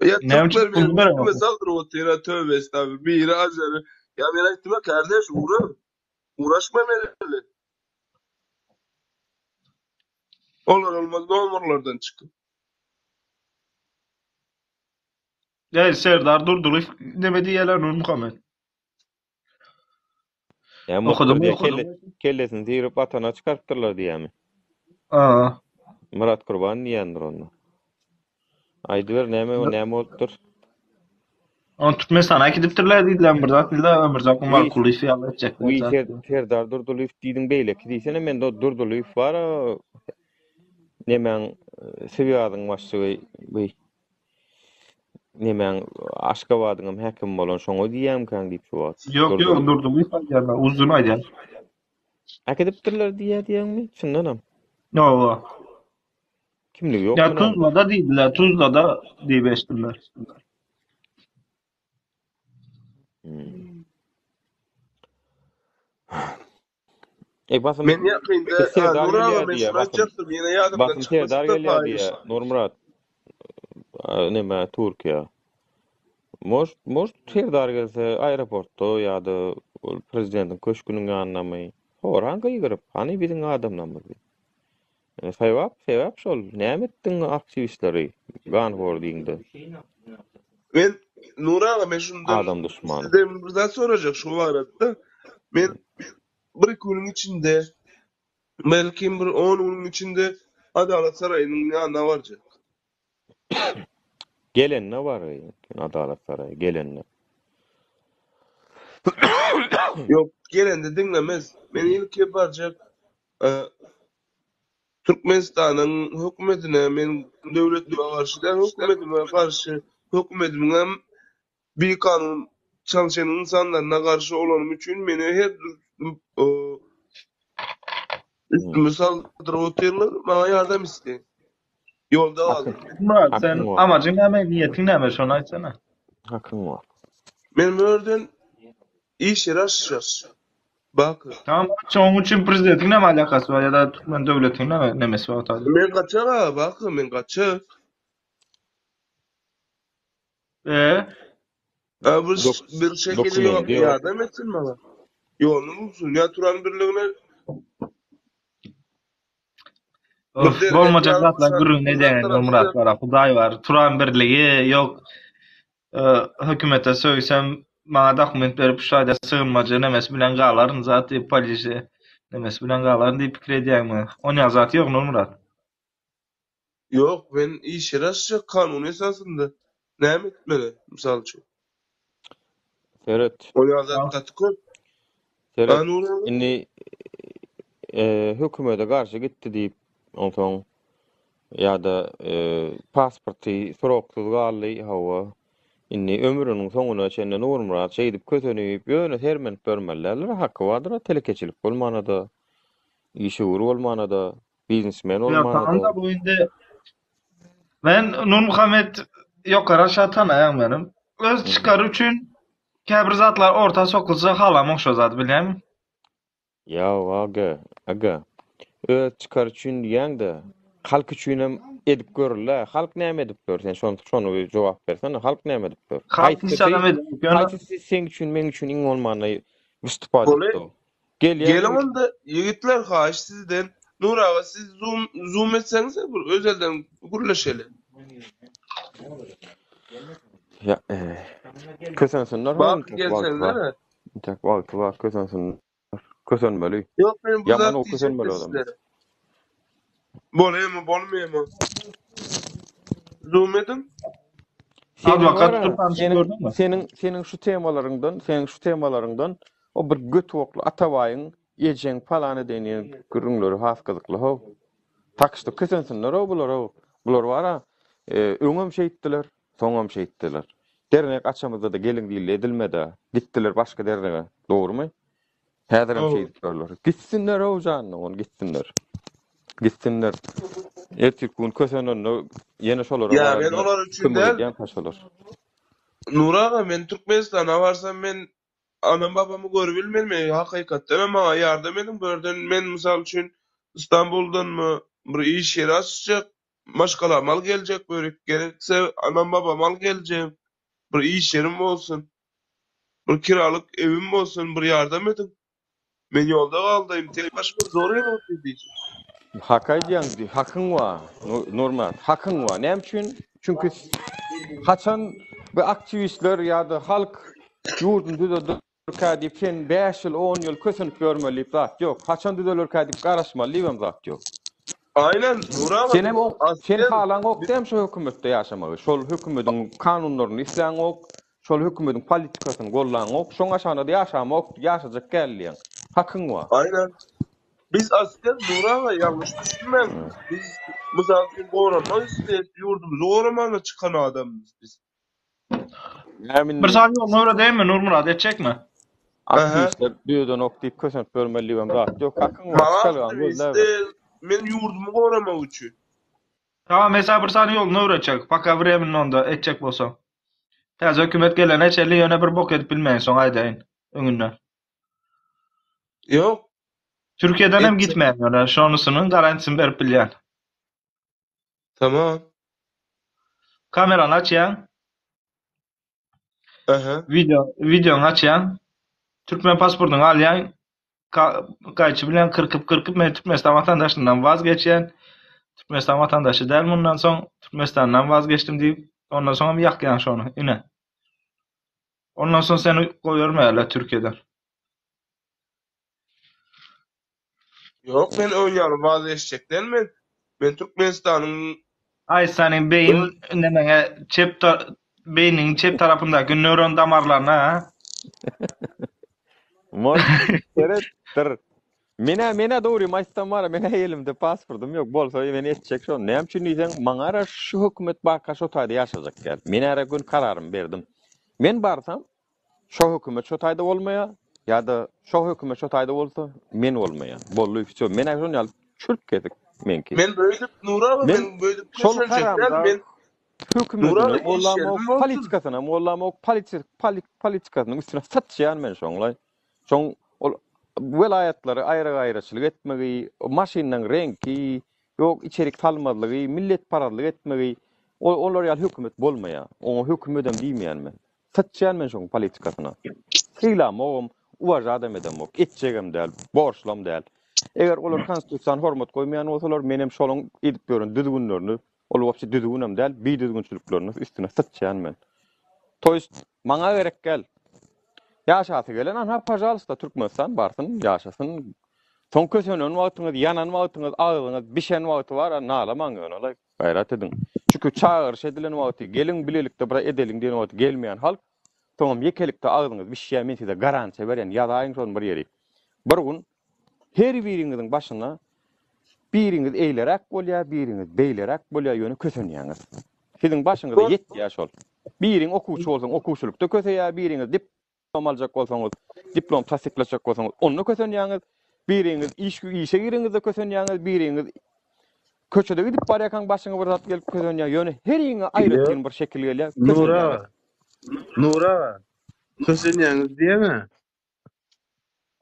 Ya Näme üçin türkler puluny benim beremok? üstüme saldyryp otyr ha tövbe estağfurullah. Biri ajary. Ya men aýtdym ha kardeş ugra. Uğraşma menle. Olar olmaz nomerlerden çykyp. Ey Serdar Durdulyýew neme diýýärler Nurmuhammet? Näme Okudum, bolupdyr diýýär, okudum. kelle, kellesini syryp watana çykarypdyrlar diýýärmi? Aa. Myrat Gurban diýýändir onda. Aýdyber näme näme bolupdyr? Ony Türkmenistana äkidipdirler diýdiler bir zat diýdiler Ömürzak Wiý, Umarkulyýew ýaly etjekler wiý zat Ser, diýip. Serdar Durdylyýew diýdiň beýleki diýsene mende o Durdylyýew bar-a nemäň Swýazyň başlygy wiý Nemäň Aşgabadyňam häkimi bolan şoňa diýýämkäň diýip şu wagt. Ýok ýok Durdylyýew. Durdylyýew aýdýan men uzyn aýdýan. Äkidipdirler diýýä diýýäňmi? Çyndanam. Hawa. Kimligi Ýa ýokmy näme? Tuzlada diýdiler, Tuzlada diýip eşitdim. Hmm. E basym Men ýakynda e, Serdar Nur aga gelýär men diýýär şuny basym. aýtjakdym ýene ýadymdan Basym Serdar çykmasyn-da gelýär paýyş. diýýär Nurmyrat. Neme Türkiýä. Может, может Serdar gelse aeroportda ýa-da ol prezidentiň köşgüniň ýanyndamy? Soran gygyryp, hany biziň adamlarymyz diýip. E, Sebäp, sebäp şol. Näme etdiň aktiwistleri ganhor diýiňde? Men Nur aga men şundan Adam duşmany. sizden bir zat sorajak şu barada. Men bir iki günüň içinde belki bir 10 günüň içinde Adalat Saraýynyň ýanyna barjak. Gelende bar Adalat Saraýy gelende. Ýok, gelende diňlemez. Men ilki barjak e, Türkmenistanyň hökümetine men döwletime garşy däl, hökümetime garşy, hökümetimiň hem bikanun çalışan insanlaryna garşy olanym üçin meni her üstüme saldyryp otyrlar, maňa ýardam isleýin. Ýolda galdym. Murat sen Hakyň bar. amajyň näme, niýetiň näme şony aýtsana. Hakyň bar. Men bu ýerden iş ýeri açjak. Baky. Tamam, şonuň üçin prezidentiň näme alakasy bar ýa-da türkmen döwletiniň näme nemesi bar taýda? Men gaçak aga, Baky, men gaçak. E? Ha, bir, Dok bir şekilde dokumenti ýok. ýardam etsin maňa. Ýoluny bulsun. Ýa Turan birligine bir Of, dernek bolmajak ýaly zatlar gürrüň edýäň Nurmyrat bara, Hudaý bar. Turan birligi ýok. Hökümete sögsem maňa dokument berip şu aýda sygynmajy nemesi bilen galaryn zat diýip polisiýa nemesi bilen galaryn diýip pikir edýäňmi? Onýa zat ýok Nurmyrat. Ýok, men iş ýeri açjak kanun esasynda. Näme etmeli, mysal üçin? Seret. Onýa zat gaty köp. Seret, A Nury aga? indi e, hökümete garşy gitdi diýip, onsoň ýa-da e, pasporty soragsyz galdy, hawa. Indi ömrüniň soňuna çenli Nurmyrat şeýdip kösenip, ýöne sermenip ýörmeli däldir, haky bardyr, telekeçilik bolmana-da, işewür bolmana-da, biznesmen Ýok, bolmana-da. tamam-da bu indi Men Nurmuhammet ýokary aşagy tanaýan menem. Öz çykary üçin käbir zatlar orta sokulsa halamok şo zady bilýäňmi? Ýa aga, aga. Öz çykary üçin diýýäň-de, halk üçinem edip görül-dä. Halk näme edip gör? Sen şony şony bir jogap bersene. Halk näme edip gör? Halk hiç Haýsysy adam edip ýöne haýsysy seň üçin, meň üçin iň bolmanda wystupat Goly etdi ol? Gelýän Geliň onda ýigitler haýyş sizden. Nur aga siz zoom zoom etseňiz bir özelden gürleşeli. Ýa, kösensinler Bak entek wagty bar. gelseňizere. Entek wagty bar kösensinler. Kösenmeli. Ýok men bu Ýaman zat o diýjekde kösenmeli adam. sizlere. Bolýamy bolmaýamy? Zoom ediň. Seniň Adwokat bar-a, tutup tanşyp seniň gördüňmi? seniň seniň şu temalaryňdan, seniň şu temalaryňdan o bir götokly Atabaýyň ejeň palan edeýin diýen gürrüňleri has gyzykly how. Tak şto kösensinler-ow bular-ow. Bular bar-a, e, öňem şeýtdiler, soňam şeýtdiler. Dernek açamyzda-da geliň diýildi, edilmedi-ä. Gitdiler başga dernege. Dogrumy? Häzirem Dogry. şeýdip ýörler. Gitsinler-ow janyna ony gitsinler. Gitsinler. Ertirki gün kösenende ýene şolara Ýa men baranda olar üçin kömek däl. edýän şolar. Nur aga men Türkmenistana barsam men anam babamy görübilmen men hakykatdanam maňa ýardam ediň bu ýerden men mysal üçin Istanbuldanmy bir iş ýeri açjak maşgalam al geljek bu ýerik gerekse anam babam al geljek bir iş ýerim bolsun bir kiralyk evim bolsun bir ýardam ediň men ýolda galdaýym tek başyma zor gelip otyr diýjek. Hak aýdýaň, hakyň bar, Nurmyrat, hakyň bar. Näme üçin? Çünki haçan bu aktiwistler ýa-da halk ýurduny düzelderkä diýip sen 5 ýyl, 10 ýyl kösenip ýörmeli diýip zat ýok. Haçan düzelerkä diýip garaşmaly diýibem zat ýok. Aýnan Nur aga Senem biz o sen asker halaňok dämi şu hökümetde ýaşamagy? Şol hökümediň kanunlaryny isläňok, Şol hökümediň politikasyny gollaňok, şoň aşagynda-da ýaşamok, ýaşajak däl diýýäň. Hakyň bar. Aýnan. Biz asker Nur aga ýalňyş düşünmäň. Biz mysal üçin goranmak isleýäs, ýurdumyzy goramana çykan adamyz biz. Näme Bir indi sany ýoluny öwredeýinmi Nurmyrat etjekmi? Aha. aktiwistler düzedenok diýip kösenip ýörmeli diýibem zat ýok. Hakyň bar, Maňa çykalgaňy aktiwist gözläber. däl, men ýurdumy goramak üçin. Tamam men saňa bir sany ýoluny öwretjek. Paka vremенно onda etjek bolsaň. Täze hökümet gelene çenli ýöne bir bok edip bilmeýin soň aýdaýyn öňünden. Ýok. Türkiýeden hem Etjek. gitmeýän ýöne şonusynyň garantiýasyny berip bilýän. Tamam. Kamerany açýaň. Aha. Wideo wideoňy açýaň. Türkmen pasportyňy alýaň. Gaýçy bilen kyrkyp kyrkyp men Türkmenistan watandaşlygyndan waz geçýän. Türkmenistan watandaşy däl mundan soň Türkmenistandan waz geçdim diýip, ondan soňam ýakýaň şony. Ine. Ondan soň seni goýbermeýärler Türkiýeden. Ýok men oýnaýan waz geçjek däl men. Men Türkmenistanyň Aý seniň beýin nemeňe çep beýniň çep tarapyndaky nöron damarlaryna ha. Mol seret dur. Menä menä dogrymy aýtsam bara menä elimde pasportym ýok bolsa men etjek şony. Näme üçin diýseň maňara şu hökümet barka şo taýda ýaşajak däl. Men ara gün kararymy berdim. Men barsam Şo hökümet şo taýda bolmaýar, ýa-da şo hökümet şo taýda bolsa, men bolmaýan. Boldy, wsýo. Men-ä şon ýaly çürt kesik meňki. Men beýdip Nur aga Men men beýdip şol köşenjek däl haramdag men Nur aga hökümedinem iş gollamok, ýerim bolsun. politikasynam gollamok, politi poli politikasynyň üstüne syçýan men şoňlaý. Şoň ol welaýatlary aýra-gaýraçylyk etmegi, maşynyň reňki, ýok içerik salmazlygy, milletparazlyk etmegi, ol olar ýaly hökümet bolmaýar. Oňa hökümedem diýmeýän men. Syçýan men şoň politikasyna. Sylamogam, uwažadam edemok, etjegem däl, borçlam däl. Eger olar konstitusiýany hormat goýmaýan bolsalar, menem şolaň edip ýören düzgünlerini, ol wapşe düzgünem däl, bidüzgünçiliklerini üstüne syçýan men. To ýest, maňa gerek däl. Ýaşasy gelen anha pažalsta Türkmenistan barsyn, ýaşasyn. Soň kösenen wagtyňyz, ýanan wagtyňyz, agzyňyz bişen wagty bar, nalamaň ýöne laý. Gaýrat ediň. Çünki çagyryş edilen wagty, geliň bilelikde bir edeliň diýen wagty gelmeýän halk, soňam ýekelikde agzyňyz bişýär, men size garantiýa berýän, ýazaýyň şony bir ýerik. Bir gün her biriňiziň başyna biriňiz eýleräk bolýar, biriňiz beýleräk bolýar, ýöne kösenýäňiz. Siziň başyňyza ýetýär şol. Biriň okuwçy bolsaň okuwçylykda köseýär, biriňiz dip Diplom aljak bolsaňyz, diplom tassyklatjak bolsaňyz, onda kösenýäňiz. Biriňiz iş işe gireňizde kösenýäňiz, biriňiz köçede gidip barýarkaň başyňa bir zat gelip kösenýär. Ýöne heriňe aýratyn bir şekil gelýär, Nur kösenýäňiz. aga, Nur aga, kösenýäňiz diýeňä.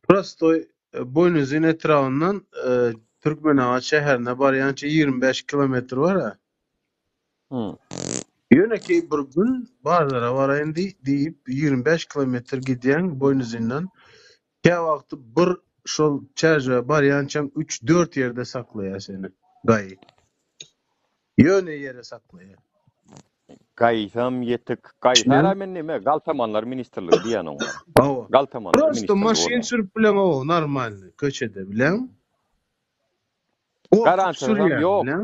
Prostoý Boýnuzyn etrabyndan Türkmenabat şäherine barýança 25 kilometr bar-a. Ýönekeý bir gün bazara baraýyn diýip 25 kilometr gidýäň Boýnuzyndan. Käwagty bir. şol Çärjewe barýançaň üç-dört ýerde saklaýar seni GAI. Ýöne ýere saklaýar. Gaýsam ýetik. Gaýsara men neme galtamanlar ministrligi diýýän oňa. Hawa. Galtamanlar Prosto ministrligi maşyn bolýar. sürüp bileňok normalny köçede bileň. Gorkup Garantiýasam sürýäň ýok. bileň.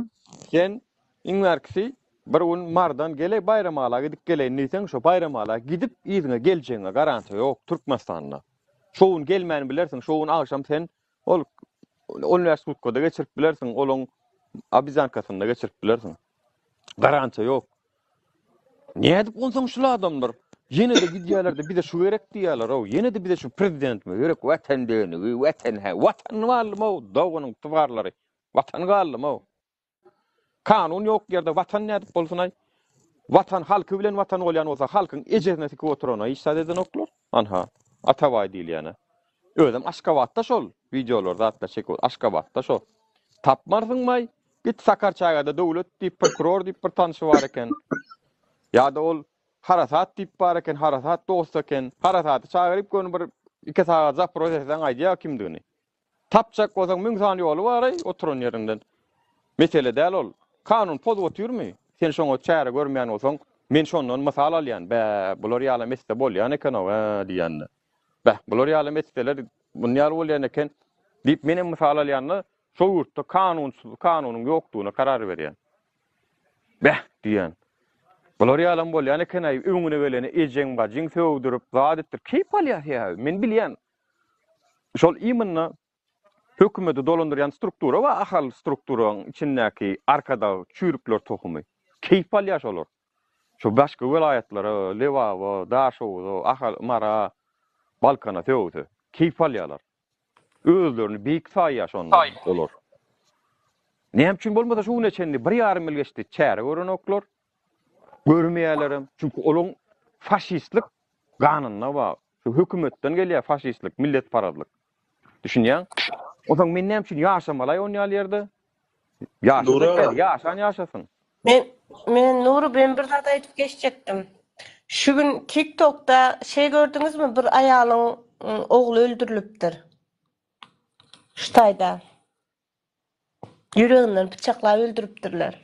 Sen iň bärkisi bir gün Marydan geleý Baýramala gidip geleýin diýseň şo Baýramala gidip yzyňa geljegiňe garantiýa ýok Türkmenistanda. Şo gün gelmän bilersiň şo gün agşam sen ol 15 sutkada geçirip bilersiň olaň obizankasynda geçirip bilersiň. Garantiýa ýok. Nädip onsoň şul adamlar ýene-de gidýärler-de bize şu gerek diýýärler-ow, ýene-de bize şu prezidentimiz gerek, watan dönügi, watan hä, watan galdymy-ow, doganyň tubarlary, watan galdymy-ow. Kanun ýok ýerde watan nädip bolsun-aý? Watan halky bilen watan bolýan bolsa, halkyň ejesine sikip oturana hiç zat edenoklar. Anha, Atabaý diýilýäne. Özem Aşgabatda şol wideolar zatlar çekip, Aşgabatda şo. Tapmarsyňmaý? Git Sakarçägede Döwlet diýip prokuror diýip bir tanşy bar eken. Ýa-da ol Harasat diýip bar eken, Harasat dost eken. Harasaty çagyryp göni bir iki sagat zapros etseň aýdýar kimdigini. Tapjak bolsaň müň sany ýoly bar-aý oturan ýerinden. Mesele däl ol. Kanun pozup otyrmy? Sen şoňa çäre görmeýän bolsaň, men şondan mysal alýan. Bä, bular ýalam etse bolýan eken-ow, hä diýende. Bäh, bular ýalam etseler, muny ýaly bolýan eken diýip menem mysal alýan-da, Şo ýurtda kanunsyz, kanunyň ýokdugyna karar berýän. Beh, diýýän. Bular ýalam bolýan eken-aý, öňüne geleni ejeň-bajyň sögdürip, zat etdirip, keýp alýar sebäbi. Men bilýän. Şol imенно hökümeti dolandyrýan struktura bar, Ahal strukturaň içindäki Arkadag çüýrükler tohumy. Keýp alýar şolar. Şo başga welaýatlara, Lebaba, Daşoguza, Ahal, Mara, Balkana sögse, keýp alýarlar. Özlerini beýik saýýar şonda olar. Näme üçin bolmasa şu güne çenli bir ýarym ýyl geçdi, çäre görenoklar. Görmeýärlerem. Çünki olaň faşistlik ganynda bar. Şu hökümetden gelýär faşistlik, milletparazlyk. Düşünýäň? Onsoň men näme üçin ýaşamaly on ýaly ýerde? Ýaşajak däl, ýaşan ýaşasyn. Men men Nury ben bir zat aýdyp geçjekdim. Şu gün TikTokda şey gördüňizmi bir aýalyň ogly öldürilipdir. Şu taýda. Ýüreginden pyçaklap öldüripdirler.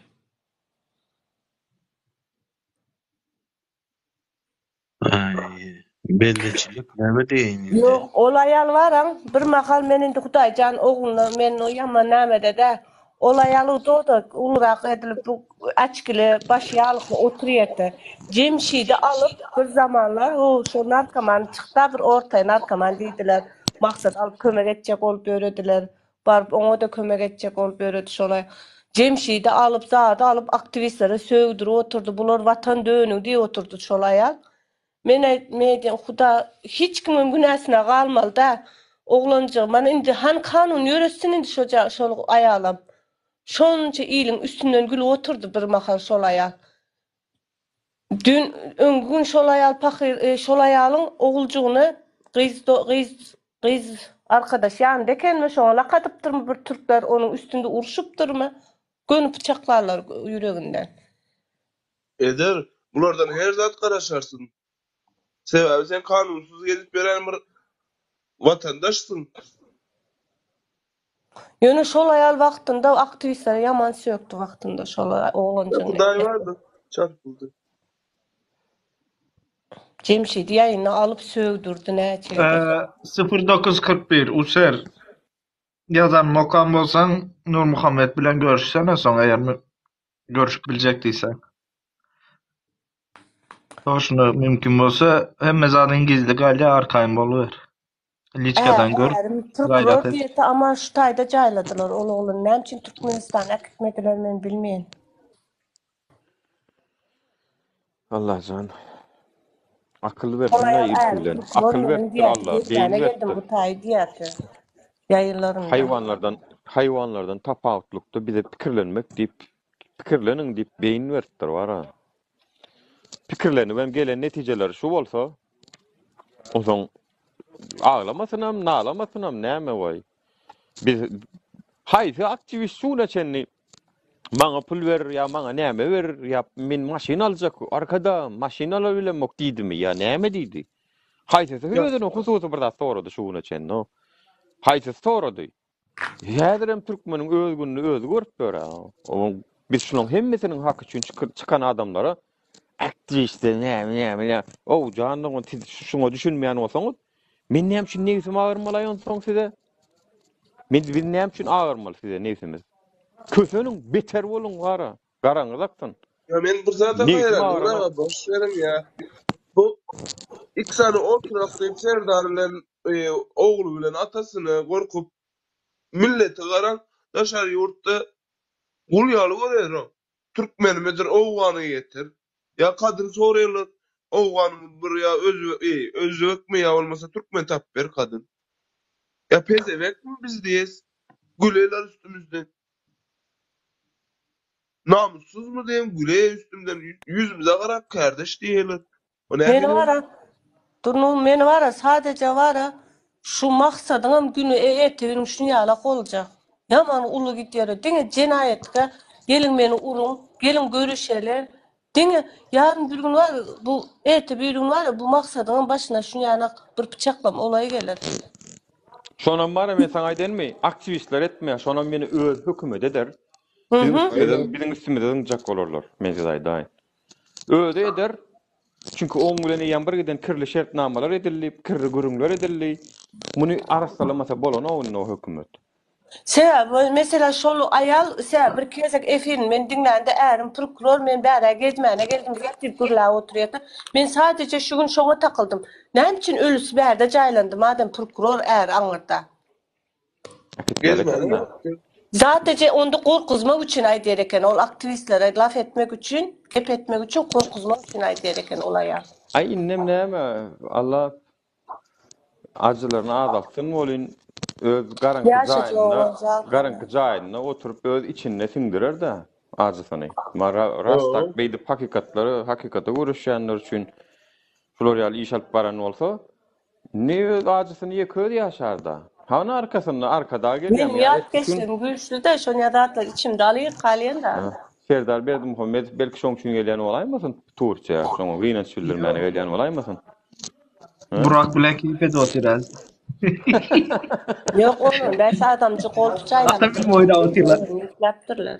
Aý, belliçilik näme diýeýin indi. Ýok, ol aýal baram, bir mahal men indi Hudaýjan ogluna men o ýaman nämede-dä, ol aýal uda-da ulurak edilip bu açkili başy ýalykly otyrýerdi. Jemşidi alyp bir zamanlar o şo narkoman çykda bir ortaý narkoman diýdiler. Maksat alyp kömek etjek bolup ýörediler. Baryp oňa-da kömek etjek bolup ýöredi şol aý. Jemşidi alyp zady alyp aktiwistlere sögdürip oturdy bular watan dönügi diýip oturdy şol aýal. Men aýt men aýdýan huda hiç kimiň günäsine galmaly däl. Oglanjygy mana indi hany kanun ýöretsin indi şo şol aýalam. Şonça iliň üstünden gülüp oturdy bir mahal şol aýal. Dün öňki gün şol aýal pahyr e, şol aýalyň oguljygyny gyz gyz gyz arkadaş ýanynda ekenmi şoňa lak atypdyrmy bir türkler onuň üstünde urşupdyrmy göni pyçaklarlar ýüreginden. Eder. Bulardan her zat garaşarsyn. Sebäbi sen kanunsyz gezip ýören bir watandaşsyň. Ýöne şol aýal wagtynda aktiwistlere ýaman sökdi wagtynda şol oglanjygyň Hudaý ejesi. bardyr. Çarpyldy. Jemşidi ýaýyna alyp sögdürdi näçe gezek. 0941 User ýazanymy okan bolsaň Nurmuhammet bilen görüşsene soň eger görüşüp biljek diýseň. Toşno mümkin bolsa hemme zadyň gizli galýar arkaýyn boluber. Liçkadan gör, Ärim prokuror gaýrat et. diýeti aman şu taýda jaýladylar ol ogluny näme üçin Türkmenistana äkitmediler men bilmeýän. Allajan akyl Ol bersin-dä aýal ilki ärim bilen. prokuror Akyl meniň beripdir diýýärdi Alla, beýin gezmäne geldim beripdir. bu taýy diýýärdi ýaýynlarynda. Haýwanlardan haýwanlardan tapawutlykda bize pikirlenmek diýip, pikirleniň diýip beýin beripdir bar-a. Pikirlenibem gelen netijeleri şu bolsa, onsoň aglamasynam, nalamasynam näme waý. Biz haýsy aktiwist şu güne çenli maňa pul ber ýa maňa näme ber ýa men maşyn aljak arkada maşyn ala bilemok diýdimi ýa näme diýdi? Haýsysy özüne hususy bir zat sorady şu güne çenli. Haýsysy sorady? Häzirem türkmeniň öz gününi özi görüp ýör-ä. Biz şularyň hemmesiniň haky üçin çykan adamlara aktiwistler näme näme näme. Ow jan dogan siz şuňa düşünmeýän bolsaňyz, men näme üçin nebsim agyrmalaý onsoň size? Men biz näme üçin agyrmaly size nebsimiz? Köseniň, beter boluň gara. Garaňyz aksyn. Ya men bir zada Nebsim haýran agyranok. aga boş beriň ya. Bu iki sany oturak diýip Serdar bilen e, ogly bilen atasyny gorkup milleti garaň daşary ýurtda gul ýaly görýär o. Türkmenimidir owgany getir. Ýa kadyr soraýarlar owganymy bir ýa özbe e, özbekmi ýa bolmasa türkmen tapyp ber kadyn. Ýa pezewekmi biz diýes. Güleler üstümizden. Namyssyzmy diýen güle üstümden ýüzümize garap kärdeş diýerler. O Meni nähili bara Durnu meni bara sadece bara şu maksadyňam güni e ertebiniň şuny ýalak boljak. Ýaman uly gidýär. Diňe jenaýatga geliň meni uruň, geliň görüşeli. Diňe ýaryn bir gün bar bu erte bir gün bar bu maksadyňam başyna şuny ýalak bir pyçaklam olaý geler. Şonam bara men saňa aýdaýynmy? Aktiwistler etmeýär. Şonam meni öz hökümet eder. Biziň üstümize, biziň üstümize zyňjak bolarlar. Men size aýdaýyn. Özi eder. Çünki oň bilen eýýäm bir giden kirli şertnamalar edildi, kirli gürrüňler edildi. Muny arassalamasa bolanok indi o hökümet. Sebäbi mesela şol aýal sebäbi bir gezek efirini men diňlände ärim prokuror men bärä gezmäne geldim zat diýip gürläp oturýardy. Men sadece şu gün şoňa takyldym. Näme üçin ölüsi bärde jaýlandy madem prokuror äri aňyrda. Äkitmeli eken-dä. Sadece onda gorkuzmak üçin aýdýar eken ol aktiwistlere laf etmek üçin gep etmek üçin gorkuzmak üçin aýdýar eken ol aýal. Aý indem näme Allah Ajylaryny azaltsyn welin öz garaňky Ýaşajyk jaýynda oglan žalko. garaňky jaýynda oturyp öz içinde siňdirer-dä ajysyny. Mara rast tak beýdip hakykatlary hakykata göreşýänler üçin şular ýaly iş alyp baran bolsa indi öz ajysyny ýeke özi ýaşar-da. Hany arkasynda Arkadag Meniň gelýärmi ýa ertesi gün ýatkeşligim güýçli-de, şonýa zatlar içimde alyp galýan-da. Serdar Berdimuhamedow belki şoň üçin gelýän bolaýmasyn Türkiýä, şoňa gynanç bildirmäne gelýän bolaýmasyn? Burak bilen keýp edip otyr häzir. Ýok, ondan bäş adamjyk gol tuçaýlap Atam bilen oýnap otyrlar. Ýükläpdirler.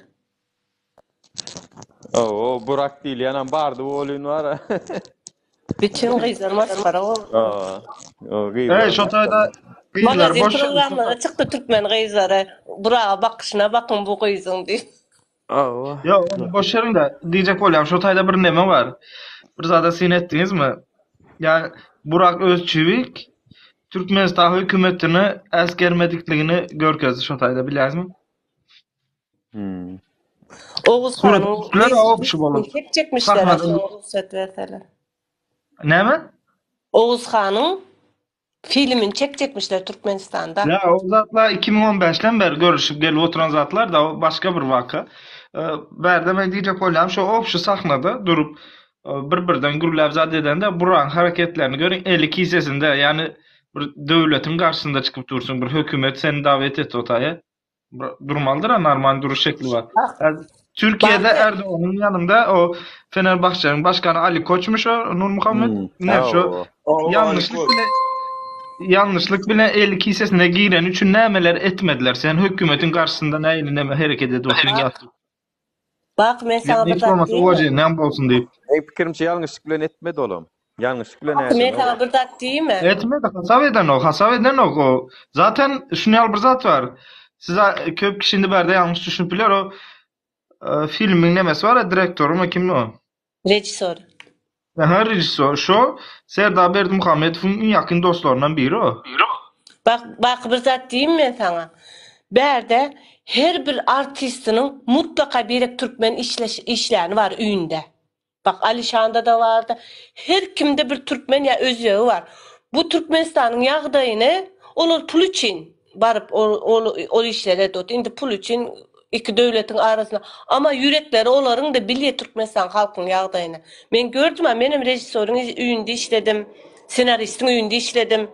O, Burak diýilýänem bardy welin bar. Bütin gyzlar masgara boldy. O, gyzlar. Eý, şo taýda gyzlar Magazin boş. programlara çykdy türkmen gyzlary. Buraga bakyşyna bakyň bu gyzyň diýip. Hawa. Ýok, ony boş ýeriň-de, diýjek bolýan şo taýda bir neme bar. Bir zada syn etdiňizmi? Ýa Burak Özçivik Türkmenistan hökümetini äsgermedikligini görkezdi şo taýda, bilýäňizmi? Hmm. Oguz Surat hanyň düşdüler, obşy bolup. Çekjekmişler Sahnada şoňa rugsat berseler. Näme? Oguz hanyň filmini çekjekmişler Türkmenistanda. Ýa o zatlar 2015-den bäri görüşip gelip oturan zatlar da o başga bir waka. Bärde men diýjek bolýanym şo obşy sahnada durup bir-birden gürläp zat edende Buragyň hareketlerini görüň eli kisesinde ýagny bir döwletiň garşysynda çykyp dursuň bir hökümet seni dawet etdi o taýa. Durmalydyr a normal duruş şekli bar. Türkiýede Erdoganyň ýanynda o Fenerbahçeniň başkany Ali Koçmuş o Nurmuhammet. Hmm. Ne şu ýalňyşlyk bilen ýalňyşlyk bilen eli kisesine gireni üçin nämeler etmediler. Sen hökümetiň garşysynda nähili näme hereket edip otyrsyň ýatyp. Bak men saňa bir Hiç zat bolmasa diýeyinmi? uwajeniýam bolsun diýip. Meň pikirimçe ýalňyşlyk bilen etmedi olam. Ýalňyşlyk bilen Bak men ädenok. saňa bir zat diýeyinmi? Etmedi, hasap edenok, hasap edenok o. Zaten şuny ýaly bir zat bar. Siz köp kişi indi bärde ýalňyş düşünip biler o e, filmiň nemesi bar ya direktorymy kim o? Režissor. Aha režissor şo Serdar Berdimuhamedowyň iň ýakyn dostlaryndan biri o. Bak bak bir zat diýeyinmi men saňa? Bärde her bir artistiniň mutlaka birek türkmen işleş işläni bar öýünde. Bak Alişanda-da bardy. Her kimde bir türkmen ýa özbegi bar. Bu Türkmenistanyň ýagdaýyny olar pul üçin baryp ol ol ol işleri edip otyr. Indi pul üçin iki döwletiň arasynda. Ama ýürekleri olaryň-da bilýär Türkmenistan halkyň ýagdaýyny. Men gördüm-ä, menem režissýoryň öýünde işledim, ssenaristiň öýünde işledim.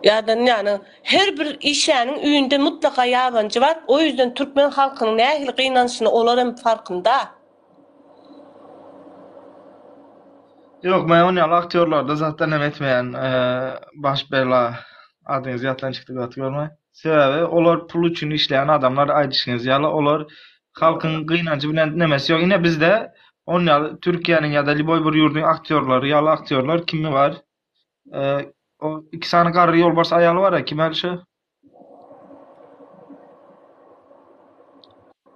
Ýa-da ýagny her bir işläniň öýünde mutlaka ýabanjy bar. O ýüzden türkmen halkynyň nähili gynanyşyny olar hem farkynda. Ýok, men ony ýaly aktýorlarda zatdan hem etmeýän. Baş bela. Adyňyz ýatdan çykdy gaty görme. Sebäbi olar pul üçin işleýän adamlar aýdyşyňyz ýaly olar halkyň gynanjy bilen nemesi ýok. Ine bizde on ýaly Türkiýäniň ýa-da lýuboý bir ýurduň aktýorlary ýaly aktýorlar kimi bar? O iki sany garry ýolbars aýaly bar-a kim äli şo?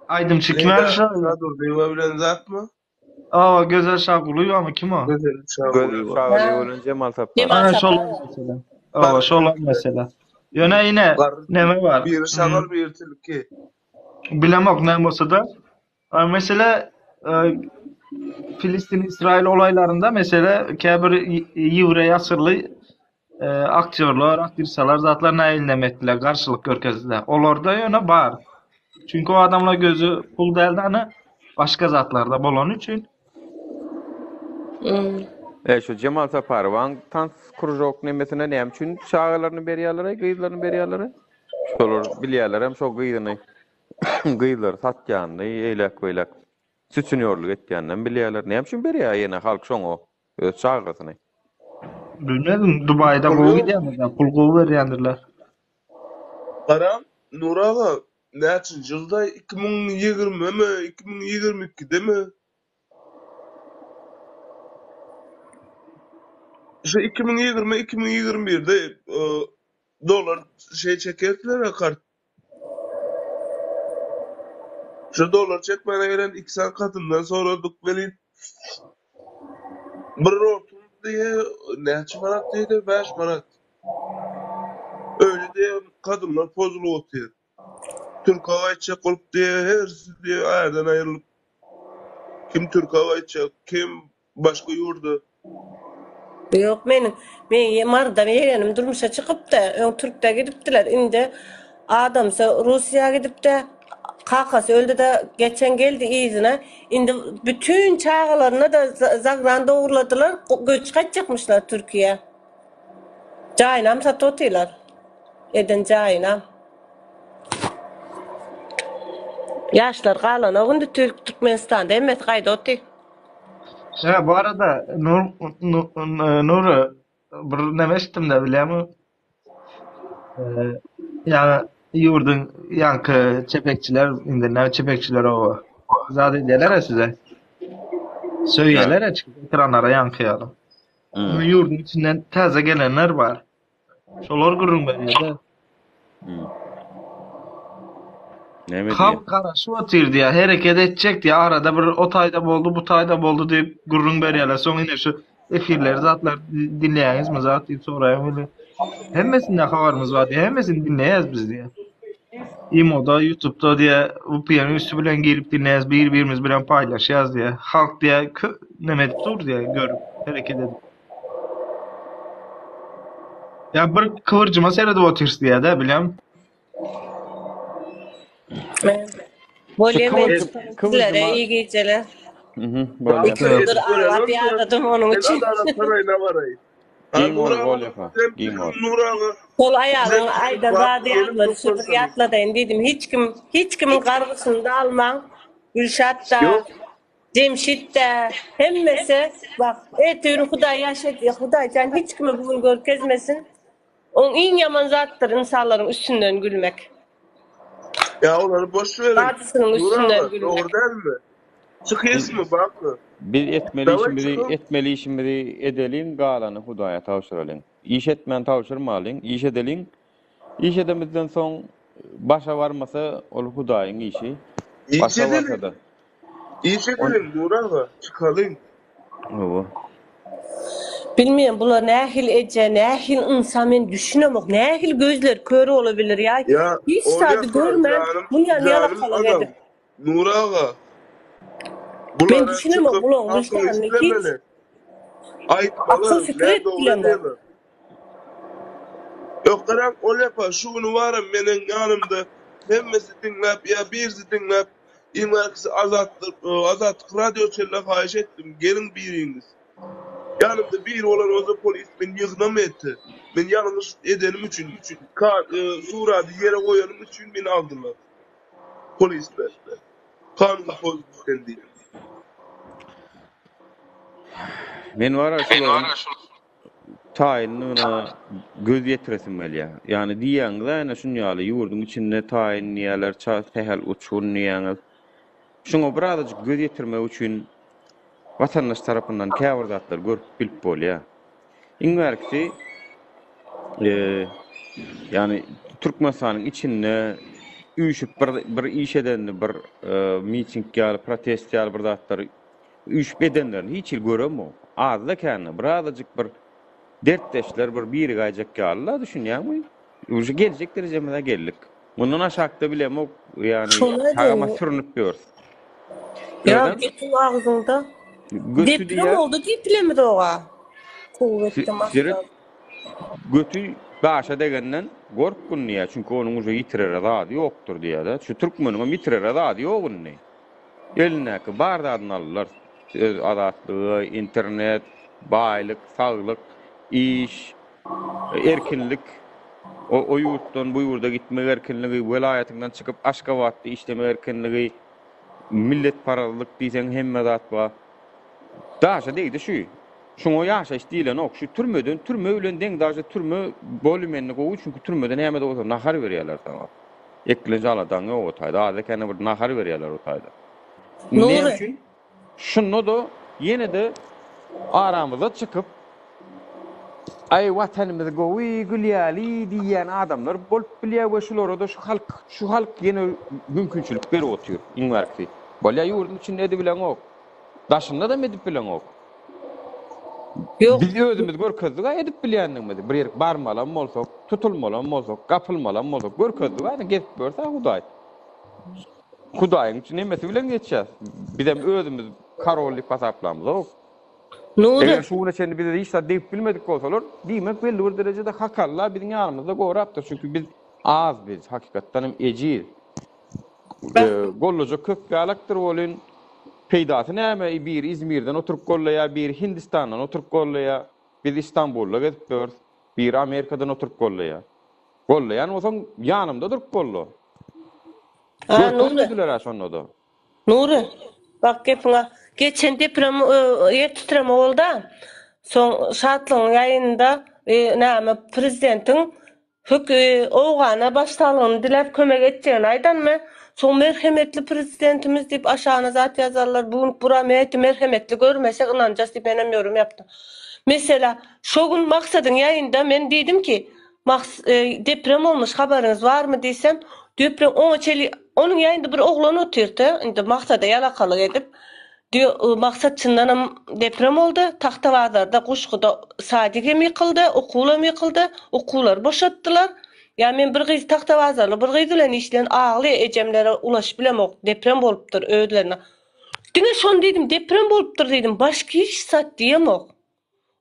Aýdymçy kim äli Leýla şo? Şadurdyýewa bilen zatmy? Awa Gözel Şagulyýewamy kim o? Gözel Gözel Şagulyýewa. Şagulyýewa bilen Jemal Saparow. Jemal Ana şolar Saparow. mesela. Awa şolar mesela. Ýöne ine Garry neme bar. biri Hmm, şagal biri tilki. Bilemok näme bolsa-da. A, Mesele e, Filistin İsrail olaylarynda mesele käbir ýewreý asylly e, aktýorlar, aktrisalar zatlar nähili neme etdiler, garşylyk görkezdiler. Olarda ýöne bar. Çünki o adamlar gözü pul däldi, ana başga zatlarda bolany üçin. Hmm. E şu Jemal Saparowaň tans kružok nemesine näme üçin çagalaryny berýärler-aý, gyzlaryny berýärler-aý? Şolar bilýärler hem şo gyzyny gyzlary satýanyny, eýläk-beýläk sütünýorluk etýäninem bilýärler. Näme üçin berýär ýene halk şoňa öz çagasyny? Bilmedim, Dubaýda Pul gowy ýok. gidýändir, pul gowy berýändirler. Garam, Nury aga, näçinji ýylda, 2020-mi, 2022-demi? Şu 2020, 2021-de dollar şey çekerdiler kart. Şu dollar çekmäne gelen iki sany kadyndan soradyk welin bir rotum diýe näçe manat diýdi, 5 manat. Öyle diýe kadynlar pozulyp otyr. Türke gaýtjak bolup diýe hersi diýe ärden aýrylyp kim türke gaýtjak, kim başga ýurda. Ýok meniň men Marydan ýegenim durmuşa çykypdy. Öň türkde gidipdiler. Indi adamsy Russiýa gidipdi. Kakasy öldüde geçen geldi yzyna. Indi bütün çagalaryna da zagran dogurladylar. Göç gaýtjakmyşlar Türkiýä. Jaýynam satyp otyrlar. Eden jaýynam. Ýaşlar galanok indi Türkmenistanda hemmesi gaýdyp otyr. Hä, bu arada Nur Nur bir neme eşitdim-de bilýäňmi? Ýa ýurduň ýaňky çepekçiler indi näme çepekçiler oba. Zat edýärler size. Söýýärler çykyp ekranlara ýaňky ýaly. Hmm. Ýurduň içinden täze gelenler bar. Şolar gürrüň berýär-de. Hmm. Näme diýýär? Halk garaşyp otyr diýýär, hereket etjek diýýär. Arada bir o taýda boldy, bu taýda boldy diýip gürrüň berýärler. Soň ine şu efirleri zatlar diňleýäňizmi zat diýip soraýan weli. Hemmesinde habarymyz bar diýýär, hemmesini diňleýäs biz diýýär. Imoda, YouTube'da diýýär, VPN üsti bilen girip diňleýäs, bir-birimiz bilen paýlaşýas diýýär. Halk diýýär, neme edip dur diýýär, görüp, hereket edip. Ýa bir kıwyrjyma seredip otyrys diýýär-de, bilýän. Bolýa Şu men kıwyrjyk çykaryn sizlere kıwyrjyma iyi gijeler. Mhm, bolýa. Iki gündür aglap ýadadym onuň Sen üçin. adalat saraýyna baraý. Ha Giň Nur bol aga, bolýa. sen Giň biziň bol. Nur aga, Şol aýalyň bize aýdan bak zady gelin ýatlady şu bir toplansaly. ýatladaýyn diýdim. Hiç kim hiç kimiň gargyşyny da almaň. Gülşat-da, Ýok. Jemşit-de, hemmesi bak ertir gün Hudaý ýaşat Hudaý jan hiç kime bu gün görkezmesin. Oň iň ýaman zatdyr ynsanlaryň üstünden gülmek. Ýa olary boş beriň. Bajysynyň Nur üstünden aga, gülmek. dogry dälmi? Çykýasmy bakmy? Biz etmeli Daway işimizi çykyň. etmeli işimizi edeliň, galany Hudaýa tabşyralyň. Iş etmän tabşyrmalyň, iş edeliň. Iş edemizden soň başa barmasa ol Hudaýyň işi. Iş Başa edeliň. barsa-da. Iş edeliň Nur aga, çykalyň. Hawa. Bilmeýän bular nähili eje, nähili ynsan men düşünemok. Nähili gözleri kör bolabilir ýa Ýa hiç ol zady ýaka görmän janym munýan janym ýalakalyk agam edip. Nur aga Men bulara düşünemok çykyp bulaň hakyňy wyždanyny hiç islemeli. akyl Aýtmaly fikir nä edip dogry bilemok. edýärler. Ýok garaň ol ýapa şu güni baram meniň ýanymda hemmesi diňläp ýa birisi diňläp iň bärkisi Azatlyk Azatlyk radio çenli haýyş etdim geliň biriňiz ýanymda biri bolan bolsa polis meni ýygnama etdi men ýalňyş edenim üçin ka surady ýere goýanym üçin meni aldylar polisler kanun pozdy sen diýip. Men bara şularyň. Taýynlygyna göz ýetiresim gelýär. Ýagny diýýäňiz-ä ene şun ýaly ýurduň içinde taýyn diýýärler, ça sähel uçgun diýýäňiz. Şuňa birazajyk göz ýetirmek üçin watandaş tarapyndan käbir zatlary görüp bilip bolýar. Iň bärkisi ýagny Türkmenistanyň içinde üýşüp bir bir iş edenini bir miting ýaly, protest ýaly bir zatlary Üýşüp edenlerini hiç hili göremok. Azda-kände birazajyk bir dertdeşler bir birigäýjek ýaly-la, düşünýäňmi? Uje geljek derejemize geldik. Mundan aşakda bilemok, ýagny tagama sürünip ýörüs. Ýa gepiň agzyňda. Göti Deprem diýýär. boldy diýip bilemizog-a. Gowy etdim Seret, asla. göti daşa degenden gorkgun diýýär, çünki onuň uje ýitirere zady ýokdur diýýär-de. Şu türkmeniňem ýitirere zady ýok indi. Elindäki bar zadyny aldylar. Söz azatlygy, internet, baýlyk, saglyk, iş, erkinlik, o ýurtdan bu ýurda gitmek erkinligi, welaýatyňdan çykyp Aşgabatda işlemek erkinligi, milletparazlyk diýseň hemme zat bar. Daşa degdi şu. Şuňa ýaşaýyş diýlenok. Şu türmeden türme bilen deň daşa türme bolümenli gowy çünki türmede näme-de bolsa nahar berýärler saňa. Eklenç aladaň ýok o taýda. Azda-kände bir nahar berýärler o taýda. Indi näme Nury. üçin? Şunda-da ýene-de aramyza çykyp, Aý, Watanymyz gowy, gül ýaly diýýän adamlar bolup bilýär we şulara-da şu halk, şu halk ýene mümkinçilik berip otyr, iň bärkisi. Bolýa ýurduň içinde edibileňok. Daşynda-da edip bileňok. Ýok. Biz özümiz görkezdik-ä edip bilýändigimizi. Bir ýerik barmalam bolsak, tutulmalam bolsak, gapylmalam bolsak görkezdik-ä, gezip görse Hudaý. Hudaýyň nemesi bilen geçýäs. Bizem özümiz korol diýip hasaplamyzok. Nury. Eger şu güne çenli bize hiç zat degip bilmedik bolsalar, diýmek belli bir derejede Hak Alla biziň ýanymyzda gorapdyr. Çünki biz az biz, hakykatdan hem ejiz. Gollajak köp ýalakdyr welin, peýdasy näme? Biri Izmirden oturyp gollaýar, biri Hindistandan oturyp gollaýar. Biz Istanbulda gezip ýörüs. Biri Amerikadan oturyp gollaýar. Gollaýan bolsaň, ýanymda durup golla. Görkezmediler-ä şonda-da. Nury, bak gepiňe. Geçen deprem, ýer titreme boldy-a. Soň Şatlygyň ýaýynynda näme prezidentiň Hök Owgana baş saglygyny diläp kömek etjegini aýdanmy? Soň merhemetli prezidentimiz diýip aşagyna zat ýazarlar. Bu gün bura meti merhemetli görmesek ynanjas diýip menem ýorum ýapdym. Mesela şo gün Maksadyň ýaýynda men diýdim ki Maks deprem bolmuş habaryňyz barmy diýsem deprem oňa çeli onuň ýaýynda bir oglan otyrdy indi Maksada ýalakalyk edip Diýo, Maksat çyndanam deprem boldy, Tagtabazarda, Guşguda sadik hem ýykyldy, okuwlam hem ýykyldy, okuwlary boşatdylar. Ýa men bir gyz Tagtabazarly bir gyz bilen işleýän, aglaýar ejemlere ulaşyp bilemok, deprem bolupdyr özlerine. Diňe şony diýdim, deprem bolupdyr diýdim, başga hiç zat diýemok.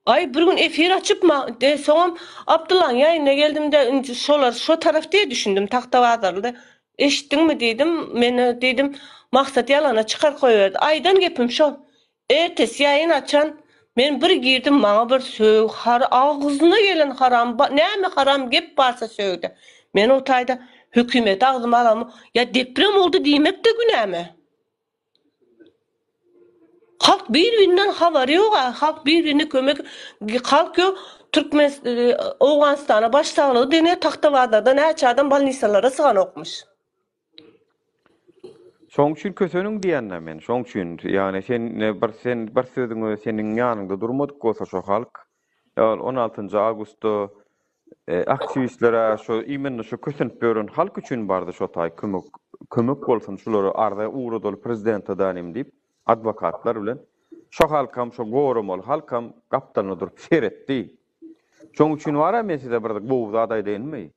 Aý bir gün efir açyp ma de soňam Abdyllaň ýaýyna geldimde indi şolar şo taraf diýe düşündim Tagtabazarly eşitdiňmi diýdim meni diýdim Maksat ýalana çykaryp goýberdi aýdan gepim şo ertesi ýaýyn açan men bir girdim maňa bir sög har agzyna gelen haram näme haram gep barsa sögdi men o taýda hökümeti agzyma alamok ýa deprem boldy diýmek de günämi. Halk bir-birinden habary ýok-a, halk bir-birine kömek, halk ýok, Türkmen Owganystana baş saglygy diýene Tagtabazarda näçe adam bolnisalara syganokmyş. Şoň üçin köseniň diýende men, şoň üçin, ýagny sen bir sen bir sözüňe seniň ýanyňda durmadyk bolsa şo halk, ol on altynjy awgustda Aktiwistlere şo imenno şo kösenip ýören halk üçin bardy şo taý kömek kömek bolsun şulara arza ugradaly prezidente danym diýip adwokatlar bilen şo halkam şo goramaly halkam gapdalynda durup seretdi. Şoň üçin bara men size bir gowy zat aýdaýynmy?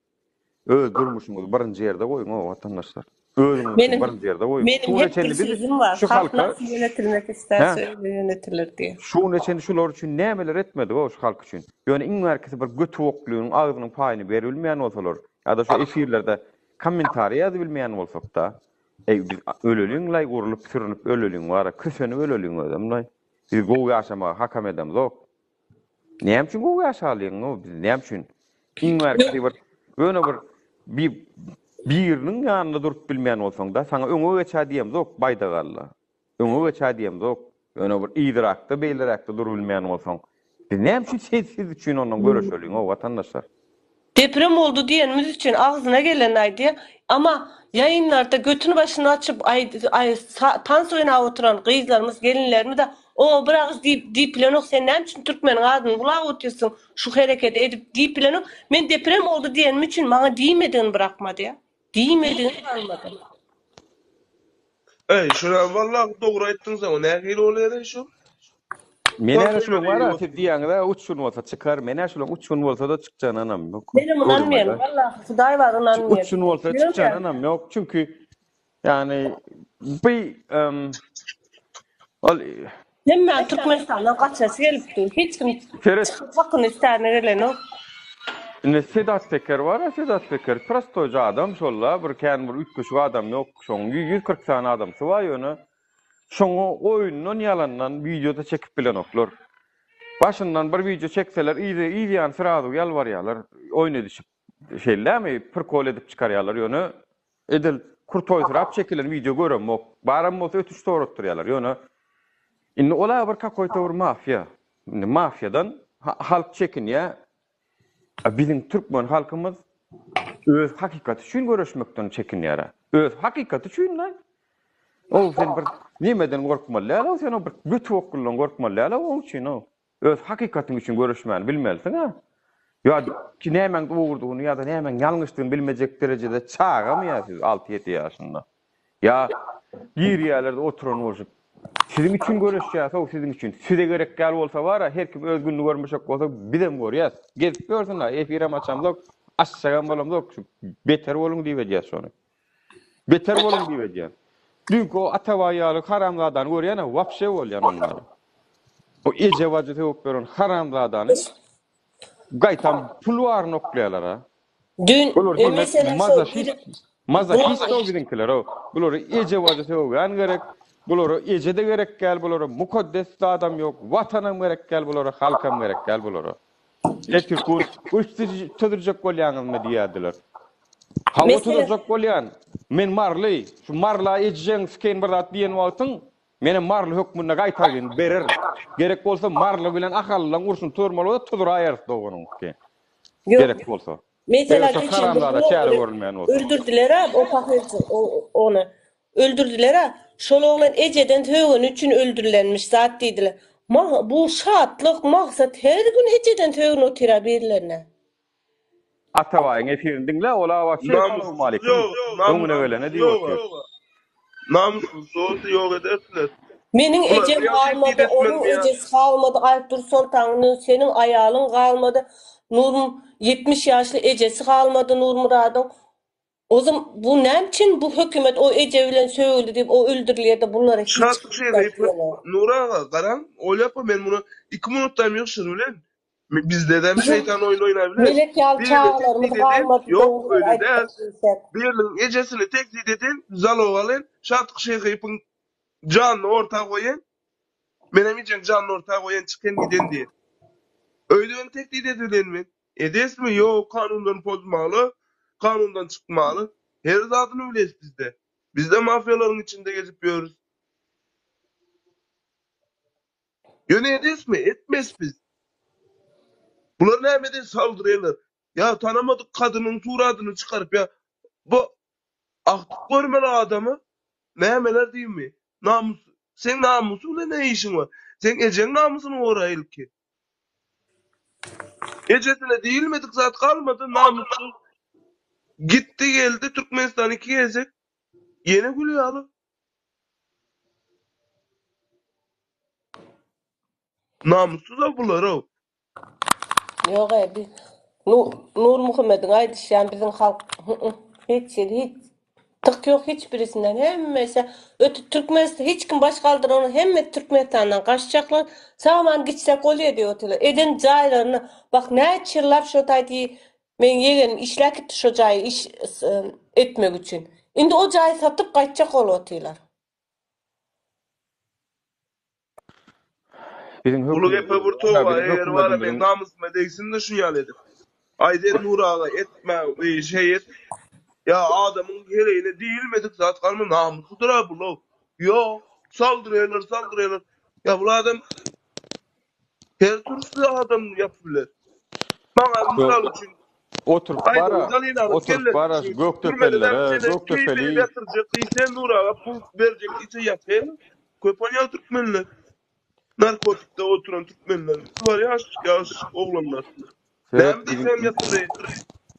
Öz durmuşyňyzy birinji ýerde goýuň o watandaşlar. Özüňizi Meniň birinji ýerde goýuň. meniň Şu güne hep bir çenli biz sözüm bar. şu Halk halka nasıl yönetilmek isterse Hä? öyle yönetilir diye. Şu güne çenli şular üçin nämeler etmedik o şu halk üçin. Ýöne iň bärkisi bir göti oklynyň agzynyň paýyny beribilmeýän bolsalar ýa-da şu efirlerde kommentariý ýazybilmeýän bolsak-da, eý biz öleliň-laý urlup sürünip öleliň bara kösenip öleliň özem-laý. Biz gowy ýaşamaga hakam edemzok. Näme üçin gowy ýaşalyň biz näme üçin? Iň bärkisi bir ýöne bir bir biriniň ýanynda durup bilmeýän bolsaň-da, saňa öňe geçä diýemzok baýdak alla. Öňe geçä diýemzok. Ýöne bir yzyrakda, beýleräkde durubilmeýän bolsaň. Biz näme üçin siz siz üçin ondan göreşeliň o watandaşlar? Deprem boldy diýenimiz üçin agzyna gelenini aýdýar. Ama ýaýynlarda götüni başyny açyp aý tans oýnap oturan gyzlarymyz gelinlerimiz-de oňa bir agyz diýip diýip bilenok sen näme üçin türkmeniň adyny bulap otyrsyň şu hereketi edip diýip bilenok. Men deprem boldy diýenim üçin maňa diýmedigini bırakmady ýa. Diýmedigini galmady. Eý, şuna wallahy dogry aýtdyň sen, o nähili bolýar-eý şu? Men ä şulaň bar-a, siz diýýäňiz-ä üç gün bolsa çykar, men ä şulaň üç gün bolsa-da çykjagyna ynamym ýok. Menem ynanmaýan, wallahy Hudaý bar ynanmaýan. Üç gün bolsa çykjagyna ynamym ýok, çünki ýagny bu ol Hemmäň Türkmenistandan gaçasy gelip dur. Hiç kim çykyp hakyny istäne gelenok. Indi Sedat Peker bar-a, Sedat Peker prostoýja adam şol-la, bir kän bir üýtgeşik adam ýok. Şoň 140 sany adamsy bar ýöne şoňa oýundan ýalandan wideo-da çekip bilenoklar. Başyndan bir wideo çekseler yzy yz ýany srazu ýalbarýarlar oýun edişip. Şeýlemi prikol edip çykarýarlar ýöne edil krutoýsyrap çekilen wideo göremok. Baram bolsa ötüş soratdyrýarlar ýöne indi ola bir kakoýto bir mafiýa. Indi mafiýadan halk çekinýär. A biziň türkmen halkymyz öz hakykaty üçin göreşmekden çekinýär. Öz hakykaty üçin la. O sen bir nemeden gorkmaly däl, o sen o bir göti okguldan gorkmaly däl, oň üçin o. Öz hakykatyň üçin göreşmäni bilmelisiň-ä. Ýa ki nämäň dogrudygyny ýa-da nämäň ýalňyşdygyny bilmejek derejede çagamy ýa siz alty-ýedi ýaşynda? Ýa girýärler-de oturan bolşup. Siziň üçin göreşýäs-ow, siziň üçin. Size gerek däl bolsa bar-a, her kim öz gününi görmeşek bolsa, bizem görýäs. Gezip ýörsün-ä, efirem açamzok, açjagam bolamzok, şu beter boluň diýip edýäs şony. Beter boluň diýip edýän. Düýnki o Atabaý ýaly haramzadany görýän-ä, wapşe bolýan ondan. O eje-bajy sögüp ýören haramzadany gaýtam pul baryny oklaýarlar-a. Düýn Bular e, diýmek meselem şo mazohist, mazohist-ow biziňkiler-ow. Bulara eje-bajy sögýän gerek, bulara eje-de gerek däl, bulara mukaddes zadam ýok, watanam gerek däl bulara, halkam gerek däl bulara. Ertir-kur göç tüzürjek bolýaňyzmy diýerdiler. Hawa tuzurjak bolýan. Men maryly. Şu maryla ejeň sikeýin bir zat diýen wagtyň, menem maryly hökmünde gaýtargyny bererin. Gerek bolsa maryly bilen ahallylaň urşuny tuzurmaly bolsa tuzuraýarys doganyň sikeýin. Gerek bolsa. Mesela Eger şo geçen bir haramzada çäre blogeri görülmeýän bolsa. öldürdiler-ä, o pahyrjy ony öldürdiler-ä. Şol oglan ejeden sögeni üçin öldürilenmiş zat diýdiler. Ma bu şatlyk, maksat her gün ejeden sögünip otyr-a birilerine. Atabaýyň efirini diňle, ol-a wapşe salowmaleýkim öňüne gelene diýip otyr. Namyssyz bolsa ýok edersiler. Meniň ejem galmady, onuň ejesi galmady, Aýtdur Soltan, seniň aýalyň galmady, Nur 70 ýaşly ejesi galmady Nurmyradyň. Ozum bu näme üçin bu hökümet o eje bilen sögüldi diýip o öldürilýärde bulara hiç Şatlyk şeýle Nur aga garaň oýlapa men muny 2 minutda hem ýygşyryp bilen. Bizdedem şeýtan oýun oýnabiler. Melek ýaly çagalarymyz galmady Ýok, dogry öýle däl. aýtdyk diýsek. Biriniň ejesini tehdit eden, zalog alan, Şatlyk Şeýhyýewiň janyny orta goýan, menem ejeň janyny orta goýan, çykan giden diýen. Öýden tehdit edilen men. Edesmi? Ýok, kanundan pozmaly, kanundan çykmaly. Her zadyny biles bizde. Bizde mafiýalaryň içinde gezip ýörüs. Ýöne edesmi? Etmes biz. Bular nämeden saldyrýarlar? Ýa tanamadyk gadynyň suradyny çykaryp ýa bu agtyk görmeli adamy nämeler diými? Namus seň namusyň bilen ne işiň bar? Seň ejeň namysyny gora ilki. Ejesine diýilmedik zat galmady namyssyz gitdi geldi Türkmenistan iki gezek ýene gül ýaly. Namyssyz-a bular-ow. Ýog-eý, bi Nurmuhammediň aýdyşy ýaly biziň halk hiç ýeri hiç tyk ýok hiç birisinden hemmesi öte Türkmenistan hiç kim baş galdyranok hemmesi Türkmenistandan gaçjaklar sag-aman gitsek bolýa diýip otyrlar eden jaýlaryny bak näçe ýyllap şo taýda meň ýegenim işläp gitdi şo jaýy iş etmek üçin indi o jaýy satyp gaýtjak bolup otyrlar. Biziň Uly gepe hökümetimiz bir bar, toba biziň eger bara meň hökümetimiziň namysyma degsin-de şun ýaly edip. Aý sen Nury aga etme şeý et. Ýa adamyň heleýine diýilmedik zat galma namyslydyr-a bul-ow. Ýok, saldyrýarlar, saldyrýarlar. Ýa bul adam. Her türlü adam ýapyp biler. Maňa mysal üçin Oturyp bara, oturyp bara şu Gökdepelilere, Gökdepeli. Ýatyrjak diýse Nuraga pul berjek diýse ýatyn. Köp bolýar türkmenler. Narkotikde oturan türkmenler. Bar ýaş ýaş oglanlar. Seret Näme diýsem ýatyrdy.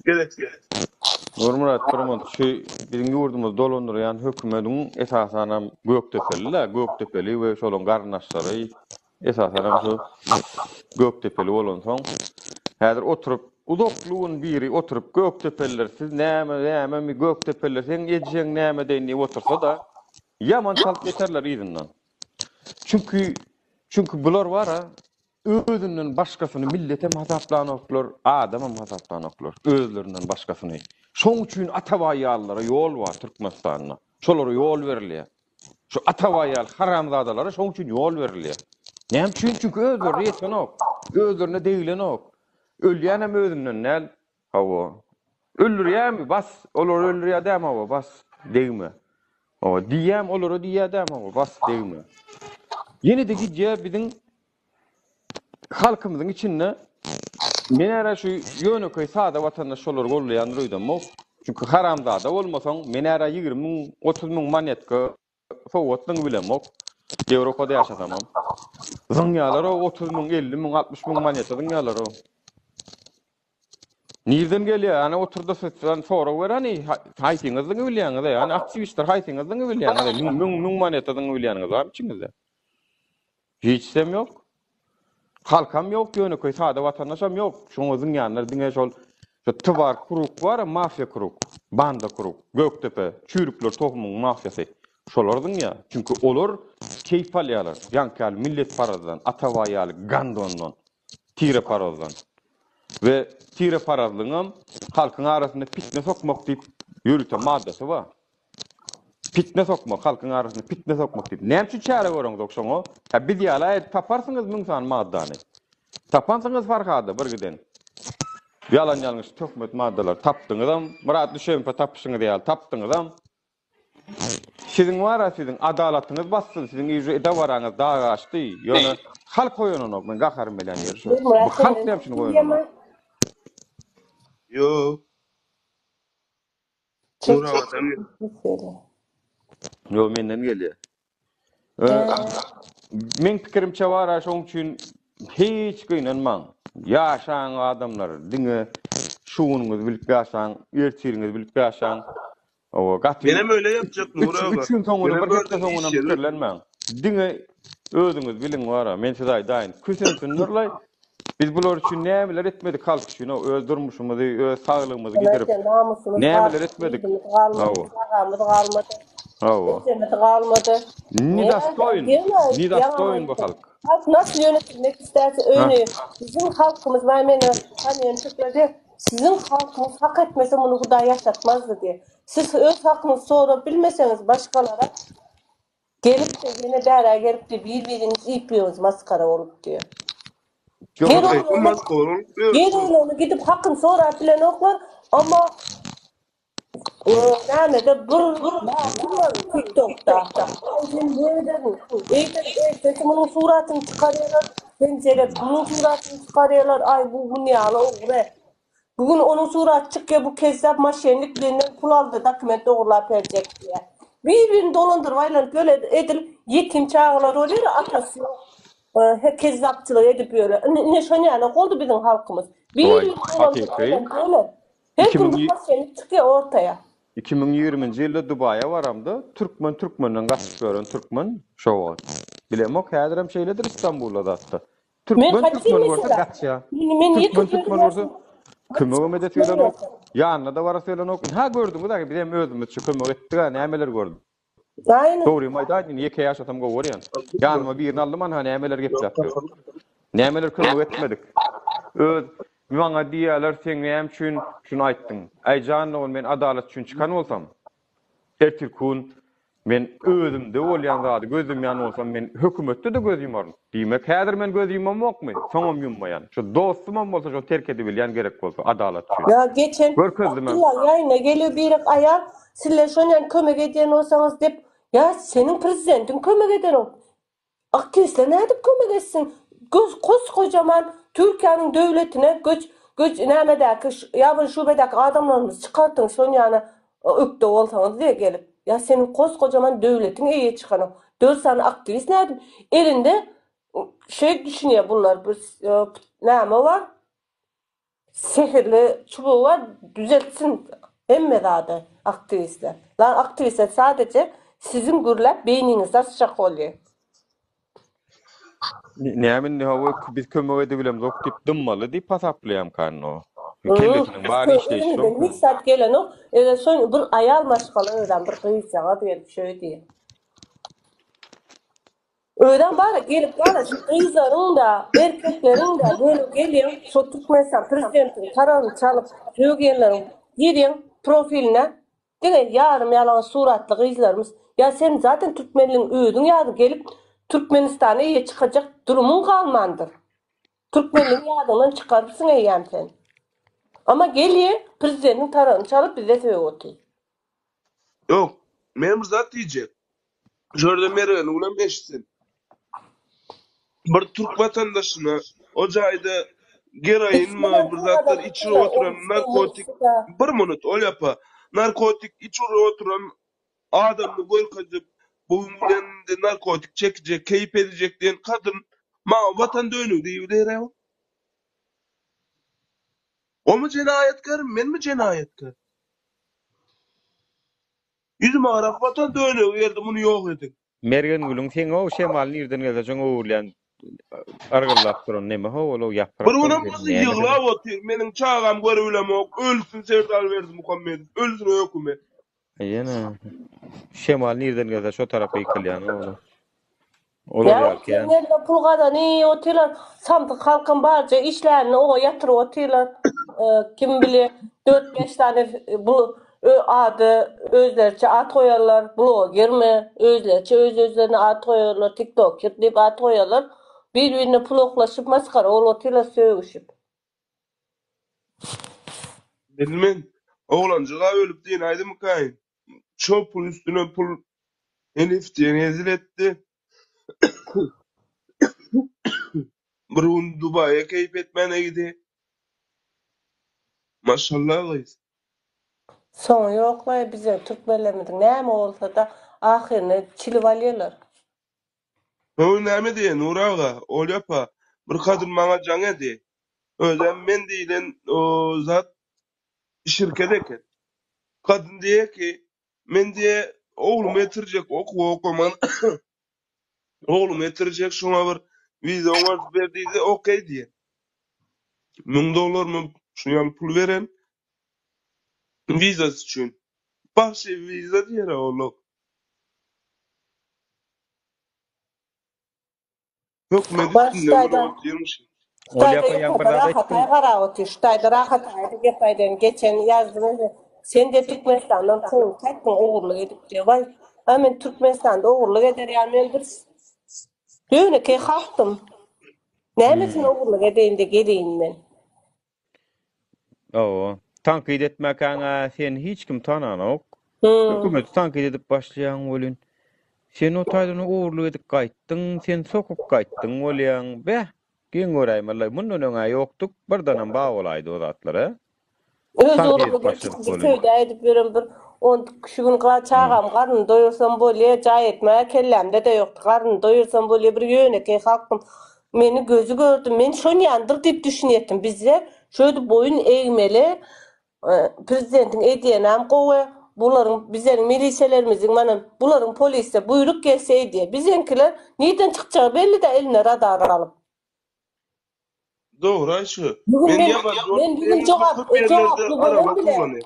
Gerekse. Nurmyrat bir minut şu biziň ýurdumyzy dolandyrýan hökümediň esasanam Gökdepeli-le, Gökdepeli we şolaryň garyndaşlary esasanam şu Gökdepeli bolansoň häzir oturyp uzakly gün biri oturyp Gökdepeliler siz näme nämemi Gökdepeliler seň ejeň näme deýin diýip otursa-da ýaman çalt ýeterler yzyndan. Çünki çünki bular bara Özünden başgasyny milletem hasaplanoklar, adamam hasaplanoklar. Özlerinden başgasyny. Şoň üçin Atabaý ýalylara ýol bar Türkmenistanda. Şolara ýol berilýär. Şu Atabaý ýaly haramzadalara şoň üçin ýol berilýär. Näme üçin? Çünki özlerine ýetenok. Özlerine degilenok. Ölýänem özünden däl. Hawa. Öldürýärmi? Bas. Olary öldürýär dämi? Hawa, bas. Degme. Hawa, diýýäm, olara diýýär dämi? Hawa, bas, degme. Ýene-de gidýär biziň halkymyzyň içinde men ära şu ýönekeý sada watandaş şolary gollaýandyr öýdemok. Çünki haramzada bolmasaň, men ära 20 müň, 30 müň monetka sowgatlygyny bilemok. Ýewropada ýaşasamam. Zyňýalar-ow 30 müň, 50 müň, 60 müň moneta zyňýalar-ow. Nirden gelýär? Ana oturda sizden sorag ber hany, haýsyňyzdygyny bilýäňiz-eý? Hany aktiwistler haýsyňyzdygyny bilýäňiz-eý? Müň, müň, müň monetadygyny bilýäniňiz barmy içiňizde? Hiçsem ýok. Halkam ýok, ýönekeý sada watandaşam ýok. Şoňa zyňýanlar diňe şol şu twar kruk bar, mafiýa kruk, banda kruk, Gökdepe, çüýrükler tohumyň mafiýasy. Şolar zyňýar. Çünki olar keýp alýarlar. Ýaňky ýaly milletparazdan, Atabaý ýaly gandondan, tireparazdan. We tireparazlygyňam halkyň arasynda pitne sokmak diýip ýörite maddasy bar. Pitne sokmak, halkyň arasyna pitne sokmak diýip. Näme üçin çäre göreňzok şoňa? Hä biz ýaly aýdyp taparsyňyz müň sany maddany. Tapansyňyz Farhada bir giden. Ýalan ýalňyş töhmet maddalary tapdyňyzam, Myrat Düşemowa tapyşyňyz ýaly tapdyňyzam. Siziň bar-a siziň adalatyňyz bassyn, siziň ije dabaraňyz dag aşdy. Ýöne halk oýananok, meň gaharym gelýän ýeri şo. Bu halk näme üçin oýananok? Ýok. Nurabadam Ýok, menden gelýär. Meň pikirimçe bar-a şoň üçin hiç gynanmaň. Ýaşaň adamlar, diňe şu günüňizi bilip ýaşaň, ertiriňizi bilip ýaşaň. Hawa, gaty Menem öyle ýapjak Nury Üç, aga. üç gün soňuna, Menem bir hepde gördüm soňunam iş ýeri. pikirlenmäň. Diňe özüňiz biliň bar-a, men size aýdaýyn. Küsensinlerlaý. Biz bular üçin nämeler etmedik halk üçin, öz durmuşymyzy, öz saglygymyzy gidirip. Namysymyz Nämeler galmady, etmedik. ýüzümiz galmady, Hawa. çagamyz galmady, Hawa. ejemiz galmady. Nedostoýn, nedostoýn bu halk. Halk nasıl yönetilmek isterse öyle. Bizim halkymyz var meni tanıyan Türklerde siziň halkyňyz hak etmese muny Hudaý ýaşatmazdy diýe. Siz öz hakyňyzy sorap bilmeseňiz başgalara Gelip-de, ýene bärä gelip-de bir-biriňizi iýip ýörüňiz masgara bolup diýýär. Ýer oglany, ýer oglany gidip hakyny sorap bilenoklar, amma nämede bir TikTokda. Sen neýderin? Eýsem ertesi munuň suratyny çykarýarlar, penjere munuň suratyny çykarýarlar, aý bu bunýaly ogry. Bu gün onuň suraty çykýa bu kezzap maşennik menden pul aldy dokument dogrulap berjek diýä. Bir birini dolandyryp aýlanyp ýöle edil ýetim çagalar bolýar atasy ýok he kezzapçylyk edip ýöle. Ine ine şon ýaly boldy biziň halkymyz. Bir birini dolandyryp aýlanyp ýöle. Her gün bir maşennik çykýa ortaya. 2020-nji ýylda Dubaýa baramda türkmen türkmenden gaçyp ýören türkmen şo wagt. Bilemok häzirem şeýledir Istanbulda zatda. Men Türkmen haçan türkmen görse mesela? gaçýar. Men men Türkmen ýeke türkmen görse kömegem edesi gelenok. Ýanyna-da barasy gelenok. Ynha gördüňiz aga biz hem özümizçe kömek etdik-ä nämeler gördük. Aýna. Dogrymy aýdaýyn indi ýeke ýaşasam gowy görýän. Ýanyma birini aldym anha nämeler gepläp ýör. Nämeler kömek etmedik. Öz maňa diýýärler sen näme üçin şuny aýtdyň. Äý jan dogan men adalat üçin çykan bolsam Ertirkun men özümde bolýan zady göz ýumýan bolsam men hökümetde-de göz ýumaryn. Diýmek häzir men göz ýumamokmy? Soňam ýummaýan. Şu dostumam bolsa şony terk edibilýän gerek bolsa adalat üçin. Ýa geçen Görkezdimem. Abdylla ýaýyna geliyor birek aýal sizler şonýan kömek edýän bolsaňyz dep ýa seniň prezidentiň kömek edenok. Aktiwistler nädip kömek etsin? Göz koskojaman Türkiýäniň döwletine göç göç nämedäki ýabyn şubedäki adamlarymyzy çykartyň şon ýana ökde bolsaňyz diýe gelip. Ýa seniň koskojaman döwletiň eýe çykanok. Dört sany aktiwist nädip elinde şeý düşünýär bunlar bir näme bar Sehirli çubugy bar düzeltsin hemme zady aktiwistler. Lan aktiwistler sadece siziň gürläp beýniňizi açjak bolýa. Näme indi hawa biz kömek edibilemzok diýip dymmaly diýip hasaplaýamkan o. Kellesiniň bary işleýşi şoňka. Hiç zat gelenok. Eger şon bir aýal maşgala özem bir gyzjagaz gelip şöý diýýär. Özem bar gelip bar şu gyzlaryň-da, erkekleriň-de göni gelýän şo Türkmenistan prezidentiniň taragyny çalyp sögýänleriň girýäň profiline diňe ýarym ýalaňaç suratly gyzlarymyz ýa sen zaten türkmenligiň özüň ýaly gelip Türkmenistana eýe çykajak durumyň galmandyr. Türkmenligi ýadyňdan çykarypsyň eýýäm sen. Amma gelýä prezidentiň taragyny çalyp bize sögüp otyr. Ýok, men bir zat diýjek. Şu ýerde Mergeni ulam eşitsin. Bir türk watandaşyna o jaýda geroinmi bir zatlar içirip oturan narkotik bir minut ol ýapa narkotik içirip oturan adamyny görkezip bu gün bilen indi narkotik çekijek keýp edijek diýen kadyn maňa watan dönügi diýibileräý. Omy jenaýatkär menmi jenaýatkär? Ýüzüme garap watan dönügi geldi muny ýok ediň. Mergen gülüň seň o şemal nirden gelse şoňa öwrülýän yrgyldap duran neme ho ol o ýaprak Bir günem gyzy ýyglap otyr meniň çagam görübilemok ölsün Serdar Berdimuhamedow ölsün hökümet. Ýene şemal nirden gelse şo tarapa ýykylýan olar. Olar Ýa ýaly kän. Türkmenler pul gazanyp otyrlar. Samsyk halkyň barja işlänini oňa ýatyryp otyrlar. Kim bilýär, dört-bäş sany bu ady özleriçe at goýarlar, blogermi, özleriçe öz-özlerine at goýarlar, tiktoker diýip at goýarlar. Bir-birine pul oklaşyp, masgara bolup otyrlar sögüşip. Bilmen. Oglanjyga ölüp dynäýdimikaýyn. Şo pul üstüne pul Elif diýen hezil etdi. Bir gün Dubaýa keýp etmäne gidi. Maşallah gyz. Soňy ýoklaý bize türkmenlerimiziň näme bolsada ahyryny çilip alýalar. Öý näme diýe Nury aga, Olýa apa, bir kadyn maňa jaň edi. Özem men diýilen o zat şirket eken. Kadyn diýe ki, men diýe oglumy getirjek okuwa okaman oglumy getirjek şoňa bir wiza oňardyp ber diýdi, okey diýen. Müň dollarmy şuny ýaly pul beren wizasy üçin. Bagşy wiza diýer oglum. Hökümet Baş üstünden gülüp taýda otyrmyş. Şu Ol taýda ýapa ýaňy bir ýokarda zat Rahat aýtdyň. aý garap otyr. Şu taýda Rahat aýda gep aýdan geçen ýazdym indi. Sen de Türkmenistandan kowup gaýtdyň ogurlyk edip diýe. Waý, a men Türkmenistanda ogurlyk eder ýaly men bir ýönekeý halkdym. Nämesini Hmm. ogurlyk edeýin-de geleýin men. Hawa. Tankyt etmäkäň-ä seni hiç kim tananok. Hmm. Hökümeti tankyt edip başlaýaň welin, sen o taýdan ogurlyk edip gaýtdyň, sen sokup gaýtdyň bolýaň. Beh, geň göräýmeli. Mundan öň-ä ýokduk, birdenem bar bolaýdy o zatlar-a. Öz Tankyt ugruma edip başladyk geçinji welin. söwda edip ýören bir on şu gün ga Hmm. çagam garnyny doýursam bolýa, jaý etmäge kellämde-de ýokdy. Garnyny doýursam bolýa, bir ýönekeý halkdym. Meni gözi gördi, men şonýandyr diýip düşünýetdim. Bizde şöýdüp boýun egmeli, prezidentiň edýänäm gowy, bularyň bizleriň miliselerimiziň mana bularyň polisde buýruk gelse edýä. Bizeňkiler nirden çykjagy belli-dä eline radar alyp. Dogry aýşy. Bugün Men men ýabanjy men bolup bugün deňizde jogap köp ýerlerde jogaply bolan araba bile kullanýan.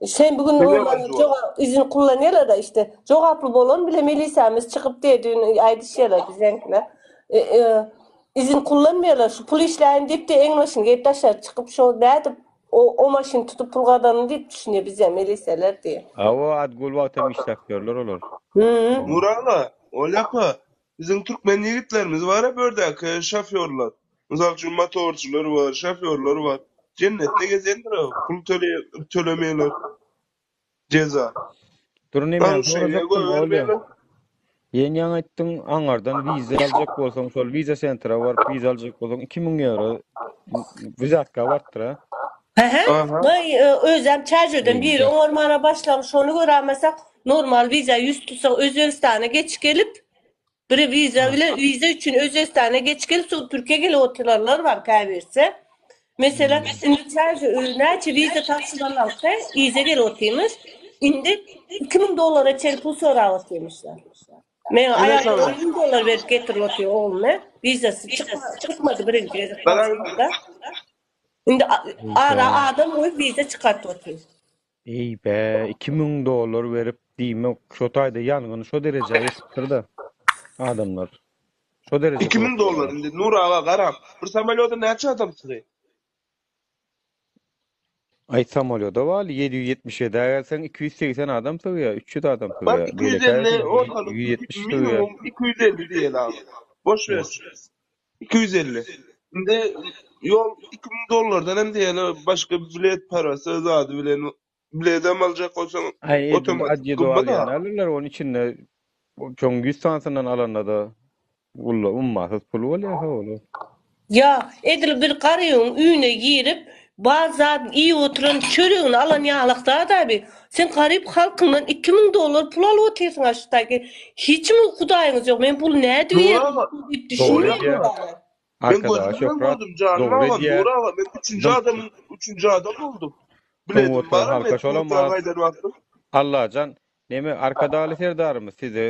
sen bugün Men o ýabanjy mana bolup. jogap izin kullanýarlar-da işte jogaply bolan bile milisämiz çykyp diýe düýn aýdyşýarlar bizeňkiler. E, e, izin kullanmaýarlar şu pul işläýin diýip de eň başyny geýip daşary çykyp şo nädip o o maşyny tutup pul gazanyn diýip düşünýär bize miliseler diýe. Hawa, Adgul wagtam işläp ýörler olar. Hı. Nury aga, ol ýapa Biziň türkmen ýigitlerimiz bar-a bördäki şofýorlar. Mysal üçin motorçylar bar, şofýorlar bar. Jennetde gezendir-ow, pul tölemeýärler. Jeza. Dur nämäni Narušeniýe sorajakdym Olýa. goýbermeýärler. Ýen ýaňy aýtdyň, aňardan wiza aljak bolsaň, şol wiza sentra baryp wiza aljak bolsaň 2000 ýewro wizatka barypdyr ha. Hehe. Maý özem Çärjewden biri oňarmana başlan şony görämesek normal wiza ýüz tutsak Özbegistana geç gelip biri wiza bilen wiza üçin Özbegistana geç gelip soň Türkiýe gelip oturanlar bar käbirsi. Meselem indi Çärjew näçe wiza tabşyranlarsa yza gelip otyrmyş. Indi 2000 dollara çenli pul sorap otyrmyşlar. Meň aýalym 10 000 dollar berip getirip otyr ogluny. Wizasy çykmady birinji gezek tabşyranda. Indi ara adam goýup wiza çykartyp otyr. Eý bä, 2000 dollar berip diýmek şo taýda ýangyn şo derejä ýetipdir-de adamlar. Şo dereje 2000 dollar indi Nur aga gara bir samolýoda näçe adam sygýar? Aý samolýoda bar 777-ä gelseň 280 adam sygýar, 300 adam Bak sygýar. Beýlekä 250 gelseň ortalyk 170 sygýar. minimum 250 diýeli aga. Boş ver. 250. Indi ýol 2000 dollardan hem diýeli başga bilet parasy zady bilen biledem aljak bolsaň Aý edil otomatik adýedo gymmat alýan a. alyrlar onuň içinde çoň 100 sanysyndan alanda-da ulla ummasyz pul bolýar ha olar. Ýa edil bir garybyň öýüne girip bar zat iýip oturan çöregini alan ýalak zat abi. Sen garyp halkyňdan 2000 dollar pul alyp otyrsyň a şu taýky. Hiçmi hudaýyňyz ýok men puly nädip Nur iýerin aga, diýip Dogry düşünmeýän edýär. adamlar. Men Arkadaga gözüm bilen şöhrat gördüm janym dogry agam edýär. Nur aga men üçünji Dym adam üçünji adam boldum. Dym Biledim oturan baram halka men şolam Türkiýä az. gaýdan wagtym. Allajan neme Arkadagly Serdarymyz size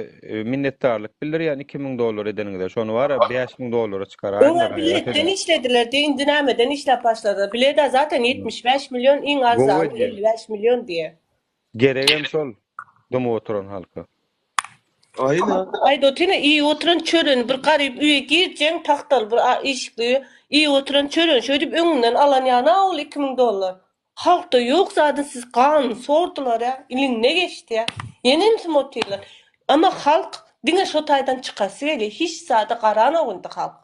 minnetdarlyk bildirýän 2000 dollar edeniňize şony bara 5000 dollara çykaraýyňda Öňä gaýrat biletden ediň. işlediler diýe indi nämeden işläp başladylar. Bileda zaten 75 million iň Gowy arzany edýäň. 55 million diýe. Geregem şol dymyp oturan halka. Aýna. Aýda otyna iýip oturan çöreni bir garyp öýe girjeň tagtaly bir işikli öýe iýip oturan çöreni şöýdüp öňünden alan ýana ol 2000 dollar. Halkda ýok zadyň siz ganyny sordular ýa iliňine geçdi ýa. Ýene ümsüm otyrlar. Emma halk diňe şo taýdan çykasy gelýär. Hiç zada garanok indi halk.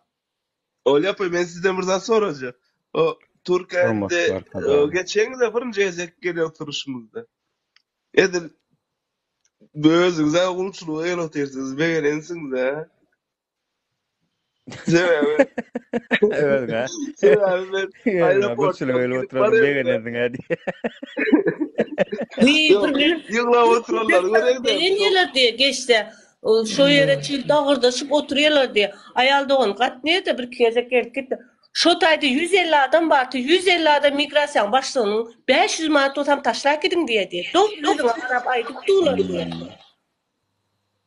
Olýa apaý men sizden bir zat sorajak. O Türkiýede Hormatly Arkadagym. geçeňizde birinji gezek gelen oturyşymyzda. Edil özüňize gulçulyga gelip otyrsyňyz, begenensiňiz-ä. Sebäbi Özüňe. Sebäbi men Özüňe aeroportdan gulçulyga gelip gidip oturan barýan-da. begenensiň-ä diýýär. Wiý, Ýok, bir bilen ýyglap oturanlary göreňde. Begenýärler diýýär, geçse. Şo ýere çil dagyrdaşyp oturýarlar diýýär. Aýal dogan gatnaýar-da bir-iki gezek gelip gitdi. Şo taýda 150 adam bardy, 150 adam migrasiýanyň başlygynyň 500 manat bolsam taşlap gidiň diýýär diýýär. Dogry ýüzüňe garap aýdyp durlar diýýär.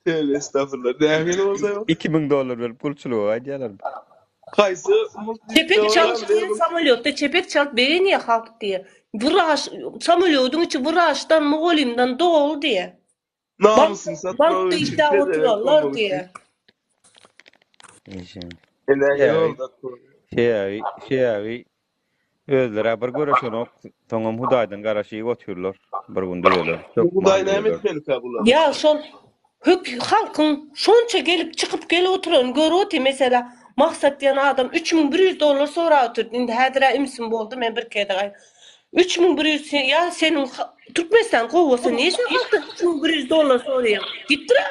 Tövbe estağfurullah. Nähili bolsa ýok. 2000 dollar berip gulçulyga gaýdýarlar. Haýsy multfilmde Çepek bolýan çalyp diýýär, bir samolýotda çepek çalyp begenýär halk diýýär. Wraç, samolýodyň içi wraçdan, mugallymdan doly diýýär. Namysyny satmak Bankda üçin işläp pezevenk oturanlar bolmak üçin. diýýär. Eşen. E nähili Sebäbi, boldy? sebäbi, sebäbi özleri bir göreşenok, soňam Hudaýdan garaşyp otyrlar. Bir gün düzeler. Bu Hudaý Hökman näme düzeler. etmelikä bulara? Ýa şol hök halkyň şonça gelip çykyp gelip oturanyny görüp otyr. Meselä Maksat diýen adam 3100 dollar sorap otyrdy. Indi häzir-ä ümsüm boldy, men bir kere gaý. 3100 sen ýa seniň Türkmenistan gowy bolsa niye sen halkdan 3100 dollar soraýaň? Gitdir-ä.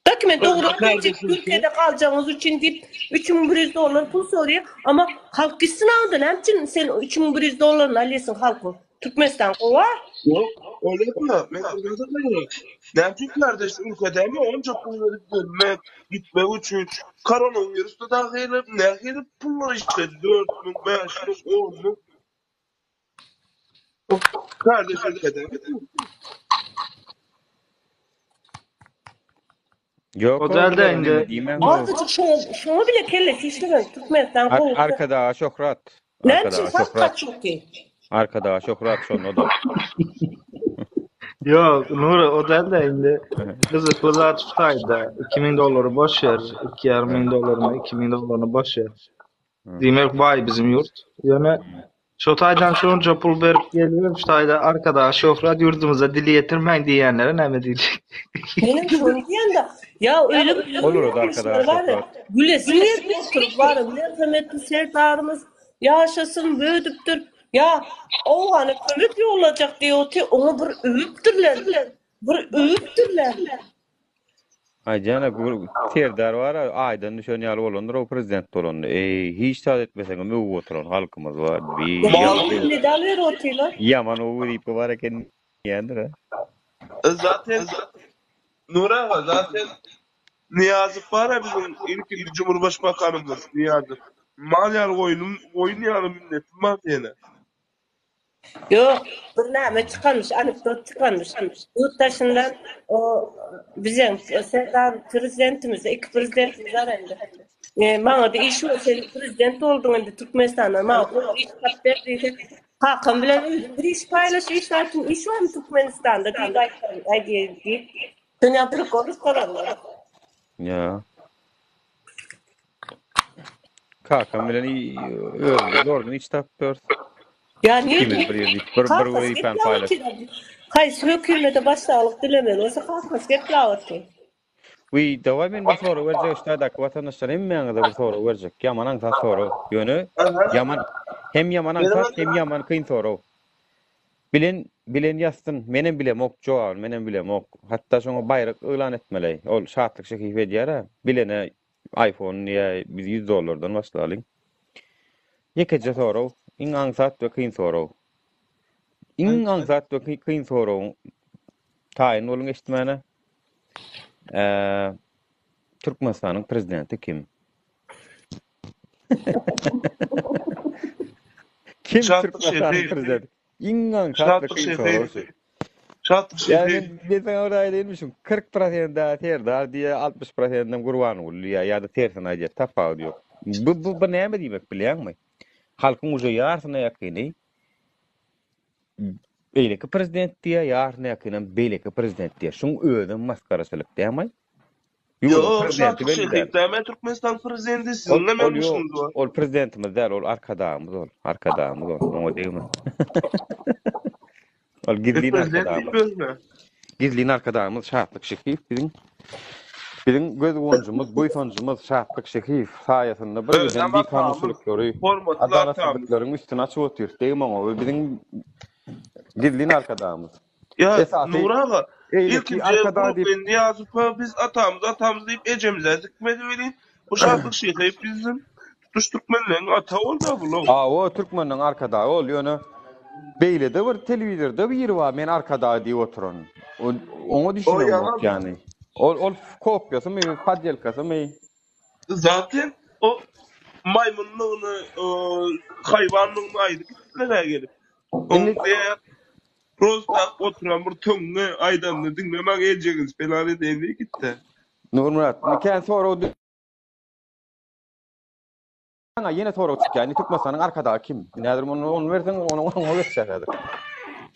Belki men dogry berjek Türkiýede galjagyňyz üçin diýip 3100 dollar pul soraýar. Ama halk gitsin aldy. Näme üçin sen 3100 dollaryny alýarsyň halkyň? Türkmenistan gowa. Ýok, öyle etme. Men senden soraýan. Näme üçin kardeş ülkedemi onça pul berip gelmek, gitmek üçin koronavirusda dahyl nähili pullar işledi? 4000, 5000, 10000. Kardeş ülkedemi? Ýok, O o däl-de bulara indi neme diýmäň o. Azajyk şoňa şoňa bile kellesi işlemez Türkmenistan Ar gowy. Arkadaga şöhrat. Näme üçin Arkadaga halk şöhrat. gaçypdy? Arkadaga şöhrat şonda-da. Ýok, Nury o däl-de indi gyzykly zat şu taýda 2000 dollary boş ber, 2,5 müň dollaryny, 2000 dollaryny boş ber. Diýmek baý bizim ýurt. Ýöne şo taýdan şonça pul berip gelibem şu taýda arkadaş şöhrat ýurdumyza dil ýetirmäň diýýänlere näme diýjek? Menem şony diýende, ýa öýle bir Olara-da arkadaş şöhrat. Gülesiň gelip oturyp bar, merhemetli serdarymyz ýaşasyn bödüpdir. Ýa Owgana kömek ýollajak diýip otyr, oňa bir öwüpdirler. Bir öwüpdirler. Aýdýan-a, Serdar bar-a, aýdan düşen ýaly bolandyr o prezident bolanda. Eý, hiç zat etmeseňem öwüp oturan halkymyz bar. Bi ýaman medal berip otyrlar. Ýaman gowy wezipe bar eken diýýändir-a. Zaten Nury aga, zaten Nyýazow bar-a biziň ilkinji Cumhurbaşbakanymyz Nyýazow. Mal ýaly goýnum, goýun ýaly minnetim bar sene. Ýok, bir näme çykanmyş, anekdot çykanmyş. Ýurt daşyndan o biziň Serdar prezidentimiz, iki prezidentimiz bar indi. E, maňa da iş ýok, sen prezident bolduň indi Türkmenistanda, maňa gowy iş tap ber diýse, kakam bilen özüm bir iş paýlaş, iş aýtyn, iş barmy Türkmenistanda diýip aýtsaň, aýdýar diýip. Dünýä prikol galanlar. Ýa. Kakam bilen özümiz zordan iş tapyp ýörüs. Ýa nirde? Ikimiz bir ýerde bir bir wezipäni paýlaşyp. Haýsy hökümete başsaglyk dilemeli bolsa kakasy gepläp otyr. Wiý, daway men bir sorag berjek ştaýdaky watandaşlar hemmäňize bir sorag berjek. Ýaman aňsat sorag. Ýöne ýaman hem ýaman aňsat hem ýaman kyn sorag. Bilen bilen ýazsyn. Menem bilemok jogabyny menem bilemok. Hatda şoňa baýrak yglan etmeli. Ol Şatlyk Şehiýew edýär-ä. Bilene iPhone diýä biz 100 dollardan başlalyň. Ýekeje sorag, iň aňsat we kyn sorag. Iň aňsat we kyn soragyň taýyn boluň eşitmäne. Eee Türkmenistanyň prezidenti kim? Kim Türkmenistanyň prezidenti? Iň aňsat we kyn sorag şu. Şatlyk Ýa men men saňa bir aýdaýynmy 40 prosent Serdar diýýär, 60 prosentim Gurbanguly diýýär ýa-da tersini aýdýar, tapawudy ýok. Bu bu bu näme diýmek bilýäňmi? Halkyň uje ýarsyna ýakyny beýleki prezident diýýär, ýaryna ýakynam beýleki prezident diýýär. Şuň özem masgaraçylyk dämi? Ýok, Şatlyk Şehiýew dämi Türkmenistan prezidenti? Siziň näme ýalňyşyňyz bar? Ol prezidentimiz däl, ol arkadagymyz ol. Arkadagymyz ol, oňa degme. Ol gizlin arkadagymyz. Gizlin arkadagymyz Şatlyk Şehiýew biziň biziň göz guwanjymyz, buýsanjymyz Şatlyk Şehiýew saýasynda bir giden bikanunçylyklary, adalatsyzlyklaryň üstüni açyp otyrys. Degme oňa we biziň gizlin arkadagymyz. Ýa Nury aga, ilkinji Gurbanguly Nyýazowa biz atamyz atamyz diýip ejemize dikmedi welin, bu Şatlyk Şyhyýew bizden tutuş türkmenleň ata bolda bulow. Hawa türkmenleň arkadagy ol ýöne beýlede bir telewizorda biri bar men arkadag diýip oturan. Oňa düşünemok ýany. Ol ol kopýasymy poddelkasymy. Zaten o maýmynlygyny haýwanlygyny aýdyp gitdiler-ä gelip. Indi Prosta oturan bir töňňe aýdanyny diňlemäň eljegiňiz pelan edeýin diýip gitdi. Nurmyrat, indi kän sorag Saňa ýene sorag çykýar. Indi Türkmenistanyň arkadagy kim? Indi häzir muny ony berseň, ony oňa geçýär häzir.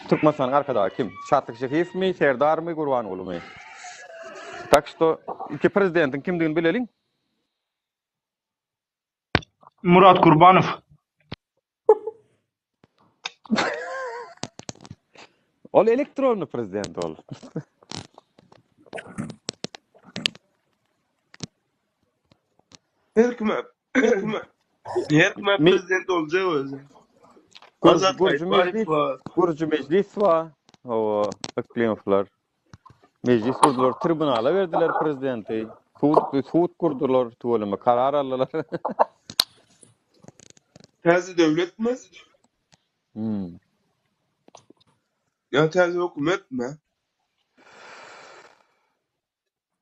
Türkmenistanyň arkadagy kim? Şatlyk Şehiýewmi, Serdarmy, Gurbangulymy? Tak şto iki prezidentiň kimdigini bileliň. Murat Kurbanow. Ol elektronny prezident ol. Her kime her kime her kime prezident boljak özi. Gurji Gurji mejlis Gurji mejlis bar. Hawa, Yklymowlar. Mejlis gurdular, tribunala berdiler prezidenti. Sud sud gurdular, tüweleme karar aldylar. Täze döwletmi? Hmm. Ýa täze hökümetmi?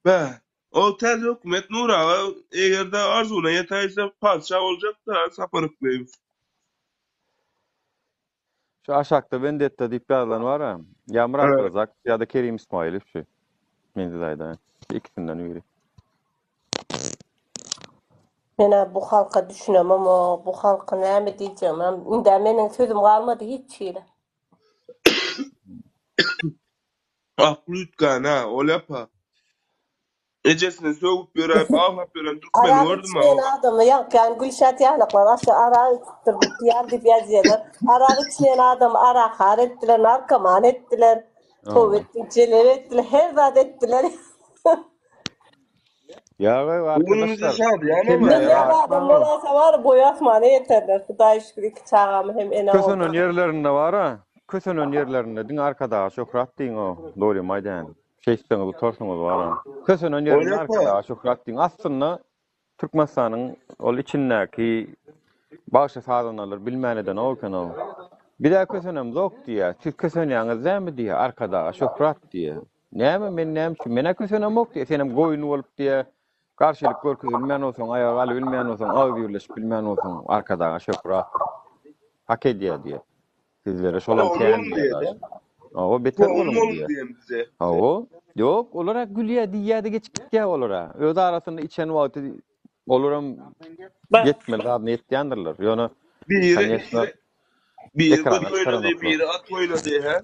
Bä, o täze hökümet Nur aga eger-de arzuwyna ýetäýse patyşa boljak-da Sapar Yklymow. Şu aşakda Wendetta diýip ýazylan bar-a. Ýa Myrat Razakow ýa-da Kerim Ismaýylow şu. Men size aýdaýyn. Şu ikisinden biri. Menä bu halka düşünemok, bu halka näme diýjegimem, indä meniň sözüm galmady hiç hili. Akly üýtgän-ä, ol ýapa. Ejesine sögüp ýöräp, aglap ýören türkmeni Arak gördüm-ä. içmeýän adamy ýaňky Gülşat ýanaklar aşa arak içipdir bu piýan diýip ýazýarlar. Arak içmeýän adamy arakhar etdiler, narkoman etdiler, toba etdim, jelep etdiler, her zat etdiler. Ýa goý Göwnümize arkadaşlar. şadyýan Kelle Men ýaly adam bolasa bar, boýy asmana ýeterler. Hudaýa şükür iki çagamy hem ene Kösenen oldum. ýerlerinde bar-a. Kösenen ýerlerinde diňe Arkadaga şöhrat diýiň o, dogrymy aýdaýan. Şeýtseňiz utarsyňyz bara. Kösenen ýerinde Arkadaga şöhrat diýiň. Aslynda Türkmenistanyň ol içindäki bagşy sazandalar bilmän edenok eken o. Biz-ä kösenemzok diýýär. Siz kösenýäňiz dämi diýýär. Arkadaga şöhrat diýýär. Näme men näme üçin? Men-ä kösenemok diýýär. Senem goýun bolup diýýär. Garşylyk görkezilmän bolsaň, aýaga galybilmän bolsaň, agyz birleşip bilmän bolsaň, Arkadaga şöhrat. Hak edýär diýýär. Sizlere şolam kän diýýär. Hawa, beter boluň diýýär. Hawa. Ýok, olar-a gülýär diýýär-de geçip gitýär olar-a. Öz arasynda içen wagty olaram ýetmeli zadyna ýetýändirler. Ýöne, Biri, Biri göt oýnady, biri at oýnady, hä?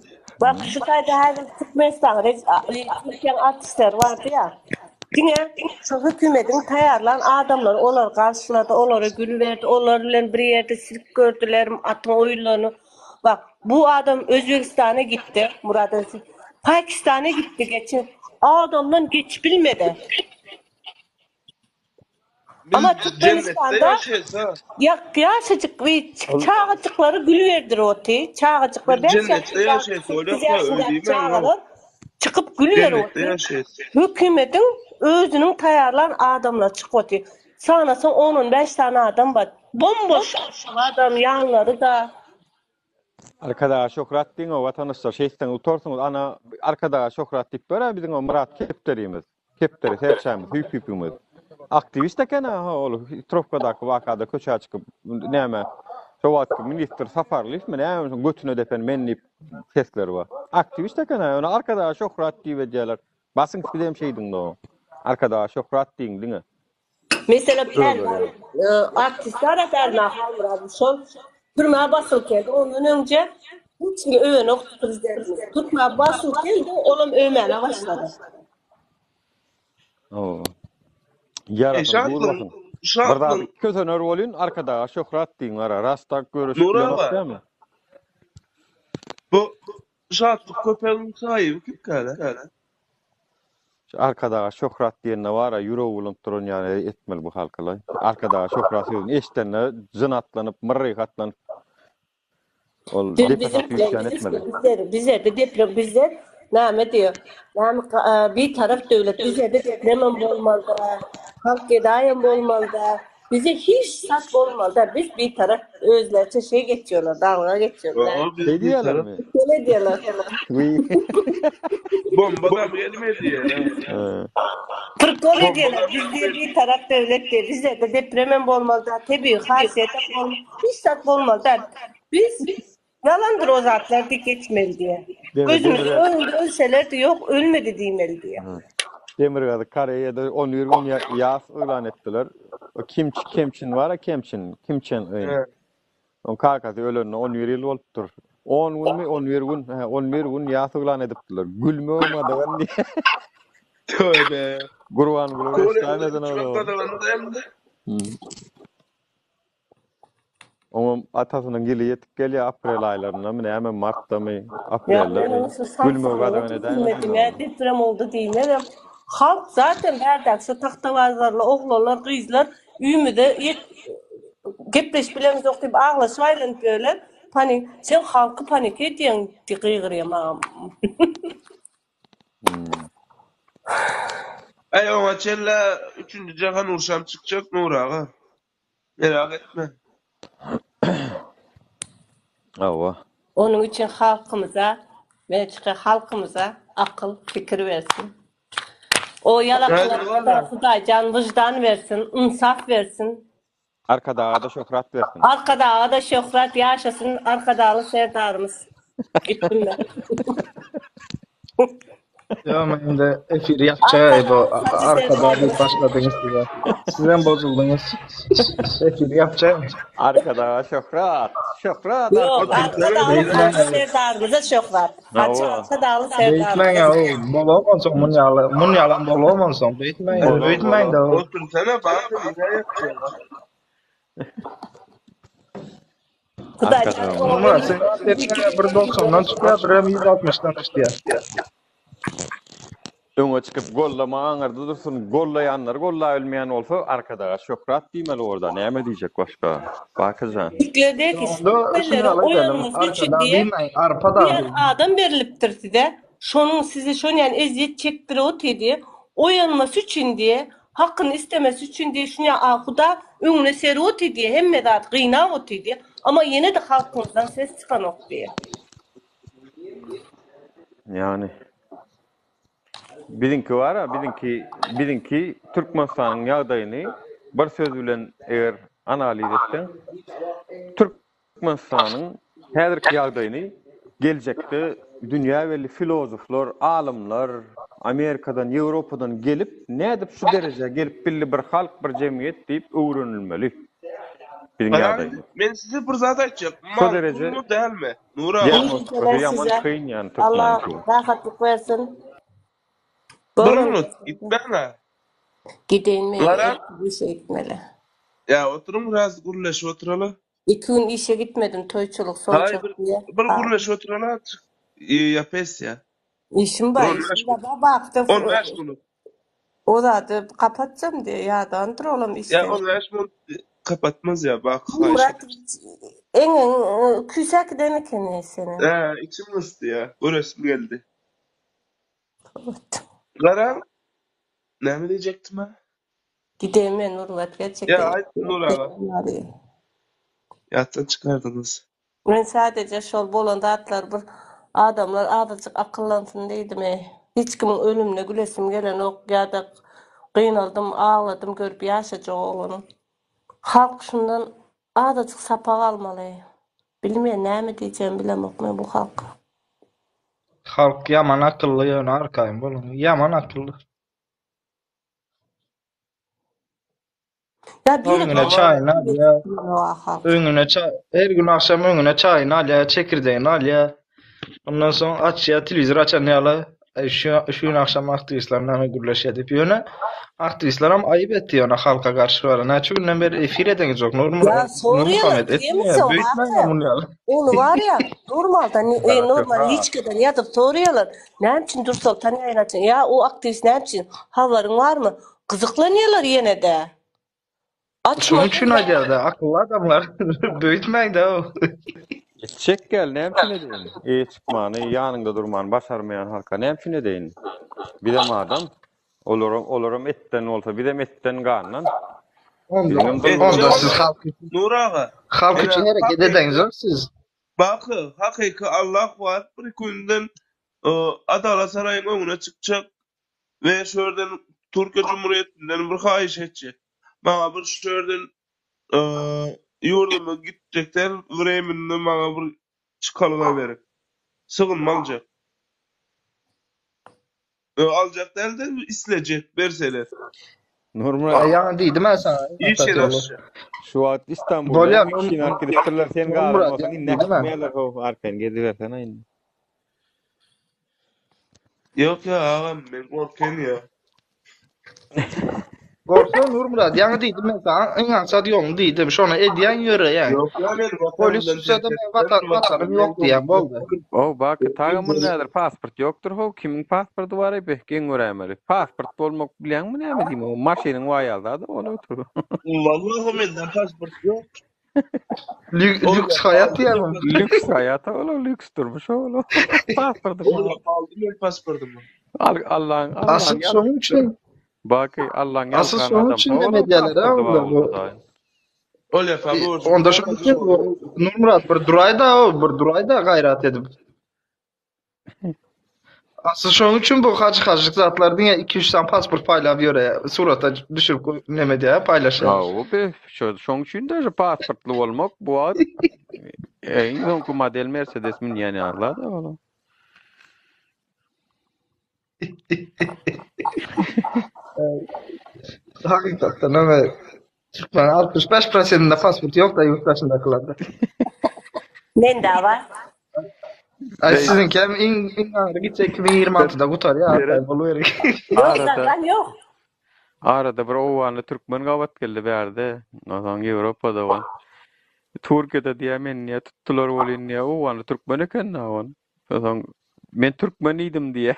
Bak şu taýda häzir Türkmenistanyň Türkiýäň artistleri bardy ýa. Diňe şu hökümediň taýýarlan adamlary olar garşylady, olara gül berdi, olar bilen bir ýerde sirk gördüler, atyň oýunlaryny. Bak bu adam Özbegistana gitdi, Murat Özbek. Pakistana gitdi geçen. Adamdan geçip bilmedi. Biz Ama jennetde Türkmenistanda ýaşaýas ha. ýaşajyk we çagajyklary gül berdirip oty. Çagajyklar Biz 5 jennetde ýaşyndaky, ýaşaýas, 8 bolýakda öý ýaşyndaky diýmäň. çagalar çykyp gül berip Jennetde oty. ýaşaýas. Hökümetiň özüniň taýýarlan adamlary çykyp oty. Sanasaň on-on bäş sany adam bar. Bomboş adam ýanlary-da. Arkadaga şöhrat diýiň o watandaşlar şeýtseňiz utarsyňyz ana Arkadaga şöhrat diýip ber-ä biziň o Myrat kepderimiz kepderi serçämiz hüýp-hüýpümiz aktiwist eken-ä ha ol Hitrowkadaky wakada köçä çykyp näme şo wagtky ministr Saparlyýewmi näme şoň götüne depen men diýip sesleri bar aktiwist eken-ä ýöne Arkadaga şöhrat diýip edýärler basyň sizem şeýdiň-de o Arkadaga şöhrat diýiň diňe. Meselem, Özleri ýaly. Artistler Pälwan Halmyradow şol türmä basylyp geldi. Ondan öňje hiç kimi öwenokdy prezidentimiz. Türmä basylyp geldi, olam öwmäne başlady. Hawa. E, Ýarasyny şatlygyň, buzmasyn. Bir şatlygyň zady kösener bolyn, Arkadaga şöhrat diýiň gara. Rast tak görüşip Nur bilenok aga, dämi? bu Şatlyk köpegiň sahibi kimkäle? Şu Arkadaga şöhrat diýende bara ýüregi bulanyp duran ýaly etmeli bu halkylaý. Arkadaga şöhrat sözüni eşidende jyn atlanyp, myrryh atlanyp ol Dün depe bizim sapy üýşýän etmeli. bizler bizlerde deprem bizler näme diýýär? Näme bir tarap döwlet bizlerde depremem bolmalyda, halk gedaýam bolmalyda. Bize hiç zat bolmalyda. Biz bir tarap özleriçe şey geçiyorlar, dalga geçiyorlar. Ýa, biz Şeý bir tarap. diýýärlermi? Şeýle diýýärler. Wiý. Bomba dam gelmedi ýa. He. Prikol Bomba edýärler. dam Biz diýe gelmedi. bir tarap döwlet diýe. Bizlerde depremem bolmalyda, tebigy hasiýetem bolmaly, hiç zat bolmalyda. Biz ýalandyr o zatlar diýip geçmeli diýe. Demir Gözümiziň demir öňünde ölselerdi ýok ölmedi diýmeli diýe. Hı. Demirgazyk Koreýada 11 gün ýas yglan etdiler. O Kimçi Kemçin bar-a Kemçin, Kim Çen Yn. He. Oň kakasy ölenine 11 ýyl bolupdyr. 10 günmi, 11 gün, hä, 11 gün ýas yglan edipdirler. Gülmegem gadagan diýip. Tövbe. Gurbanguly Koreýada reşdäm üç eden wagt o. gadagan dälmi? Hı. Oňam atasynyň ýyly ýetip gelýär aprel aýlaryndamy näme martdamy Ýa apreldemi onuň şu gülmegi samsygyny gadagan düşünmedim edäýmesinler ýa ony. deprem oldy diýmegem. Halk zaten bärdäki şu tagtabazarly oglanlar gyzlar üýmüze ýet gepleşip bilemizok diýip aglaşyp aýlanyp ýörler. Panik sen halky panik edýäň diýip gygyrýar maňa. Hmm. Aý oňa çenli üçünji jahan urşam çykjak Nury aga. Merak etme. Hawa. Onuň üçin halkymyza, men çyka halkymyza akyl, pikir bersin. O Häzir ýalakalara walla. Hudaýjan wyždan bersin, ynsap bersin. Arkadaga-da şöhrat bersin. Arkadaga-da şöhrat ýaşasyn Arkadagly Serdarymyz. Gitdim men. Ýa men indi efiri ýapjak bu arkada diýip başladyňyz size. Sizem bozuldyňyz. Efiri ýapjak. Arkadaga şöhrat! Şöhrat Ýok, arkadaga! Arkadagly Hajy Serdarymyza şöhrat. Hajy Arkadagly Beýtmäň Serdarymyza. o bolamansoň mun ýaly, mun ýalam bolamansoň beýtmäň, Bolar, öýtmäň-de. bolar. Otursana batyr nä ýapjaň. Hudaýjan Arkadaga. Nurmyrat sen sesiň bir 90-dan çykýar, birem 160-dan çykýar. Öňe çykyp gollama aňyrda dursun, gollaýanlary gollabilmeýän bolsa Arkadaga şöhrat diýmeli borda, näme diýjek başga? Bakyjan. Türklerdäki Onda şuny türkmenleriň alyp edelim, oýanmasy üçin Arkadag diýe diýmäň, Arpa bu dag ýan diýiň. adam berlipdir size, şonuň sizi şonýan ezýet çekdirip otyr diýe, oýanmasy üçin diýe, hakyny istemesi üçin diýe şunýa a huda öňüne serip otyr diýe, hemme zat gynap otyr diýe, amma ýene-de halkyňyzdan ses çykanok diýe. Ýagny biziňki bar-a, biziňki, biziňki Türkmenistanyň ýagdaýyny bir söz bilen eger analiz etseň, Türkmenistanyň häzirki ýagdaýyny geljekde dünýä belli filozoflar, alymlar Amerikadan, Ýewropadan gelip, nädip şu derejä gelip bildi bir halk, bir jemgyýet diýip öwrenilmeli biziň Garaz, ýagdaýymyz. men size bir zat aýtjak. Şo dereje Makulmy dälmi? Nur aga. diagnostikasy Gitmeler ýaman size. kyn ýany Allah türkmeniňki. rahatlyk bersin. Bir Bolan minut, gitmäň-ä. Gideýin men Garaz, ertir işe gitmeli. ýa oturyň biraz gürleşip oturaly. Iki gün işe gitmedim toýçulyk Haý soýçulyk bir diýe. bir gürleşip oturaly azjyk. Ýa pes ýa. Işim Bir bar, 15 işim minut. bar. Bakda 15 minut. o zady kapatjam diýe ýadandyr olam Ýa işden. 15 minut kapatmaz ýa bak haýyş Murat edip. eňeň küýsäk giden ekeni seniň. Hä, içim gysdy ýa. Göresim geldi. Garaň, näme diýjekdim-ä? Gideýin men Nurmyrat Ýa gerçekden aýt Nur aga. Ýatdan çykardyňyz. Men sadece şol bolan zatlar bir adamlar azajyk akyllansyn diýdimi. Hiç kimiň ölümine gülesim gelenok ýa-da gynaldym, agladym görüp ýaşajak oglanyň. Halk şundan azajyk sapak almaly. Bilmeýän näme diýjegimi bilemok men bu halka. Halk ýaman akylly ýöne arkaýyn boluň. Ýaman akylly. Ýa biri Öňüne çaýyny alýar. halk. Öňüne çaý, her gün agşam öňüne çaýyny alýar, çekirdegini alýar. Ondan soň açýar, telewizor açan ýaly, Aý, şu şu gün agşam aktiwistler näme gürleşýär diýip. Ýöne aktiwistler hem aýyp etdi ýöne halka garşy bara. Näçe günden beri efir edeňizok Nur Ýa soraýarlar Nurmuhammet etmeýär, diýemizok beýtmäň aka. muny ýaly. Ony bar ýa normaldan e, normal Ha. liçkadan ýazyp soraýarlar. Näme üçin Dursoltan ýaýyn açan? Ýa o aktiwist näme üçin? Habaryň barmy? Gyzyklanýarlar ýene-de. Şonuň üçin Açmasaň aýdýar-da, akylly adamlar beýtmäň-dä. Etjek gel, näme üçin edeýin? Eýe çykmany, ýanyňda durmany başarmaýan halka näme üçin edeýin? Bizem adam, olaram, olaram etden bolsa, bizem etden, gandan. Onda, Biziňem Etjek onda onda. siz halk üçin, Nur aga, halk ene üçin hereket hakyky edeňzok siz. Baky, hakyky Allah bar, bir günden Adalat saraýyň öňüne çykjak we şu ýerden Türkiýe Cumhuriyetinden bir haýyş etjek. Maňa bir şu ýerden ýurduma gitjek däl, wreminde maňa bir çykalga beriň. Sygynma aljak. Aljak däl-de islejek berseler. Nurmyrat. Aý ýaňy diýdim-ä saňa. Iş ýeri açjak. Şu wagt Istanbulda Bolýar, maşyn alyp gidipdirler, sen galan Nurmyrat, bolsaň ýaňy indi diýdim-ä. äkitmeýärler how arkaýyn gezibersene indi. Ýok ýa agam men gorkýan ýa. Gorkma Nurmyrat, ýaňy diýdim men saňa, iň aňsat ýoluny diýdim, şony edýäň ýöreýäň. Ýok ýa men Polis watanymdan tutsa-da terk men etmem, watan, watanym watanym ýok diýýäň, boldy. Ow Baky taga munda häzir pasport ýokdur how kimiň pasporty bar eý beh geň göräýmeli. Pasport bolmak bilýäňmi näme diýmek o maşynyň bar ýaly zada ol otur. Wallahy mende pasport ýok. Lýuks haýat diýýäňmi? Lýuks haýat ol lýuks durmuş ol. Pasporty Ol aldy men pasportymy. Al Allaň Asyl Allaň şonuň üçin Baky Allaň Asyl ýalkan şonuň adam üçin ol neme edýärler pasporty ha bar olar bu. bolsa daýy. Ol ýa borjum. Onda şonuň üçin Nurmyrat bir duraý-da, bir duraý-da gaýrat edip. Asyl şonuň üçin bu hajy-hajyk zatlar diňe iki-üç sany pasport paýlap ýöreýär. Surata düşürip neme edýär, paýlaşýar. Hawa, be, şo, şoň üçin daže pasportly bolmak bu wagt iň soňky model Mercedes münýän ýaly-da olam. Hakykatdan hem Türkmen 65 prosentinde pasport ýok da ýurt daşyndakylarda. Mende bar. Ay siziňki hem iň iň aňry gitse 2026-da gutarýar, arkaýyn boluberiň. Ýok, Arada zaten ýok. arada bir owganly türkmen gabat geldi bärde. Onsoň Ýewropada ol. Türkiýede diýýär, meni niýe tutdular welin diýýär, owganly türkmen eken-dä ol. Soň men türkmen diýdim diýýär.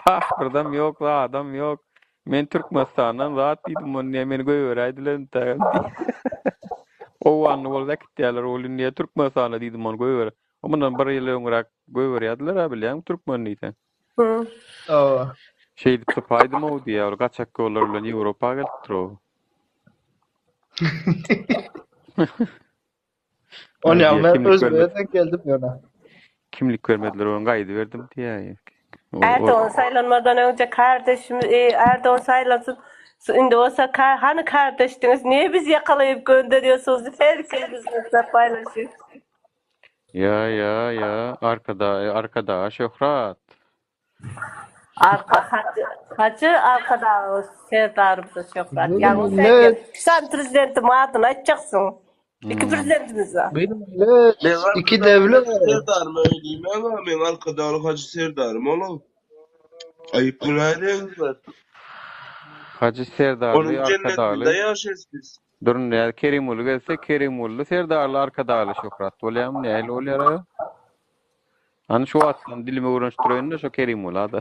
Pasportam ýok, zadam ýok. Men Türkmenistandan zat diýdim, ony diýýär, meni goýberäýdiler entägem diýýär. Owganly bolup äkitýärler, ol indi diýýär, Türkmenistana diýdim, ony goýber. O mundan bir ýyl öňräk goýberýärdiler-ä bilýäňmi türkmen diýseň. Hawa. Şeýdip sypaýdym-ow diýýär, ol gaçak ýollar bilen Ýewropa gelipdir-ow. Ony Aý ýaly diýýär, men kimlik özüme bermedi. denk geldim ýöne. Kimlik bermediler, ony gaýdyberdim diýýär. O, o, Erdogan saýlanmadan önce kardeşim e, Erdogan saylansın. Indi olsa kar, hani kardeştiniz? Niye bizi yakalayıp gönderiyorsunuz? diye Herkes bizimle paylaşıyor. Ýa, ýa, ýa, arkada, arkadaga şöhrat. Arka hacı, hacı arkadağı Serdarymyza şöhrat. Bir Ýalňyş millet, aýdýar. Sen prezidentiň adyny aýtjaksyň. Iki Hmm. prezidentimiz bar. bir millet, Men iki Arkadagly devlet. Hajy Serdarym öý diýmäň ha, men Arkadagly Hajy Serdarym ol. Aýyp günä edýäňizler. Hajy Serdarly, Onuň jennetinde Arkadagly. ýaşaýas biz. Dur näl Kerimguly gelse Kerimguly Serdarly Arkadagly şöhrat bolýamy nähili bolýar aýo? Hany şu wagtdan dilime öwrenişdireýin-de şo Kerimgula-da.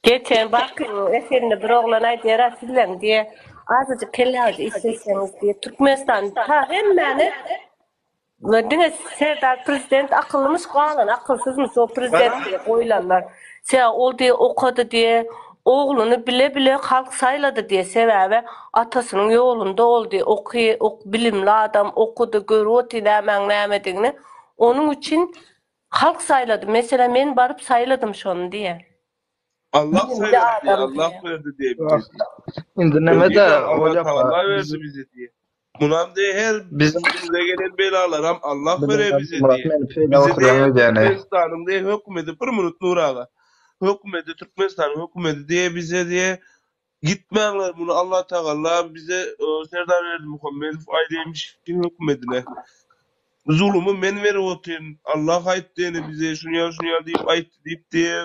Geçen Bakynyň eserinde bir oglan aýdýar-a sizleň diýe azajyk kelläňizi işletseňiz diýe Türkmenistan ta hemmäni we diňe Serdar prezident akyllymyş galan akylsyzmyş o prezident diýe goýlanlar. Sebäbi ol diýe okady diýe ogluny bile bile halk saýlady diýe sebäbi atasynyň ýolunda ol diýe oky ok bilimli adam okudy görüp otyr nämäň nämedigini onuň üçin Halk saýlady, meselem men baryp saýladym şony diýýär. Allah Bilimli saýlady diýýär, adam Allah diýýär. berdi diýýär bize diýýär. Indi neme-de Öýdýän Allah bolýar Tagala berdi biz bize diýýär. Munam diýýär her bizim üstümize gelen belalaram Allah berer bilen bize Murat diýýär. meni peýda Bizi oturýan diýýär öýdýäni. Türkmenistanyň diýýär hökümeti bir minut Nur aga. Hökümeti Türkmenistanyň hökümeti diýýär bize diýýär gitmäňler muny Allah Tagala bize Serdar Berdimuhamedow aýdaýmyş hökümetine. Zulumy men berip otyryn. Allah aýtdy ene bize şunýa şunýa diýip aýtdy diýip diýe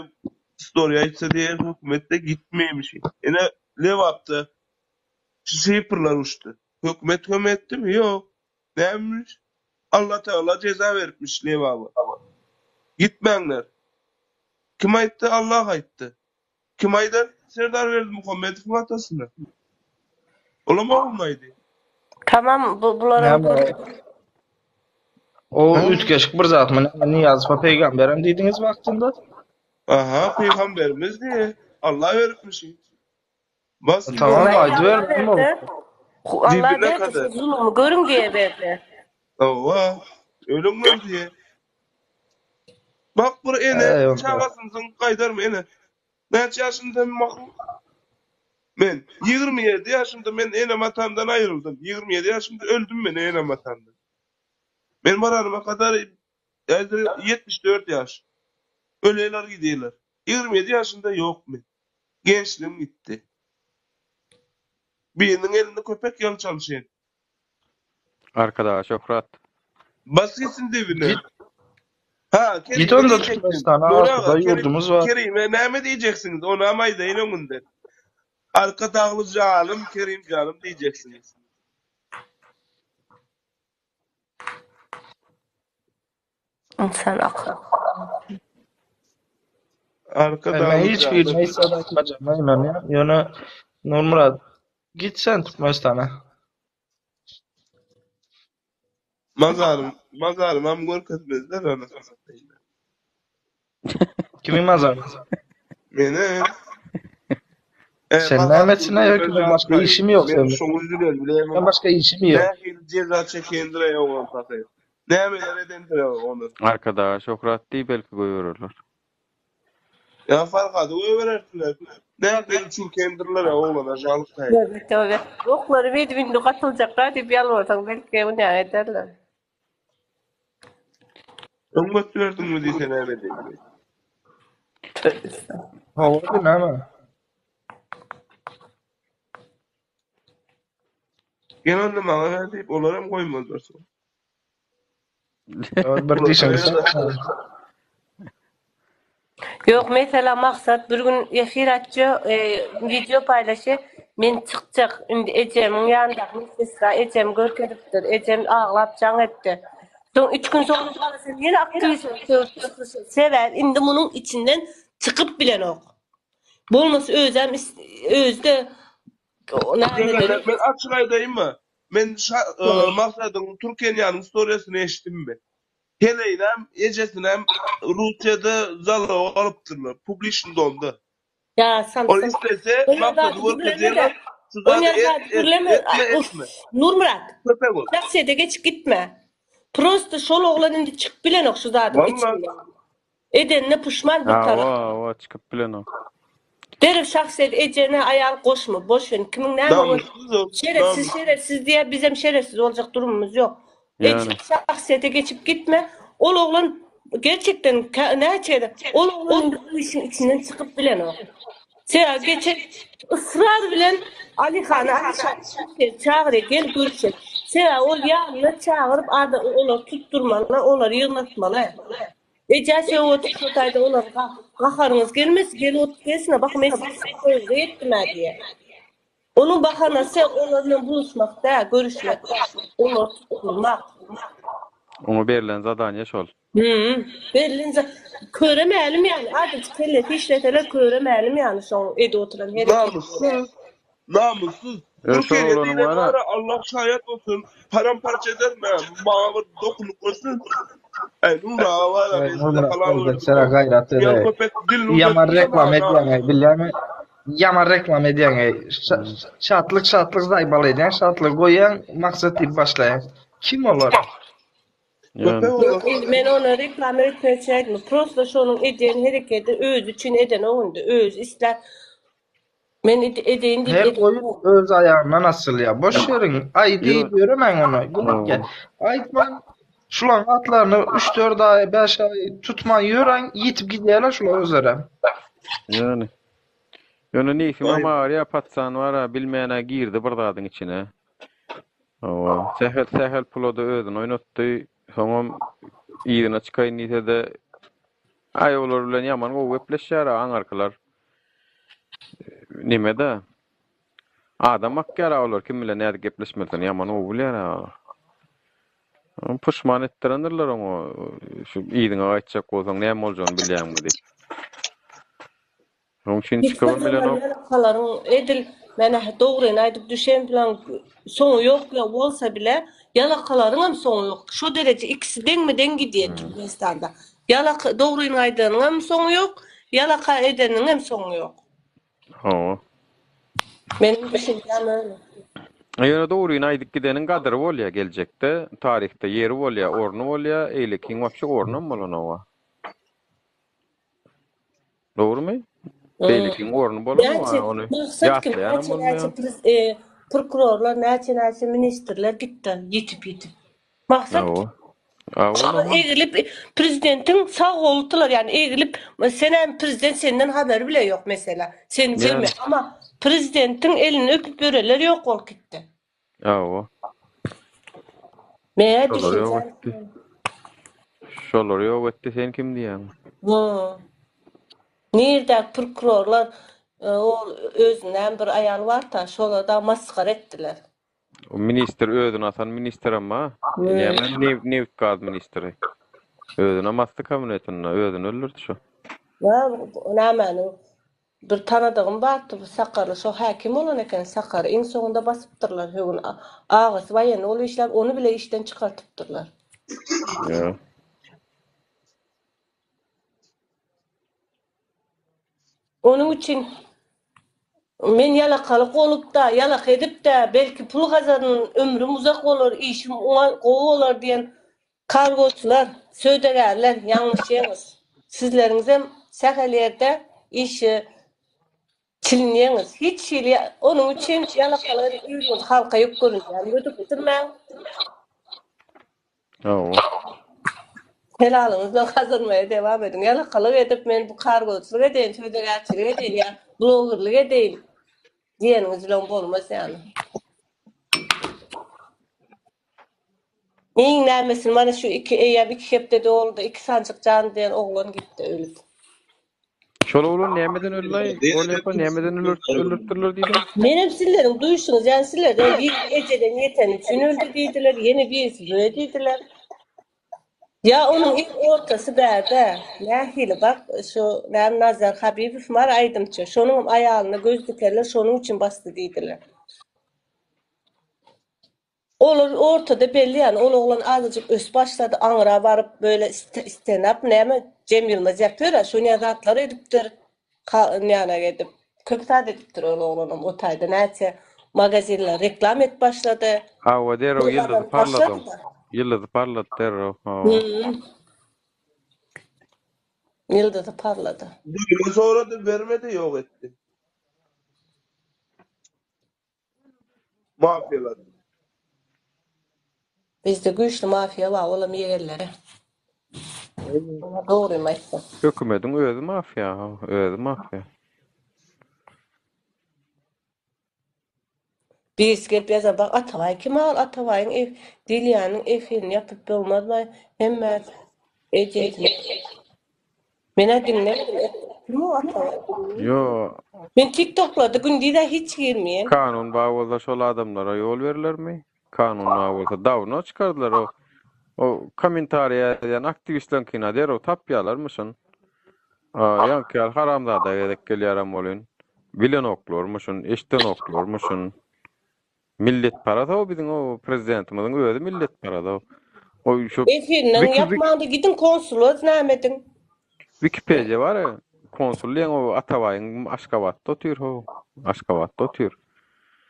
story aýtsa diýe hökümetde gitmeýmiş. Ene Lebapda şifrler uçdy. Hökümet kömek etdimi? Ýok. Nämemiş? Allah Tagala jeza beripmiş Lebaba. Gitmäňler. Kim aýtdy? Allah aýtdy. Kim aýdar? Serdar Berdimuhamedowyň atasyna. Olam ogluny aýdy. Tamam bu bularam Näme gördük. o üýtgeşik bir zatmy näme Nyýazowa pygamberem diýdiňiz wagtynda? Aha, pygamberimiz diýe. Allah beripmiş. Bas Tamam Allah aýdyber berdi. Allah Dibine berdi kadar. şu zulumy görüň diýe berdi. Hawa, ölüňler diýe. Bak bir ene Eý onda. çagasyny zyňyp gaýdarmy ene? Näçe ýaşynda mahluk? Men 27 ýaşymda men enem atamdan aýryldym. 27 ýaşymda öldüm men enem atamdan. Men baranyma kadar häzir 74 ýaş. Öleler gidiler. 27 ýaşynda ýok men. Gençligim gitdi. Biriniň elinde köpek ýaly çalyşýan. Arkadaga şöhrat. Bas gitsin dibine. Git Ha, git Kerime onda diýjekdim. Türkmenistana Nur asuda aga, Kerim, ýurdumyz bar. Kerime näme diýjeksiňiz? Onam aýdaýyn öňünden. Arkadagly janym, Kerim janym diýjeksiňiz. Insan akyl. Aý, men Arkadagly hiç birine janym. hiç zat aýtmajagyma ynanýan. Ýöne Nurmyrat git sen Türkmenistana. Mazarym, mazarymam görkezmezler ana. Kimiň mazaryny? Meni. E, Sen mazar näme etsin aý hökümet başga işim ýok Men sen. şoňa üzülen bilemin. Men başga işim ýok. Nähili jeza çekendir ey oňa pahyr. Nämeler edendir ey ony. Arkadaga şöhrat diý belki goýbererler. Ýa Farhady goýberersiler. Nähili çürkendirler ey oglana žalkaý. Tövbe tövbe. Oklary beýdip indi gatyljaklar diýip ýalbarsaň belki günä ederler. Öň götürerdiňmi diýse näme diýmeli? Hawa näme? Gel onda maňa ber diýip olar hem goýmazlar soň. Bir dişiňi Ýok, mesela Maksat bir gün efir açýa, e, wideo paýlaşýa, men çykjak, indi ejemiň ýanyndaky medsestra ejem görkezipdir, ejem aglap jaň etdi. Soň üç gün soň sen ýene aktiwist bolup sögüp çykdyşy. Sebäbi indi munuň içinden. Çykyp bilenok. Bolmasa özem özde näme Men açyk aýdaýynmy? Men Maksadyň Türkeniýanyň storiýasyny eşitdim men. Heleýinem, ejesinem Russiýada zaloga alypdyrlar, publiçnyý domda. Ýa Ol samsyk. islese Onýa maksady zady görkezýärler, gürleme-de. şu zady Onýa et, zady et, gürleme. etme, Uf, etme. Nurmyrat. Köpek ol. Şahsyýete geçip gitme. Prosta şol oglan indi çykyp bilenok şu zadyň Walla. içinden. Edenine puşman bir Hawa, tarap. hawa, çykyp bilenok. Derrew şahsyýet ejene aýal goşma, boş ber. Kimiň näme bol Namyssyz ol, şerefsiz namyssyz. şerefsiz diýýär, bizem şerefsiz boljak durumymyz ýok. Ýöne. Şahsyýete geçip gitme. Ol oglan gerçekden näçe gezek ol oglan indi bu işiň içinden çykyp bilenok. Sebäbi geçen ysrar bilen Alyhany Alyşany çagyr gel görüşelim. Sebäbi ol ýanyna çagyryp adam olary tutdurmaly, olary ýygnatmaly. Eje sen otur şo taýda olar gaharyňyz gelmesin gel otur gelsine bak men sizi toýuňyza ýetdim-ä diýýär. Onuň bahanasy olar bilen buluşmak däl, görüşmek däl, olary tutdurmak. Oňa berlen zadaniýa şol. Hüm, berlen za köre mälim ýaly, azajyk kellesi işleseler köre mälim ýaly şoň edip oturan hereketleri. Namyssyz, namyssyz. Ýöne şol Türkiýede oglanyň diýlen bar-a. bar-a, Allah şaýat bolsun, paramparça ederin hä, maňa bir dokunyp görsün. Äý, Nury aga bar-a, Eý, men size Nurmyrat halal özbek gördüm. sera gaýrat Ýa edeý. köpek dilini Ýaman uzatdyrsana, reklama namys. edýäňeý bilýäňmi? Ýaman reklama edýäňeý. Şatlyk şatlyk zaýbaly edýäň, şatlygy goýýaň, maksat diýip başlaýaň. Kim olar? Köpek Ýöne. olar. Ýok indi men ony reklama etmek üçin aýtmyr. Prosta şonuň edýän hereketi özi üçin edenok indi. Özi isläp men edeýin diýip Her edenok. goýun öz aýagyndan asylýar. Boş ýeriň, aý diýip ýöremäň ony. Gerek ýok. Aýtmaň, şulaň atlaryny üç-dört aý, bäş aý tutman ýöräň, ýitip gidýärler şular özlerem. Ýöne. Ýöne neýsimem agyrýar, patsan bar-a, bilmän-ä girdi bir zadyň içine. Hawa, sähel-sähel pula-da özüni oýnatdy. Soňam yzyna çykaýyn diýse-de, aý olar bilen ýaman gowy gepleşýär-ä aňyrkylar. Neme-de, adam bakýar-a olar kim bilen nädip gepleşmelidigini ýaman gowy bilýär-ä olar. Puşman etdirendirler oňa, şu yzyňa gaýtjak bolsaň näme boljagyny bilýäňmi diýip. Şonuň üçin çykybam bilenok. Ýalakalaryň edil menä dogryny aýdyp düşen bilen soňy ýok ýa bolsa bile ýalakalaryňam soňy ýok. Şo dereje ikisi deňme-deň gidýär Türkmenistanda. Ýalaka dogryny aýdanyňam soňy ýok, ýalaka edeniňem soňy ýok. Hawa. Meniň düşünjäm öyle. Ýöne dogryny aýdyp gideniň gadyry bolýar geljekde, taryhda ýeri bolýar, orny bolýar, eýlekiň wapşe ornam bolanok-a. Dogrumy? Beýlekiň orny bolanok Näçe a ony maksat kim ýatlaýanam näçe bolmaýar. näçe prez e, prokurorlar näçe näçe ministrler gitdi ýitip ýitip. Maksat Hawa. A Şolar olam egilip prezidentiň sag goludylar ýani egilip senem prezident senden haberi bile ýok mesela. Seni ýani bilmeýär ama prezidentiň elini öpüp ýörenler ýok bolup gitdi. hawa. Meä Şolar ýok düşünjäm etdi. Şolar ýok etdi sen kim diýýäň? Hı. Nirdäki prokurorlar e, ol özünden bir aýal barda şolar da masgara etdiler. O ministr özüni asan ministrem ba. Näme neft neft gaz ministri. Özüne basdy kabinetinde, özüni öldürdi şo. Ya nämäniň bir tanadygym bardy bu sakarly şo häkim bolan eken sakary iň soňunda basypdyrlar höwün agasy waýenny bolup işläp ony bile işden çykartypdyrlar. Ýa. Onuň üçin men ýalakalyk bolup-da, ýalaka edip-de, belki pul gazanyn, ömrüm uzak bolar, işim oňa gowy bolar diýen kargoçylar, söwdagärler ýalňyşýaňyz. Sizleriňizem sähel ýerde işe çilinýäňiz. Hiç hili onuň üçin ýalakalyk edip özüňizi halka ýük görünýän gödükdirmäň. Hawa. Helalyňyz bilen gazanmaga dewam ediň. Ýalakalyk edip men bu kargoçylyk edeýin, söwdagärçilik edeýin ýa blogerlik edeýin diýeniňiz bilen bolmaz ýaly. Iň nämesini mana şu iki eýýäm iki hepde doldy, iki sanjyk jan diýen oglan gitdi ölüp. Şol oglan nämeden öldi-aý? Ol ýapa nämeden öldüripdirler diýdiň? Menem sizleriň duýşuňyz, ýagny sizlerden biri ejeden ýeteni üçin öldi diýdiler, ýene birisi bö diýdiler. Ýa onuň iň ortasy bärde. Nähili bak şu näme Nazar Habibow bar aýdymçy. Şonuňam aýalyna göz dikerler şonuň üçin basdy diýdiler. Olar ortada belli ýani ol oglan azajyk ösüp başlady aňyra baryp böyle stenap näme Jem Ýylmaz ýapýara şonýa zatlar edipdir ýana edip köp zat edipdir ol oglanam o taýda näçe magazinler reklam edip başlady. Hawa derrew ýyldyzy parlady. Ýyldyzy parlady derrew hawa. Ýyldyzy parlady. Düýe sorady bermedi ýok etdi. Mafiýalar. Bizde güýçli mafiýa bar, olam ýegenleri. Dogrymy aýtsaň. Hökümediň özi mafiýa, özi mafiýa. Birisi gelip ýazar bak Atabaý kim al Atabaýyň Dilýanyň efirini ýapyp bolmazmy hemmä ejesini Menä diňlemedim kim o Atabaý bilmeýän. Ýo. Men tiktoklarda gündizä hiç girmeýän. Kanun bar bolsa şol adamlara ýol berilermi? Kanun bar bolsa dawno çykardylar o o kommentariýa ýazýan aktiwistleriňkini derrew tapýalarmyşyn. Ýaňky ýaly haramzada gezek gelýärem welin bilenoklarmyşyn, eşidenoklarmyşyn. Milletparaz o biziň o prezidentimiziň özi milletparaz o. O şu Efirinden wiki wiki ýapmaňda gidiň konsula näme ediň. Wikipediýa bar ya, konsul diýen o Atabaýyň Aşgabatda otyr ho. Aşgabatda otyr.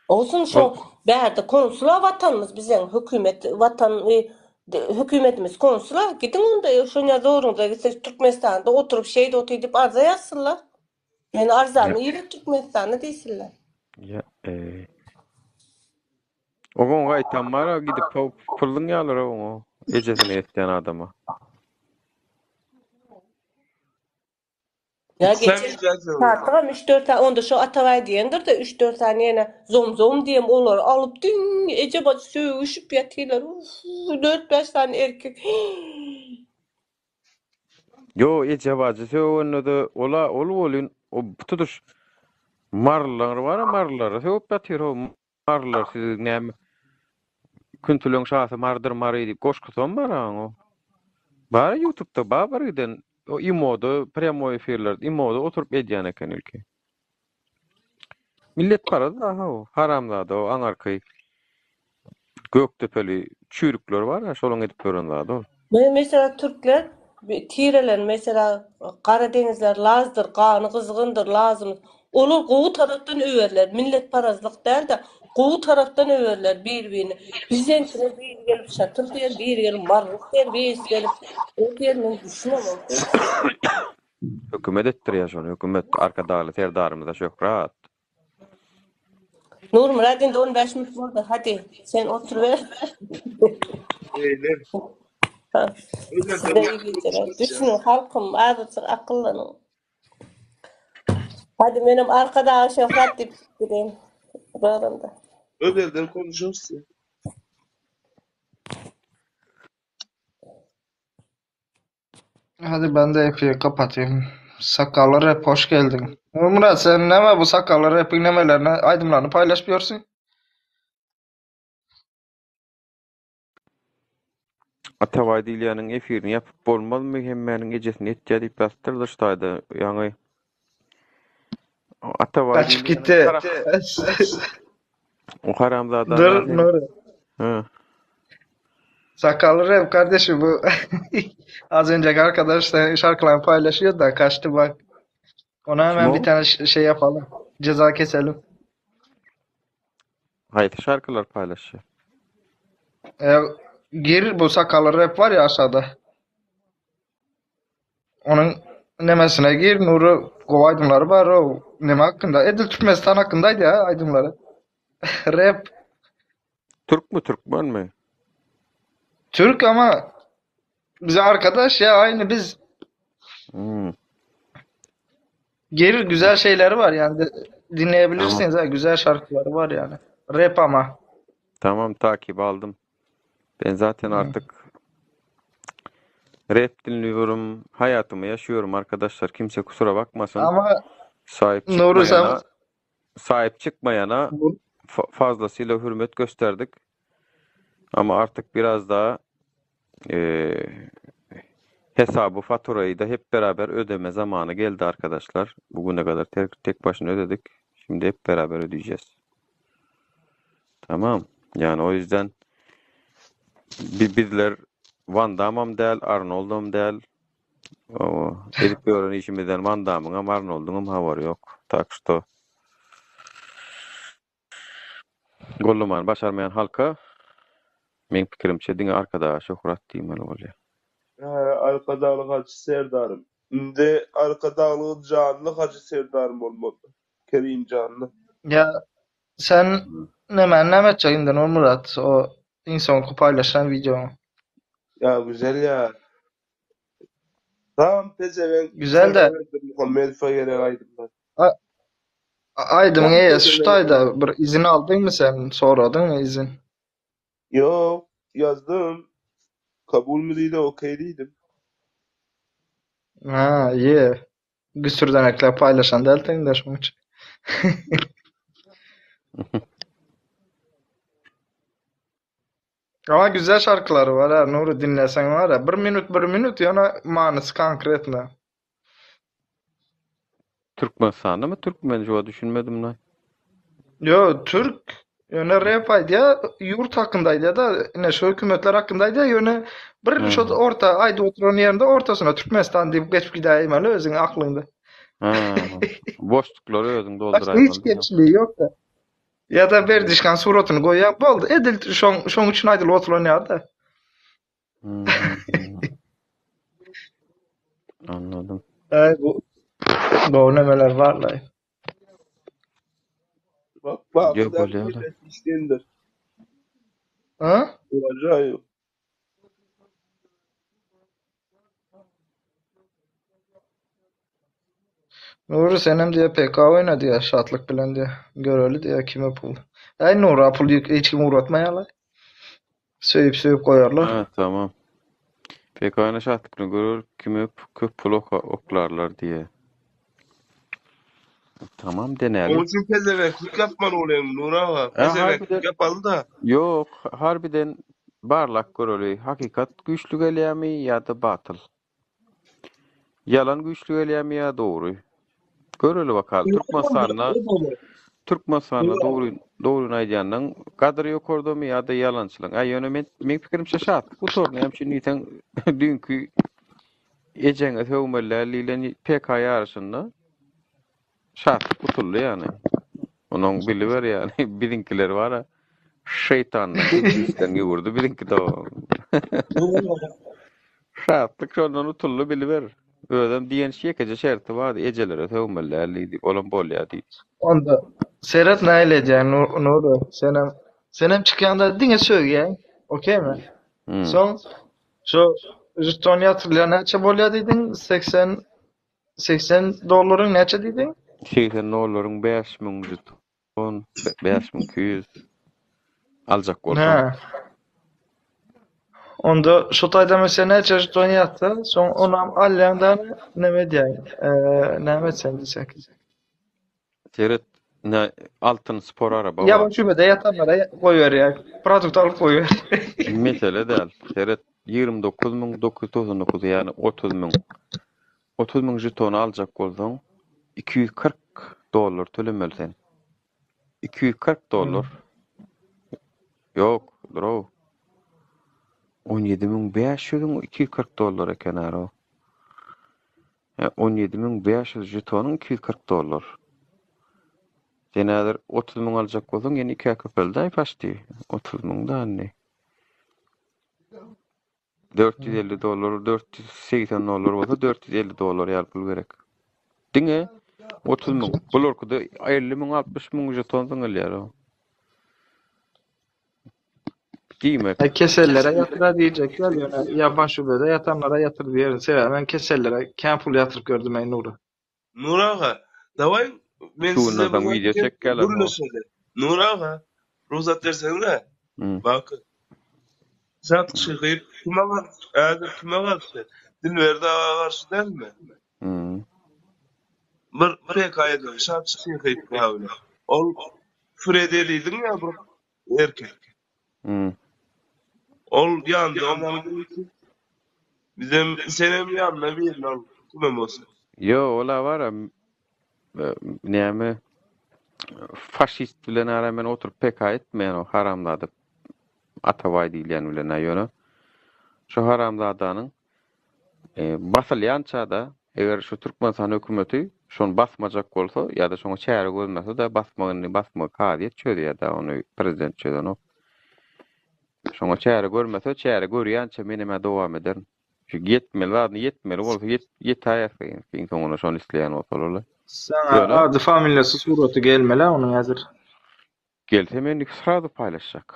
Olsun şo Ol bärde konsula watanymyz biziň hökümet watan hökümetimiz konsula gidiň onda şonýa zoruňyza gitse Türkmenistanda oturyp şeýdip otyr diýip arza ýazsynlar. Men arzamy iber Türkmenistana diýsinler. Ýa eý. Oňa gaýtam bar gidip pulluň ýalyra oňa ejesini etýän adama. Ýa geçen Tartygam 3-4 sany onda şo Atabaý diýendir-de 3-4 sany ýene zom-zom diýem olary alyp diň eje bajy sögüşip ýatyrlar. Uff 4-5 sany erkek. Ýo eje bajy sögende-de ola ol welin o tutuş marylylar bar-a marylara sögüp ýatyr ho marylar siz näme Küntüleň şasy marydyr mary diýip goşgusam bar aň o. Bar ýutubda bar bir giden o imoda prýamoý efirlerde imoda oturyp edýän eken ilki. Milletparaz da ho haramzada o aňarky Gökdepeli çüýrükler bar ya şolaň edip ýören zady ol. Me mesela türkler tireler mesela Garadeňizler lazdyr gany gyzgyndyr lazym olar gowy tarapdan öwerler milletparazlyk dälde gowy tarapdan öwerler bir birini bizdeňkine biri gelip şatyr diýer biri gelip marruk diýer birisi gelip o diýer men düşünemok. Hökümet etdirýär şony hökümet Arkadagly Serdarymyza şöhrat. Nurmyrat indi 15 minut boldy. Hadi sen oturyber. Eýle. Size iyi geceler. Düşünün halkym azajyk akyllanyň. Hadi menem arkadaga şöhrat diýip gideyim. Zorunda. Özelden konuşuruz. Hadi ben de efiri kapatayım. Sakallı rap hoş geldin. Murat sen neme bu sakallı rap'in nemelerini, aýdymlaryny paýlaşmıyorsun? Atabaý diýilýäniň efirini ýapyp bolmazmy hemmäniň ejesini etýä diýip ýazypdyrlar şu taýda ýaňy Atabaý Gaçyp diýilýäniň gitdi. O haramzada Dur nähili Nuri. Hä. Sakallı rap kardeşim bu az önceki arkadaş sen şarkılarını paylaşıyor da kaçtı bak. Ona Kim hemen bir o? tane ş- şey yapalım. Ceza keselim. Haýsy şarkylar paýlaşýar? E, gir bu sakallı rap var ya aşağıda. Onun nemesine gir Nuri gowy aýdymlary bar o neme hakkında. Edil Türkmenistan hakkındaydı ya aýdymlary. Rap Türkmi türkmenmi? Türk ama bize arkadaş ya aynı biz. Hmm. Gelir güzel şeyleri var yani De- Tamam. dinleyebilirsiniz ha güzel şarkıları var yani. Rap ama. Tamam takip aldım. Ben zaten Hı. artık rap dinliyorum. Hayatymy ýaşıyorum arkadaşlar. Kimse kusura bakmasyn. Ama Sahip Nuri sen çykmaýana sahip çykmaýana fa- fazlasıyla hürmet gösterdik. Ama artık biraz daha eee. Hesaby faturayı da hep beraber ödeme zamanı geldi arkadaşlar. Bugüne kadar tek, tek başına ödedik. Şimdi hep beraber ödeyeceğiz. Tamam. Yani o yüzden bizler Van Damme'am däl, Arnold'am däl. O, edip ýören işimizden Van Damme'yňam Arnold'uňam habary ýok. Tak что gollamany başarmaýan halka meň pikirimçe diňe Arkadaga şöhrat diýmeli bolýar. Hä, Arkadagly Hajy Serdarym. Indi Arkadagly janly Hajy Serdarym bolmaly. Kerim janly. Ýa sen nämäni näme etjek indi Nurmyrat o iň soňky paýlaşan wideoňy. Ýa güzel ýa. Tam pezevenk Güzel de. Serdar Berdimuhamedowa gerek aýdymlar. Aýdymyň eýesi şu taýda bir izin aldyňmy sen soradyňmy izin? Ýok, ýazdym. Kabulmy diýdi, okey diýdim. Ha, ýe. Güsürdenekläp paýlaşan däldiň-dä şoň üçin. Ama güzel şarkylary bar ha Nury dinleseň bar ya. Bir minut bir minut ýöne manysy konkretno. Türkmenistanda mı Türkmen şuwa düşünmedim lan. Yo Türk ýöne rap aýdýa ýurt hakynda aýdýa da ine şu hökümetler hakynda aýdýa ýöne bir şo orta aýdyp oturan ýerinde ortasyna Türkmenistan diýip geçip gidäýmeli özüň aklyňda. Ha, boşluklary özüň Başga hiç dolduraýmaly. kemçiligi ýok da. Ýa-da Berdişkan suratyny goýýaň, boldy. Edil şoň şoň üçin aýdylyp oturan ýaly-da. Hmm. Anladım. Aý bu gowy nemeler barlaý. Bak bak Yok sen bolýar da. işlendir. Ha? Acayip. Nuri senem diýe PK oýna diýe şatlyk bilen diýe. Göreli diýe kime pul. Aý Nura pul ýük hiç kim ugratmaýarlar. Söýüp söýüp goýarlar. Ha, tamam. PK'na şatlyk bilen görel kime köp pul oka, oklarlar diýe. Tamam denäli. Onun için pezevenklik yapmaly bolýaň Nur aga. Ha, Pezevenklik harbiden yapaly da. Ýok, harbiden barlap göreli. Hakykat güýçli gelýärmi ýa-da batyl? Ýalan güýçli gelýärmi ýa dogry? Göreli bakalym. Türkmenistanda Türkmenistanda dogry dogryny aýdýandan gadyry ýokardamy ýa-da ýalançylyň? Aý ýöne men meň pikirimçe şatlyk gutardy. Näme üçin diýseň düýnki ejeňe sögmeli däl diýlen PK ýaryşynda Şatlyk gutuldy ýany. Onuň biliber ýany biziňkiler bara şeýtandan iblisden ýüwürdi biziňki de. Şatlyk şondan utuldy biliber. Özem diýen ýekeje şerti bardy ejelere sögmeli däl diýdi. Olam bolýa diýdi. Onda seret nähili edýäň Nury senem senem çykýaňda diňe sögýäň okeymi? Hmm. Soň şu žeton ýatyrylýar näçe bolýar diýdiň 80 80 dollaryň näçe diýdiň? 80 dollaryň 5000 žeton, 5200 aljak bolsaň. Hä. Onda şu taýda mesela näçe žeton ýatsa, soň onam alýaň da näme edýäň? Eee, näme etseň diýsek. Seret, ne altyn spor araba Ýa bar. şübede ýatanlara goýberýär. Produkt alyp goýber. Mesele däl. Seret, 29999 ýagny 30 müň. 30 müň žetony aljak bolsaň, 240 dollar tölemeli sen. 240 dollar. Ýok, bro. 17500-iň 240 dollar eken aro. Hä, 17500 žetonyň 240 dollar. Sen häzir 30 müň aljak bolsaň, ýene ikä köpeldi-aý paçti. 30 müň da indi. 450 dollar, 480 dollar bolsa 450 dollar ýaly pul gerek. Diňe 30 müň. Bularkyda 50 müň, 60 müň žeton zyňylýar. Diýmek. E, kesellere ýatyra diýjekler ýöne ýaban şubede ýatanlara ýatyr diýerin. Sebäbi men kesellere kän pul ýatyryp gördüm eý Nury. Nur aga, daway men Şu size günden soň bir wideo zat çekýärler ho. gürleşeli. Nur aga, rugsat berseňiz-ä. Hmm. Bakın. Şat şyhyr kime garşy? Häzir kime garşy? Dilberdi aga garşy dälmi? Hmm. Bir PK eden Şat şyhyr bilen. Ol Fredi diýdiň ya bir erkek. Hmm. Ol ýandy onuň. Bizem senem ýanyna birini al, kimem bolsa. Ýo, ol-a bar-a, näme, faşist bilen ara men oturyp PK etmeýän o haramzada Atabaý diýilýän bilen-ä ýöne şu haramzadanyň basylýança-da eger şu Türkmenistan hökümeti şony basmajak bolsa ýa-da şoňa çäre görmese-de basmak indi basmagy kazyýet çözýär-dä ony prezident çözenok. Şoňa çäre görmese çäre görýänçä menem-ä dowam ederin. Şu ýetmeli zadyna ýetmeli bolsa ýet ýetäýerse iň soňunda şony isleýän bolsalar-la. Saňa Ýöne ady familiýasy suraty gelmeli onuň häzir. Gelse men srazu paýlaşjak.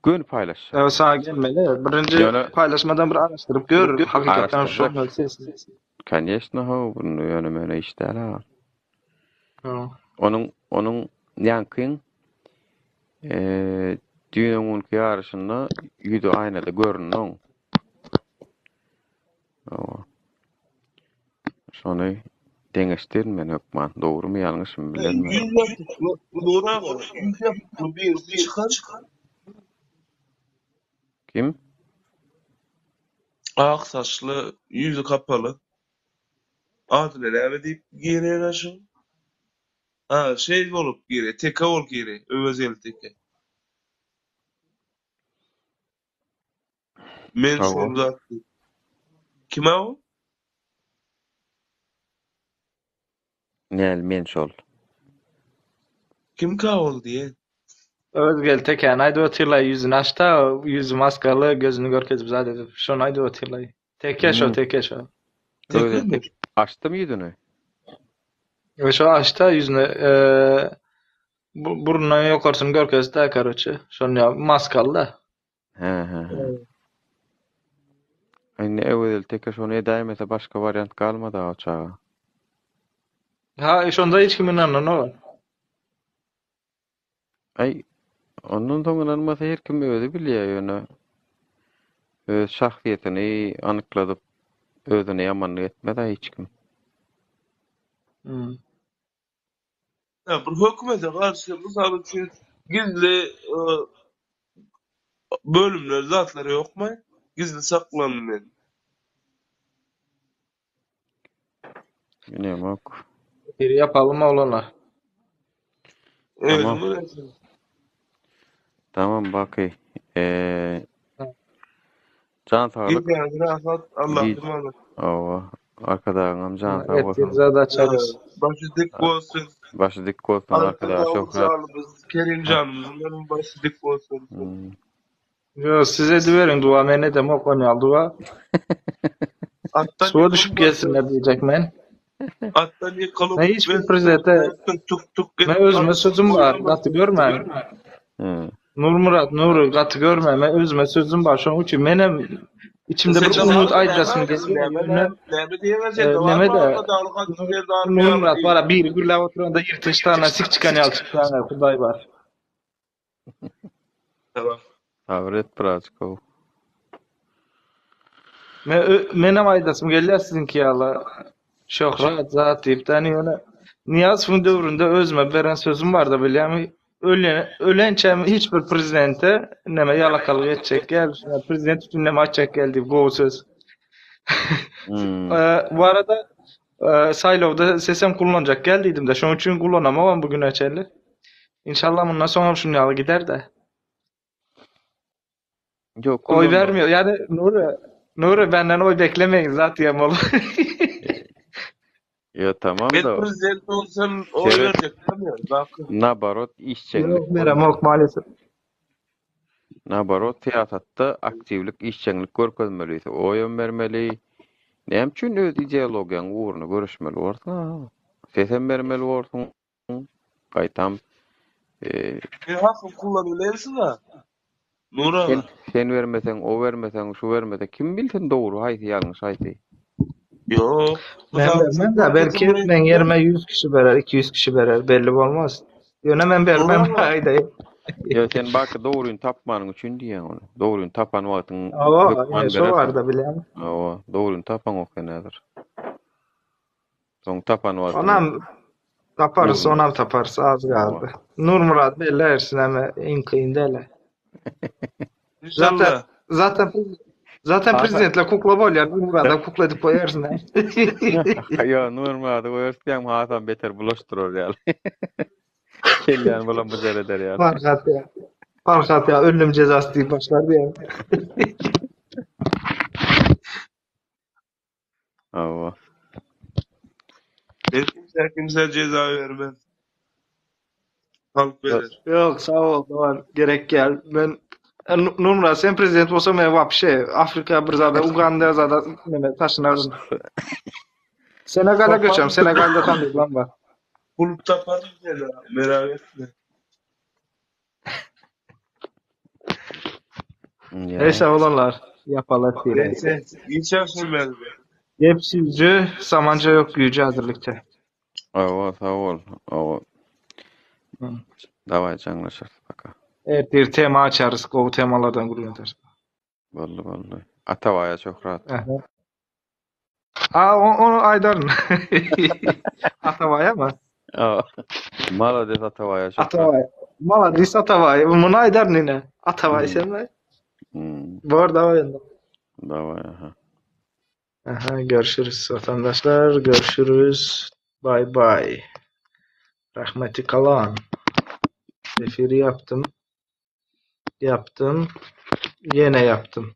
Göni paýlaşjak. Ýa saňa gelmeli. Birinji Ýöne paýlaşmadan bir araşdyryp gör hakykatdan araşdyrjak. şol sesmi. Koneçno how bu ýöne möne iş däl ha. Ýa. Onuň onuň ýaňkyň eee düýn öňňünki ýaryşynda ýüzi aýnada göründi oň. Hawa. Şony deňeşdirin men hökman. Dogrumy ýalňyşmy bilenmen. Ýüz ýapykly, Nur aga, ýüz ýapykly birisi çykar. Kim? Ak saçly, ýüzi kapaly. Adyna näme diýip girýär şu? Ha, şeý bolup girýär, teke bolup girýär, Öwezgeldi teke. Men Hawa. şol zat diýip. Kim-ä o? Näl men şol. Kimka ol diýen. Öwezgeldi tekäni aýdyp otyrlaý ýüzüni açda ýüzi maskaly gözüni görkezip zat edip şony aýdyp otyrlaý. Teke şo Hmm. teke şo. Öwezgeldi Tekemi? tek açdymy ýüzüni? We şo açda ýüzüni burnundan ýokarsyny görkezdi karoçe. Şony ýa maskaly da. He he he. Indi Öwezeli teke şony edäýmese başga wariant galmady o çaga. Ha şonda hiç kim ynananok. Aý ondan soň ynanmasa her kim özi bilýär ýöne öz şahsyýetini anykladyp özüne ýamanlyk etmez-ä hiç kim. Hmm. Ýa bir hökümete garşy mysal üçin gizli bölümler zatlar ýokmy? Gizli saklanmaly. Bilemok. Bir ýapalym oglanlar. Özüň Tamam. bilersiň. Tamam Baky. Eee Jan saglyk. Gijäňiz rahat, Allah Gij emanet. Hawa. Arkadagyňam jany sag Ertir bolsun. zat açarys. Başy dik bolsun. Başy dik bolsun Arkadaga Arkadagymyz şöhrat. janymyz, Kerim janymyzyň başy dik bolsun. Hmm. Ýo, siz ediberiň duwa, men edemok onýaly duwa. Atdan Suwa ýykylyp düşüp gelsinler diýjek men. Atdan ýykylyp Men hiç bir prezidente tuk tuk men özüme sözüm bar, gaty görmäň. Hmm. Nurmyrat Nury gaty görmäň, men özüme sözüm bar, şonuň üçin menem içimde bir umyt aýdasym gelýär. Ýöne Näme diýeňiz e, sen? neme-de Nurmyrat bara biri gürläp oturanda ýyrtyk ştandan sik çykan ýaly çykýaň, Hudaý bar. Tamam. Sabyr et birazjyk how. Men menem aýdasym gelýär siziňki ýaly şöhrat zat diýip däni ýöne Nyýazowyň döwründe özüme beren sözüm barda bilýäňmi ölen ölençäm hiç bir prezidente neme ýalakalyk etjek gel prezident üçin neme aýtjak gel diýip gowy söz. Hmm. Bu arada saýlawda sesem kullanjak gel diýdim-de şonuň üçin kullanamagam bu güne çenli. Inşallah mundan soňam şuny ýaly gider-de. Ýok, Oý kullanma. bermiyor. Yani Nuri, Nuri benden oy beklemeyin zat diýen bol. Ýo tamam Men da prezident bolsam oý Seret berjek dälmi? Baky. naborot işjeňlik Ýok, beremok maalesef. Naborot syýasatda aktiwlik işjeňlik görkezmeli. Oýam bermeli. Näme üçin öz ideologiýaň ugrunda göreşmeli borsuň a? Sesem bermeli borsuň. Gaýtam e, Sen hakyň kullanybilersiň-a. Nur aga. sen sen bermeseň, o bermeseň, şu bermese kim bilsin dogry haýsy ýalňyş haýsy. Ýok. Men Mysal üçin bermem de belki men ýerime 100 kişi berer, 200 kişi berer belli bolmaz. Ýöne men bermem Nur aga. aýdaýyn. Ýa sen baky dogryny tapmanyň üçin diýýäň ony. Dogryny tapan wagtyň Hawa, hökman ine şo berersiň. barda bilýän. Hawa, dogryny tapaňok sen häzir. Soň tapan wagtyň Onam taparys, ugruna. onam taparys az Hawa. galdy. Nurmyrat bellersin hem iň kyn däl. Zaten Inşallah. zaten. Zaten prezidentler kukla bolýar. Nurmurada kukla edip goýarsyň. Ýok, Nurmurady goýarys diýýän hasam beter bulaşdyrar ýaly. Kelläni bulam bujar eder ýaly. Farhat ýa. Farhat ýa ölüm jezasy diýip başlar diýýär. Hawa. Men kimsä kimsä jeza bermez. Halk berer. Ýok, sag bol, dogan, gerek däl. Men e, Nurmyrat, sen prezident bolsaň, men wapşe Afrika bir zada, Uganda zada neme taşynaryn. Senegala göçerim, Senegalda tanryklam bar. Bulup taparyn seni, merak etme. Neyse oglanlar, ýapaly efiri. Neyse, hiç akşam geldi. Gep süýji, samanca ýok güýji häzirlikçe. Hawa, sag bol. Hawa. Daway jaňlaşarys paka. Ertir tema açarys, gowy temalardan gürrüň ederis. Boldy, boldy. Atabaýa şöhrat. Aha. A, ony aýdaryn. Atabaýa mı? Hawa. Malades Atabaýa şöhrat. Atabaý. Malades Atabaý. Muny aýdaryn ine. Atabaý sen mi? Hmm. Bor daway indi. Daway, aha. Aha, görüşürüz vatandaşlar. Görüşürüz. Bye bye. Rahmeti kalan. Efiri yaptım. Yaptım. Yine yaptım.